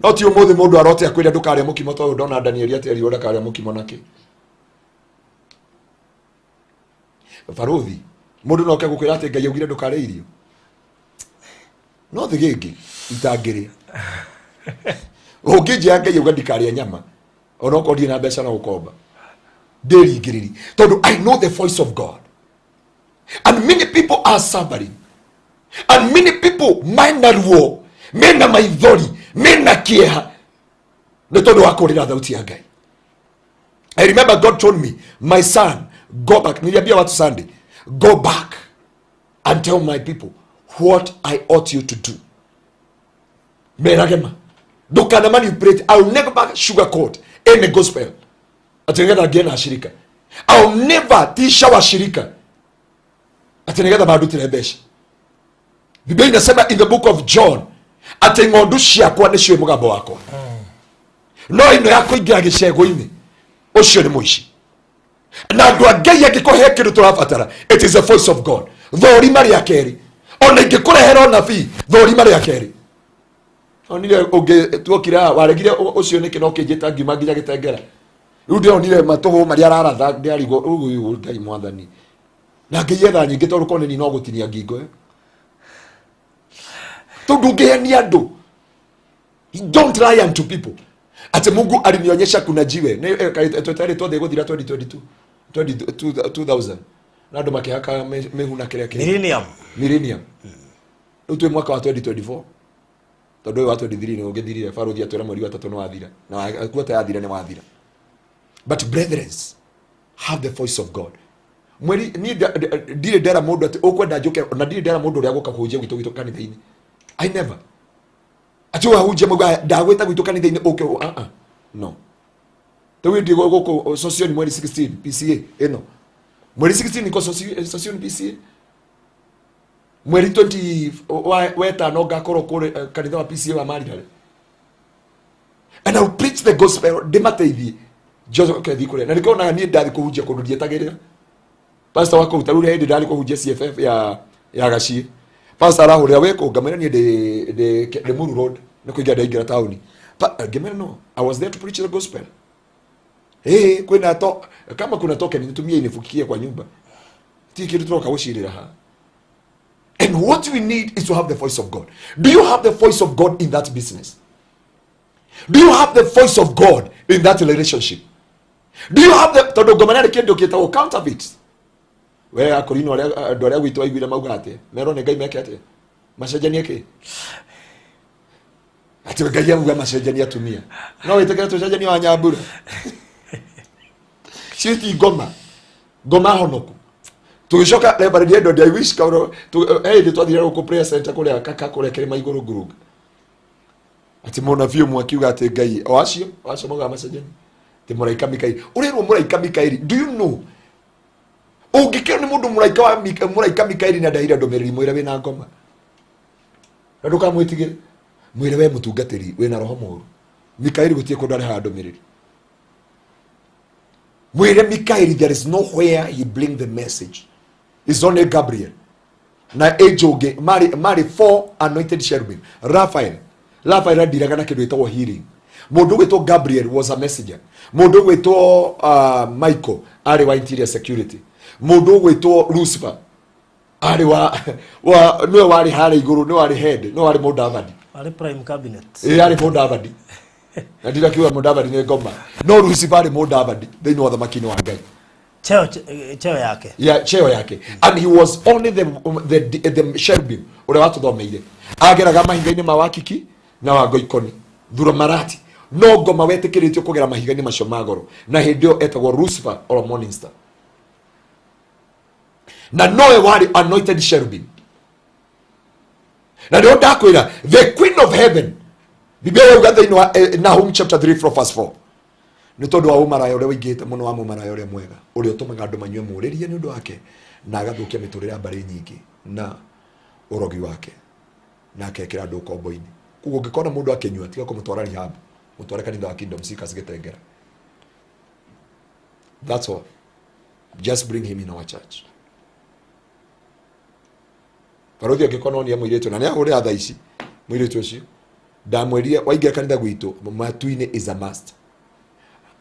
No ti ũmũthĩ mũndũ arote akwĩre ndũkarĩa mũkimo tondũ ndona Danieli atĩerirwo ndakarĩa mũkimo nakĩ. Barũthi, mũndũ no oke gũkwĩra atĩ Ngai augire ndũkarĩe irio. No thĩ gĩngĩ itangĩrĩa. Ũngĩnjĩra Ngai auga ndikarĩa nyama, onokorwo ndirĩ na mbeca no gũkomba. Ndĩringĩrĩri tondũ I know the voice of God. And many people are suffering. And many people mena ruo, mena maithori, mena kĩeha nĩ tondũ wa kũrĩra thauti ya Ngai. I remember God told me, my son, go back. Niliambia watu Sunday, go back and tell my people what I ought you to do. Merage ma. Ndũkana manipulate. I'll never sugarcoat any gospel. Ati nĩgetha ngĩe na ashirika. I'll never tisha washirika. Ati nĩgetha mandutĩre mbeca. Biblia inasema in the book of John atĩ ng'ondu ciakwa nĩciũĩ mũgambo wakwa. No ĩno ya kũingĩra gĩcegũ-inĩ ũcio nĩ mũici. Na andũ a Ngai, angĩkorwo he kĩndũ tũrabatara, it is the voice of God. Thũrima rĩa kerĩ, ona ingĩkũrehera ũnabii, thũrima rĩa kerĩ. Onire ũngĩ tuokire haha waregire ũcio nĩkĩ no kĩnjĩta ngiuma nginya gĩtengera. Rĩu ndĩronire matũhũ marĩa araratha, ndĩrarigwo ũyũ Ngai mwathani na ngĩietha nyingĩ tondũ korwo nĩ niĩ no gũtinia ngingo ĩyo, tondũ ũngĩhenia andũ. Don't lie unto people ati Mungu alinionyesha kuna jiwe. Nĩ twathiĩ gũthira 2022, 2000, na andũ makĩhaka mĩhu na kĩrĩa kĩngĩ. Millennium. Millennium. Rĩu twĩ mwaka wa 2024, tondũ ũyũ wa 23 nĩ ũgĩthirire. Barũthi atwĩra mweri wa tatũ nĩ wathira, na kuota yathira nĩ wathira. But brethren, have the voice of God. Mweri niĩ ndirĩ ndera mũndũ atĩ ũkwenda njũke, na ndirĩ ndera mũndũ ũrĩa gũka kũhunjia gwitũ kanitha-inĩ. I never atĩ wahunjia mauga ndagwĩta gwitũ kanitha-inĩ ũke. Ah ah, no. Rĩu ndĩ gũkũ Sosioni mweri 16 PCA ĩno, mweri 16 niko Sosioni PCA. Mweri 20 wetano ngakorwo kũrĩ kanitha wa PCA wa Marirare, and I will preach the gospel ndĩmateithie njoke thiĩ kũrĩa. Na nĩkĩo onaga niĩ ndathi kũhunjia kũndũ ndietagĩrĩra pastor wa kũu. Ta rĩu hĩndĩ ndarĩ kũhunjia CFF ya Gaciĩ, pastor arahũrĩra, wĩ kũ? Ngamwĩra niĩ ndĩ Muru Road, nĩ kũingĩra ndaingĩra taũni. Ngĩmwĩra no I was there to preach the gospel. Hey, kwĩna to kama kuna token nitumie inifukie kwa nyumba, ti kĩndũ tũroka gũcirĩra haha. And what we need is to have the voice of God. Do you have the voice of God in that business? Do you have the voice of God in that relationship? Do you have the, tondũ ngoma nĩ kĩndũ gĩtagwo counterfeit. We akorino arĩa andũ arĩa gwitũ aiguire mauga atĩa? Merwo nĩ Ngai meke atĩa? Macenjanie kĩ? Atĩ Ngai auga macenjanie atumia. No wĩtĩkĩre tũcenjanie wa nyambura? Ciĩ ngoma. Ngoma honoku. Tũgĩcoka Reverend Edward, I wish kaũro hĩndĩ twathire gũkũ prayer center kũrĩa kaka kũrĩa kĩrĩma igũrũ ngurunga, atĩ mũnabii ũmwe akiuga atĩ Ngai o acio maugaga macenjani, atĩ mũraika Mikaeli, ũrerwo mũraika Mikaeli. Do you know ũngĩkĩrwo nĩ mũndũ mũraika wa mũraika Mikaeli na ndahire ndũmĩrĩri, mwĩre wĩna ngoma. Na ndũkamwĩtigĩre. Mwĩre we mũtungatĩri wĩna roho mũũru. Mikaeli gũtirĩ kũndũ arehaga ndũmĩrĩri. Mwĩre Mikaeli there is nowhere he bring the message. It's only Gabriel. Na angel ũngĩ marĩ four anointed cherubim. Raphael andiraga na kĩndũ gĩtagwo healing. Mũndũ ũgwĩtwo Gabriel was a messenger. Mũndũ ũgwĩtwo Michael arĩ wa interior security. Mũndũ ũgwĩtwo Lucifer arĩ wa nĩwe warĩ harĩa igũrũ, nĩwe warĩ head, nĩwe warĩ Mũdavadi. Arĩ prime cabinet. Ĩĩ arĩ Mũdavadi. Na ndirakiuga Mũdavadi nĩ ngoma. No Lucifer arĩ Mũdavadi thĩinĩ wa ũthamaki-inĩ wa Ngai. Cheo yake. Yeah, cheo yake. And he was only the cherubim ũrĩa watũthomeire. Ageraga mahiga-inĩ ma Wakiki na wa Ngoikoni, Thuramarati. No ngoma wetĩkĩrĩtio kũgera mahiga-inĩ macio ma goro. Na hĩndĩ ĩyo etagwo Lucifer or Morning Star. Na nowe warĩ anointed cherubim. Na nĩho ndakwĩra the Queen of Heaven. Biblia yauga thĩinĩ wa Nahum chapter 3 from verse 4. Nĩ tondũ wa ũmaraya ũrĩa ũingĩhĩte mũno wa mũmaraya ũrĩa mwega, ũrĩa ũtũmaga andũ manyue mũrĩrie nĩ ũndũ wake, na agathũkia mĩtũrĩre ya mbarĩ nyingĩ na ũrogi wake, na akekĩra andũ ũkombo-inĩ. Koguo ũngĩkona mũndũ akĩnyua, tiga kũmũtwara rehab, mũtware kanitha wa Kingdom Seekers Gĩtengera. That's all. Just bring him in our church. Barothi angĩkorwo nĩ mũirĩtu na nĩ ahũrĩra thaa ici mũirĩtu ũcio, ndamwĩrire waingĩra kanitha gwitũ matu-inĩ is a must.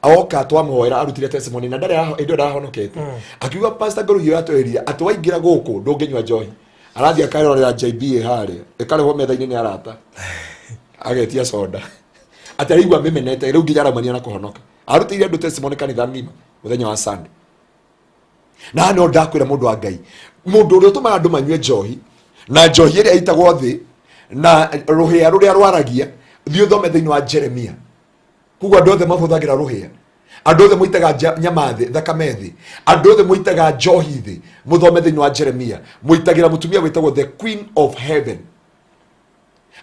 Oka twamũhoera arutire testimony na ndarĩ hĩndĩ ĩyo ndahonokete. Akiuga Pastor Ngũrũhi atwĩrire atĩ waingĩra gũkũ ndũngĩnyua njohi. Arathiĩ akarorera JBA harĩa ĩkarehwo metha-inĩ nĩ arata, agetia soda, atĩ araigua mĩmenete rĩu nginya araumania na kũhonoka. Arutĩire andũ testimony kanitha ng'ima mũthenya wa Sunday. Na no ndakwĩra mũndũ wa Ngai, mũndũ ũrĩa ũtũmaga andũ manyue njohi, na njohi ĩrĩa ĩitagwo thĩ na rũhĩa rũrĩa rwaragia, thiĩ ũthome thĩinĩ wa Jeremia. Koguo andũ othe mahũthagĩra rũhĩa, andũ othe mũitaga nyama thĩ, thakame thĩ, andũ othe mũitaga njohi thĩ, mũthome thĩinĩ wa Jeremia. Mũitagĩra mũtumia wĩtagwo the Queen of Heaven.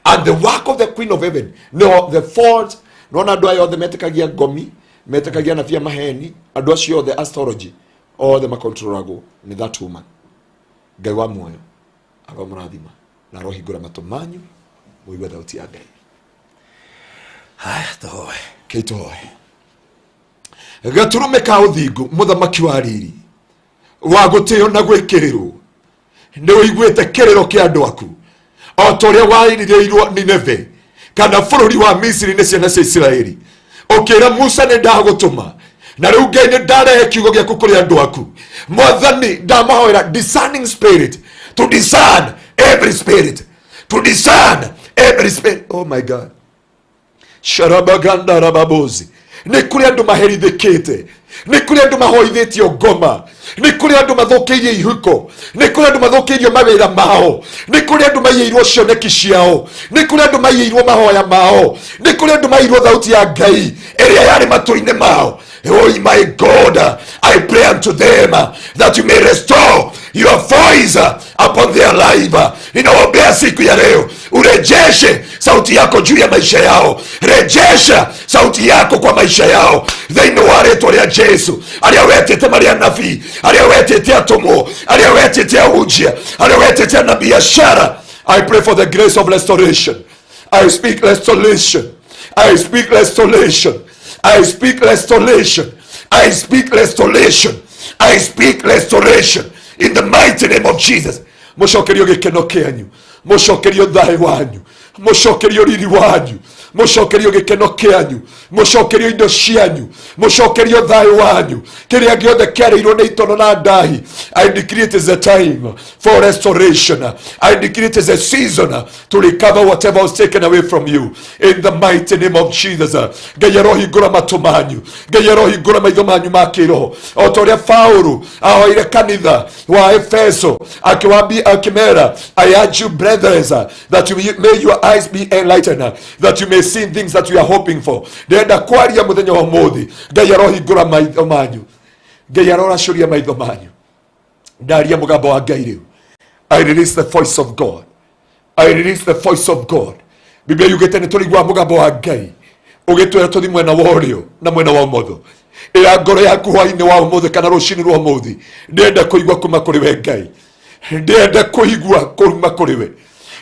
And the work of the Queen of Heaven, no the fault, nona andũ aya othe metĩkagia ngomi, metĩkagia anabii a maheni, andũ acio othe astrology, othe makontrolagwo nĩ that woman. Ngai wa muoyo aromũrathima na arohingũra matũ manyu mũigue thauti ya Ngai. Haya, tũhoe. Kei tũhoe. Gatũrũme ka ũthingu, mũthamaki wa riri, wa gũtĩo na gwĩkĩrĩrwo, nĩ ũiguĩte kĩrĩro kĩa andũ aku o ta ũrĩa wairĩirwo Nineve kana bũrũri wa Misiri nĩ ciana cia Isiraeli. Ũkĩra Musa nĩ ndagũtũma, na rĩu Ngai nĩ ndarehe kiugo gĩaku kũrĩ andũ aku. Mwathani, ndamahoera discerning spirit to discern every spirit, to discern every spirit. Oh my God. Sharabaganda rababozi. Nĩ kũrĩ andũ maherithĩkĩte, nĩ kũrĩ andũ mahoithĩtio ngoma, nĩ kũrĩ andũ mathũkĩirio ihiko, nĩ kũrĩ andũ mathũkĩirio mawĩra mao, nĩ kũrĩ andũ maiyĩirwo cioneki ciao, nĩ kũrĩ andũ maiyĩirwo mahoya mao, nĩ kũrĩ andũ maiyĩirwo thauti ya Ngai ĩrĩa yarĩ matũ-inĩ mao. Oh my God, I pray unto them that you may restore your voice upon their life. Ninaombea siku ya leo urejeshe sauti yako juu ya maisha yao, rejesha sauti yako kwa maisha yao thĩinĩ wa rĩtwa rĩa Jesu. Arĩa wetĩte marĩ anabii, arĩa wetĩte atũmwo, arĩa wetĩte ahunjia, arĩa wetĩte na biashara, I pray for the grace of restoration. I speak restoration. I speak restoration. I speak restoration. I speak restoration. I speak restoration in the mighty name of Jesus. Mũcokerio gĩkeno kĩanyu, mũcokerio thayũ wanyu, mũcokerio riri wanyu, mũcokerio gĩkeno kĩanyu, mũcokerio indo cianyu, mũcokerio thayũ wanyu, kĩrĩa gĩothe kĩarĩirwo nĩ itono na ndahi. I decree it is a time for restoration. I decree it is a season to recover whatever was taken away from you in the mighty name of Jesus. Ngai arohingũra matũ manyu, Ngai arohingũra maitho manyu ma kĩroho, o ta ũrĩa Paũlũ ahoire kanitha wa Efeso akĩmera, I urge you brethren that you may your eyes be enlightened, that you may see things that you are hoping for. Ndĩrenda kwaria mũthenya wa ũmũthĩ, Ngai arohingũra maitho manyu, Ngai aroracũria maitho manyu. Ndaria mũgambo wa Ngai rĩu. I release the voice of God. I release the voice of God. Biblia yugĩte nĩ tũrĩiguaga mũgambo wa Ngai ũgĩtwĩra tũthiĩ mwena wa ũrĩo na mwena wa ũmotho. Ĩra ngoro yaku hwainĩ wa ũmũthĩ kana rũcinĩ rwa ũmũthĩ, ndĩrenda kũigua kuma kũrĩ we Ngai, ndĩrenda kũigua kuma kũrĩ we,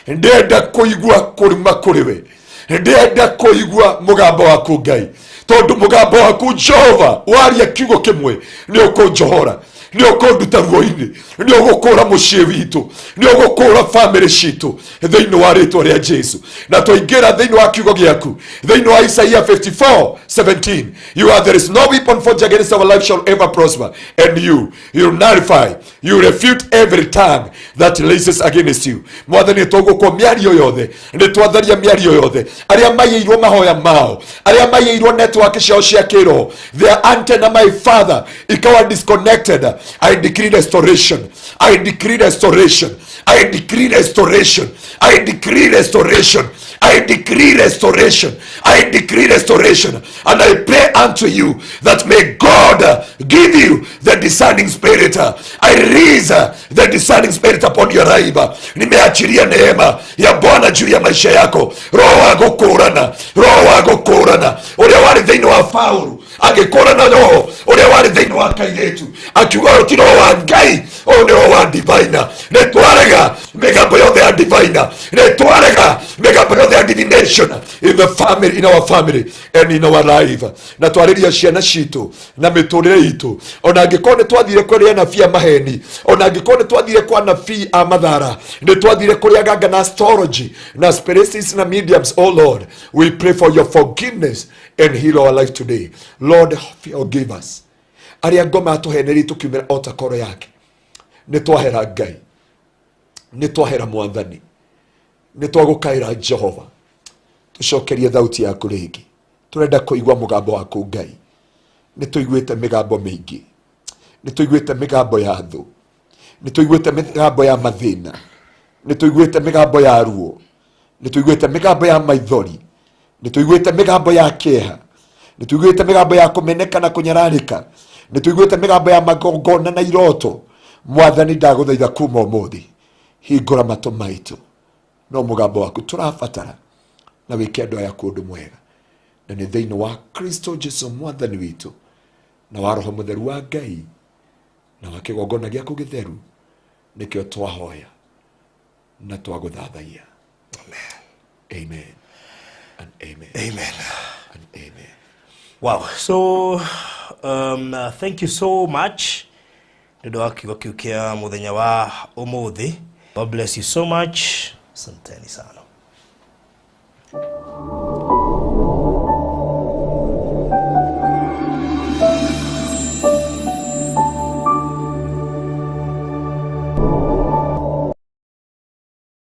Ndĩrenda kũigua kũruma kũrĩ we, ndĩrenda kũigua mũgambo waku Ngai, tondũ mũgambo waku Jehova waria kiugo kĩmwe nĩ ũkũnjohora, nĩ ũkũnduta ruo-inĩ, nĩ ũgũkũra mũciĩ witũ, nĩ ũgũkũra bamĩrĩ citũ thĩinĩ wa rĩtwa rĩa Jesu. Na twaingĩra thĩinĩ wa kiugo gĩaku thĩinĩ wa Isaiah 54:17, you are there is no weapon forged against our life shall ever prosper, and you nullify, you refute every tongue that rises against you. Mwathani, tũgũkwo mĩario yothe, nĩ twatharia mĩario yothe, arĩa maiyĩirwo mahoya mao, arĩa maiyĩirwo network ciao cia kĩroho, their antenna, my Father, ikawa disconnected. I decree restoration, I decree restoration, I decree restoration, I decree restoration, I decree restoration, I decree restoration. And I pray unto you that may God give you the discerning spirit. I release the discerning spirit upon your life. Nimeachilia neema ya Bwana juu ya maisha yako. Roho wa gũkũũrana, roho wa gũkũũrana ũrĩa warĩ thĩinĩ wa Paulu agĩkũũrana roho ũrĩa warĩ thĩinĩ wa kairĩtu, akiuga ũyũ ti roho wa Ngai, ũyũ nĩ roho wa diviner. Nĩ twarega mĩgambo yothe ya diviner, nĩ twarega mĩgambo yothe ya divination in the family, in our family and in our life. Na twarĩria ciana citũ na mĩtũrĩre itũ, ona angĩkorwo nĩ twathire kũrĩ anabii a maheni, ona angĩkorwo nĩ twathire kwa anabii a mathara, nĩ twathire kũrĩ aganga na astrology na spiritists na mediums, oh Lord, we pray for your forgiveness and heal our life today. Lord, forgive us. Arĩa ngoma atũhenerie tũkiumĩra o ta koro yake, nĩ twahera Ngai, nĩ twahera Mwathani, nĩ twagũkaĩra Jehova, tũcokerie thauti yaku rĩngĩ. Tũrenda kũigua mũgambo waku Ngai. Nĩ tũiguĩte mĩgambo mĩingĩ, nĩ tũiguĩte mĩgambo ya thũ, nĩ tũiguĩte mĩgambo ya mathĩna, nĩ tũiguĩte mĩgambo ya ruo, nĩ tũiguĩte mĩgambo ya maithori, nĩ tũiguĩte mĩgambo ya kĩeha, nĩ tũiguĩte mĩgambo ya kũmeneka na kũnyararĩka, nĩ tũiguĩte mĩgambo ya magongona na iroto. Mwathani, ndagũthaitha kuma ũmũthĩ hingũra matũ maitũ, no mũgambo waku tũrabatara, na wĩke andũ aya kũndũ mwega, na nĩ thĩinĩ wa Kristo Jesu Mwathani witũ, na wa Roho Mũtheru wa Ngai, na wa kĩgongona gĩaku gĩtheru, nĩkĩo twahoya na twagũthathaiya. Amen and amen. Amen. And amen. Wow. So thank you so much nĩ ũndũ wa kiugo kĩu kĩa mũthenya wa ũmũthĩ. God bless you so much. Asanteni sana.